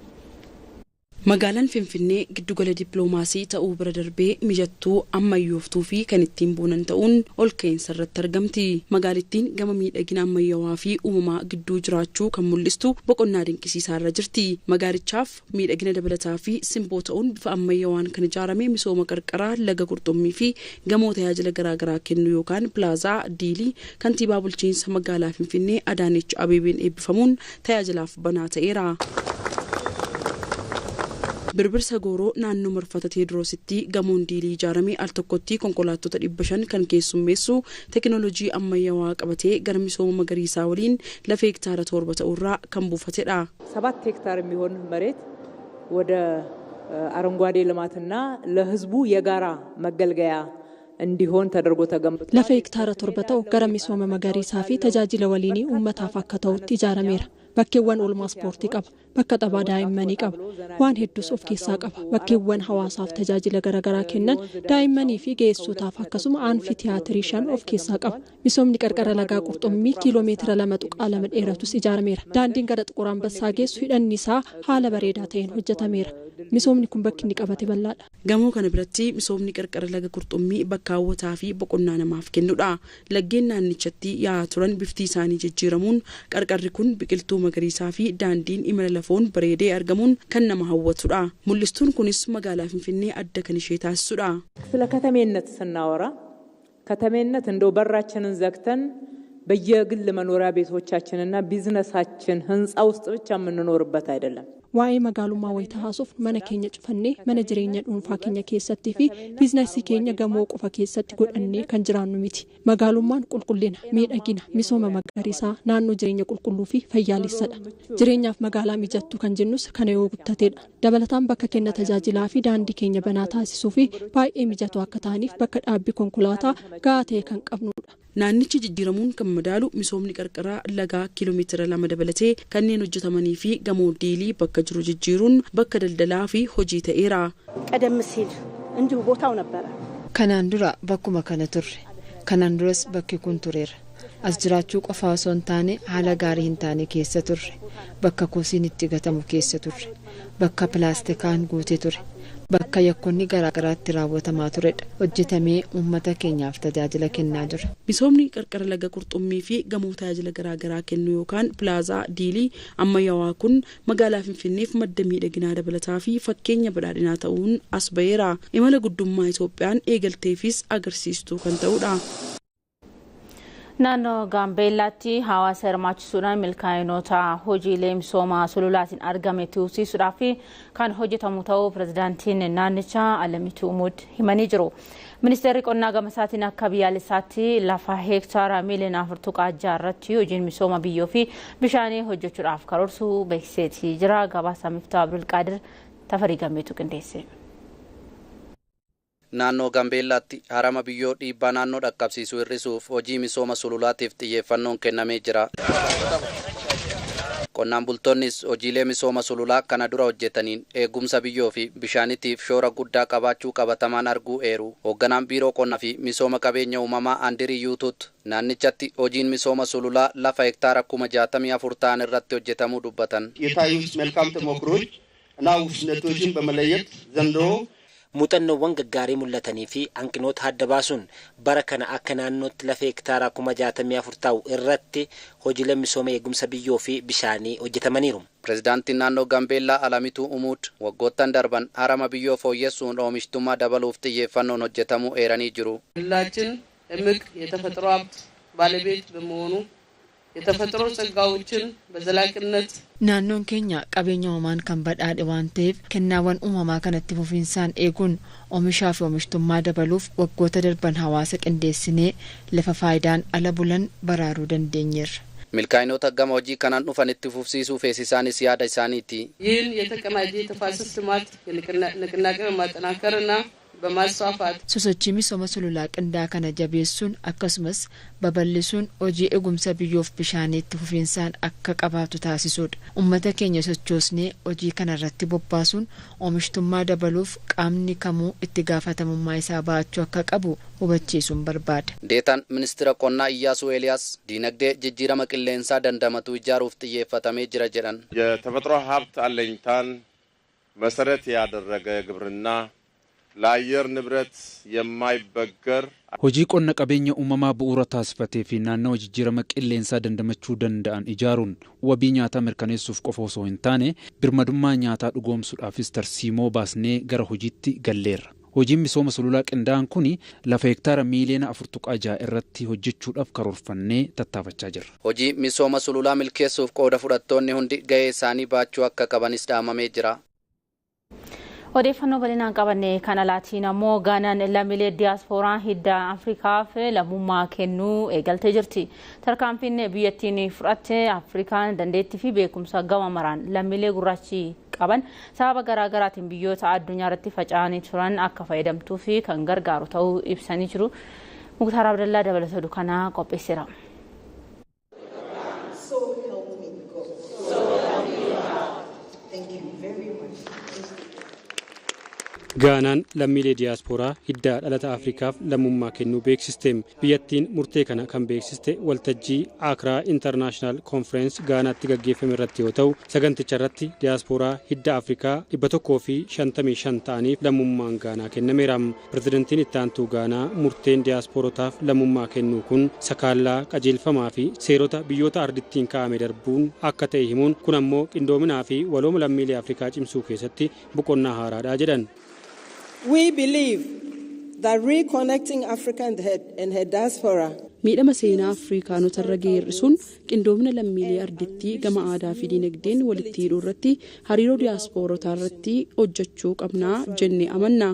Magaalaan Finfinnee giddugala dippiloomaasii ta'uu bira darbee mijattuu ammayyooftuu fi kan ittiin boonan ta'uun ol ka'iinsa irratti argamti. Magaalittiin gama miidhagina ammayyaawaa fi uumamaa gidduu jiraachuu kan mul'istu boqonnaa dinqisiisaa irra jirti. Magaalichaaf miidhagina dabalataa fi simboo ta'uun bifa ammayyaawaan kan ijaarame misooma qarqaraa laga qurxummii fi gamoo tajaajila garaagaraa kennu yookaan pilaazaa Diilii kantiibaa bulchiinsa magaalaa Finfinnee Adaanech Abeebeen eebbifamuun tajaajilaaf banaa ta'eera. Birbirsa Gooroo naannoo marfata Teediroositti gamoon diilii ijaarame al tokkotti konkolaattota 500 kan keessummeessu teekinooloojii ammayyaawaa qabatee gara misooma magariisaa waliin lafa hektaara 7 ta'urraa kan buufatedha. 7 ሄክታር የሚሆን መሬት ወደ አረንጓዴ ልማትና ለህዝቡ የጋራ መገልገያ እንዲሆን ተደርጎ ተገንብቷል። Lafa hektaara 7 ta'u gara misooma magariisaa fi tajaajila waliinii uummataaf akka ta'utti ijaaраmeera. Bakkeewwan oolmaa ispoortii qaba. Bakka taphaa daa'immanii qaba. Waan hedduus of keessaa qaba. Bakkeewwan hawaasaaf tajaajila garaagaraa kennan daa'immanii fi ga'eessotaaf akkasuma aanfitiyaatirii 5 of keessaa qaba. Misoomni qarqara lagaa qurxummii kiiloomeetira 2.2 dheeratus ijaarameera. Daandiin gara Xuqur Ambassaa geessu hidhanni isaa haala bareedaa ta'een hojjetameera. Misoomni kun bakki inni qabate bal'aadha. Gamoo kana biratti misoomni qarqara laga qurxummii bakka hawwataa fi boqonnaa namaaf kennudha. Laggeen naannichatti yaa'aa turan bifti isaanii jijjiiramuun qarqarri kun biqiltuu magariisaa fi daandiin imala lafoon bareedee argamuun kan nama hawwatudha. Mul'istuun kunis magaalaa Finfinnee adda kan ishee taasisudha. ስለ ከተሜነት ስናወራ ከተሜነት እንደው በራችንን ዘግተን በየግል መኖሪያ ቤቶቻችንና ቢዝነሳችን ህንፃ ውስጥ ብቻ የምንኖርበት አይደለም። Waa'ee magaalummaa wayita haasofnu mana keenya cufannee mana jireenya dhuunfaa keenya keessattii fi biizinasii keenya gamoo qofa keessatti godhannee kan jiraannu miti. Magaalummaan qulqullina, miidhagina, misooma magariisaa, naannoo jireenya qulqulluu fi fayyaalessadha. Jireenyaaf magaalaa mijattuu kan jennus kana yoo guuttatedha. Dabalataan bakka kenna tajaajilaa fi daandii keenya banaa taasisuu fi baay'ee mijatoo akka ta'aniif bakka dhaabbii konkolaataa gahaa ta'e kan qabnudha. Naannichi jijjiiramuun kan madaalu misoomni qarqara lagaa kiiloomeetira 2 dabalatee kanneen hojjetamanii fi gamoo diilii bakka jiru jijjiiruun bakka daldalaa fi hojii ta'eera. ቀደም ሲል እንዲሁ ቦታው ነበረ። Kanaan dura bakkuma kana turre. Kanaan duras bakki kun tureera. As jiraachuu qofa osoo hin taane haala gaarii hin taane keessa turre. Bakka kosiin itti gatamu keessa turre. Bakka pilaastikaan guutee ture. Bakka yakkoonni garaagaraatti raawwatamaa turedha. Hojjetamee uummata keenyaaf tajaajila kennaa jira. Misoomni qarqara laga qurxummii fi gamoo tajaajila garaagaraa kennu yookaan pilaazaa diilii ammayyaawaa kun magaalaa Finfinneef madda miidhaginaa dabalataa fi fakkeenya badhaadhinaa ta'uun as ba'eera. Imala guddummaa Itoophiyaan eegalteefis agarsiistuu kan ta'udha. Naannoo Gaambeellaatti hawaasa hirmaachisuudhaan milkaa'inoota hojiilee misoomaa sululaatiin argame tursiisuudhaaf kan hojjetamu ta'uu pirezidaantiin naannichaa Alamituu Umud himanii jiru. Ministeerri qonnaa gama isaatiin akka biyyaalessaatti lafa heektaara miiliyoona 4.6 irratti hojiin misooma biyyoo fi bishaanii hojjechuudhaaf karoorsuu beeksiseetii jira. Gabaasa Miftaa Abdulqaadir Tafarii Gammeetu qindeesse. Naannoo Gaambeellaatti harama biyyoo dhiibbaa naannoo dhaqqabsiisu hir'isuuf hojii misooma sululaatiif xiyyeeffannoon kennamee jira. Qonnaan bultoonnis hojiilee misooma sululaa kana dura hojjetaniin eegumsa biyyoo fi bishaanitiif shoora guddaa qabaachuu qabatamaan arguu eeru. Hoogganaan biiroo qonnaa fi misooma qabeenya uumamaa Andirii Yuutut naannichatti hojiin misooma sululaa lafa hektaara 64,000 ta'an irratti hojjetamuu dubbatan. የታዩት መልካም ተሞክሮች እና ውስንነቶችን በመለየት ዘንድሮ Muuxannoowwan gaggaarii mul'atanii fi hanqinoota adda baasuun bara kana akka naannootti lafa hektaara 64,000 ta'u irratti hojiileen misooma eegumsa biyyoo fi bishaanii hojjetamaniiru. Pirezidaantiin naannoo Gaambeellaa Alamituu Umuud waggoottan darban harama biyyoo fooyyessuun oomishtummaa dabaluuf xiyyeeffannoon hojjetamuu eeranii jiru. ክልላችን እምቅ የተፈጥሮ ሀብት ባለቤት በመሆኑ የተፈጥሮ ጸጋዎችን በዘላቂነት Naannoon keenya qabeenya uumamaan kan badhaadhe waan ta'eef kennaawwan uumamaa kanatti fufinsaan eeguun oomishaa fi oomishtummaa dabaluuf waggoota darban hawaasa qindeessinee lafa faayidaan ala bulan baraaruu dandeenyeerra. Milkaa'inoota gama hojii kanaan dhufan itti fufsiisuu feesisaanis yaada isaaniiti. ይህን የተቀናጀ የተፋሰስ ልማት ንቅናቄ በማጠናከርና በማስፋፋት Sosochii misooma sululaa qindaa kana jabeessuun akkasumas babal'isuun hojii eegumsa biyyoof bishaanii itti fufinsaan akka qabaatu taasisuudha. Uummata keenya sochoosnee hojii kanarratti bobbaasuun oomishtummaa dabaluuf qaamni kamuu itti gaafatamummaa isaa baachuu akka qabu hubachiisuun barbaada. Deetaan ministeera qonnaa Iyyaasuu Eeliyaas diinagdee jijjiirama qilleensaa dandamatu ijaaruuf xiyyeeffatamee jira jedhan. የተፈጥሮ ሀብት አለኝታን መሰረት ያደረገ ግብርና ለአየር ንብረት የማይበገር Hojii qonna qabeenya uumamaa bu'uura taasifatee fi naannawa jijjiirama qilleensaa dandamachuu danda'an ijaaruun wabii nyaataa mirkaneessuuf qofa osoo hin taane birmadummaa nyaataa dhugoomsuudhaafis tarsiimoo baasnee gara hojiitti galleerra. Hojiin misooma sululaa qindaa'an kun lafa hektaara miiliyoona 4.6 irratti hojjechuudhaaf karoorfannee tattaafachaa jirra. Hojii misooma sululaa milkeessuuf qooda fudhattoonni hundi gahee isaanii baachuu akka qabanis dhaamamee jira. Odeeffannoo bal'inaan qabanne kan alaatiin ammoo Gaanaan lammiilee diyaaspooraa hidda Afrikaaf lammummaa kennuu eegaltee jirti. Tarkaanfiin biyyattiin fudhatte Afrikaan dandeettii fi beekumsa gama maraan lammiilee gurraachi qaban sababa garaagaraatiin biyyoota addunyaa irratti faca'anii turan akka fayyadamtuu fi kan gargaaru ta'uu ibsanii jiru. Muktaar Abdallaa dabalata kanaa qopheesseera. Gaanaan lammiilee diyaaspooraa hidda dhalata Afrikaaf lammummaa kennuu beeksiste. Biyyattiin murtee kana kan beeksiste waltajjii Akraa Intarnaashinaal Konfereensi Gaanaatti gaggeeffame irratti yoo ta'u, saganticha irratti diyaaspooraa hidda Afrikaa 155 ta'aniif lammummaan Gaanaa kennameera. Pirezidantiin itti aantuu Gaanaa murteen diyaasporotaaf lammummaa kennuu kun sakaallaa qajeelfamaa fi seerota biyyoota ardittiin kaa'ame darbuun akka ta'e himuun kun ammoo qindoominaa fi walooma lammiilee Afrikaa cimsuu keessatti boqonnaa haaraadha jedhan. We believe that reconnecting Africa and her diaspora Miidhama seenaa Afrikaanota irra ga'e hir'isuun qindoomina lammiilee ardittii gama aadaa fi dinagdeen walitti hidhuu irratti hariiroo diyaasporotaa irratti hojjechuu qabnaa jennee amanna.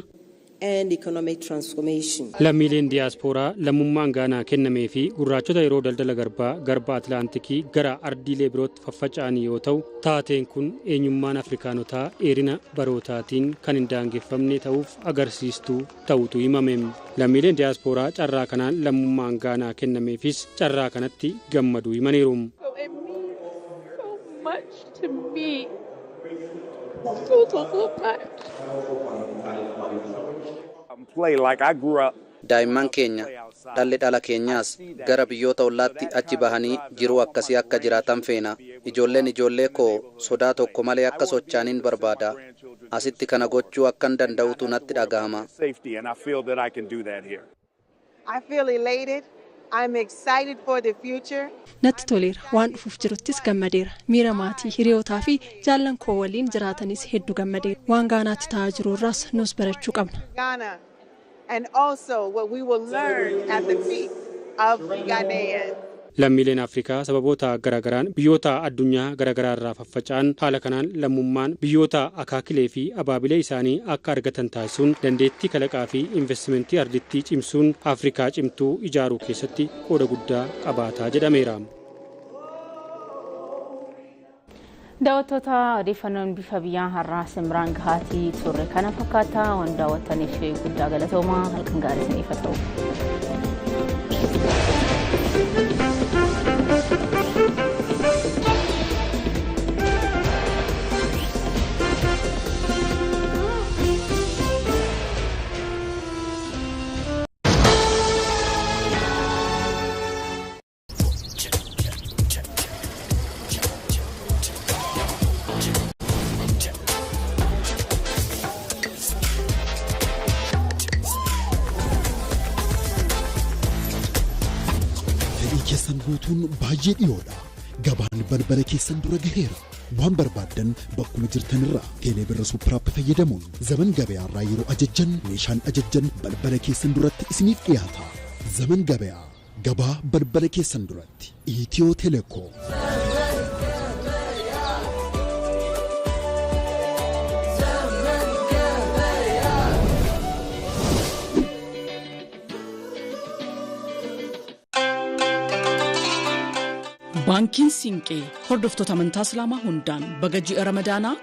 and economic transformation. Lammiileen diyaaspooraa lammummaan Gaanaa kennamee fi gurraachota yeroo daldala garbaa garba Atlaantikii gara ardiilee birootti faffaca'an yoo ta'u, taateen kun eenyummaan Afrikaanotaa dheerina barootaatiin kan hin daangeffamne ta'uuf agarsiistuu ta'utu himame. Lammiileen diyaaspooraa carraa kanaan lammummaan Gaanaa kennameefis carraa kanatti gammaduu himaniiru. So it means so much to me. So, so, so much. Daa'imman keenya dhalli dhala keenyaas gara biyyoota ollaatti achi bahanii jiruu akkasii akka jiraatan feena. Ijoolleen ijoollee koo sodaa tokko malee akka socho'aniin barbaada. Asitti kana gochuu akkan danda'utu natti dhagahama. I feel elated. I'm excited for the future. Natti toleera, waan dhufuuf jiruttis gammadeera. Miira maatii, hiriyootaa fi jaallan koo waliin jiraatanis hedduu gammadeera. Waan Gaanaatti ta'aa jiru irraas nus barachuu qabna. Ghana, and also what we will learn at the feet of Ghanaians. Lammiileen Afrikaa sababoota garaagaraan biyyoota addunyaa garaagaraa irraa faffaca'an haala kanaan lammummaan biyyoota akaakilee fi abaabilee isaanii akka argatan taasisuun dandeettii kalaqaa fi investimentii ardittii cimsuun Afrikaa cimtuu ijaaruu keessatti qooda guddaa qabaataa jedhameera. Daawwattoota, odeeffannoon bifa biyyaa har'aa simbiraan gahaatii turre kana fakkaata. Waan daawwattaniif guddaa galatoomaa, halkan gaarii isiniif haa ta'u. Fedhii keessan guutuun baay'ee dhiyoodha. Gabaan balbala keessan dura gaheera. Waan barbaaddan bakkuma jirtanirraa Teeleebirra Super App fayyadamuun Zaman Gabayaarraa yeroo ajajjan meeshaan ajajjan balbala keessan duratti isiniif dhiyaata. Zaman Gabayaa, gabaa balbala keessan duratti. Itiyoo Telekoom. Baankiin Siinqee hordoftoota amantaa Islaamaa hundaan baga ji'a Ramadaanaa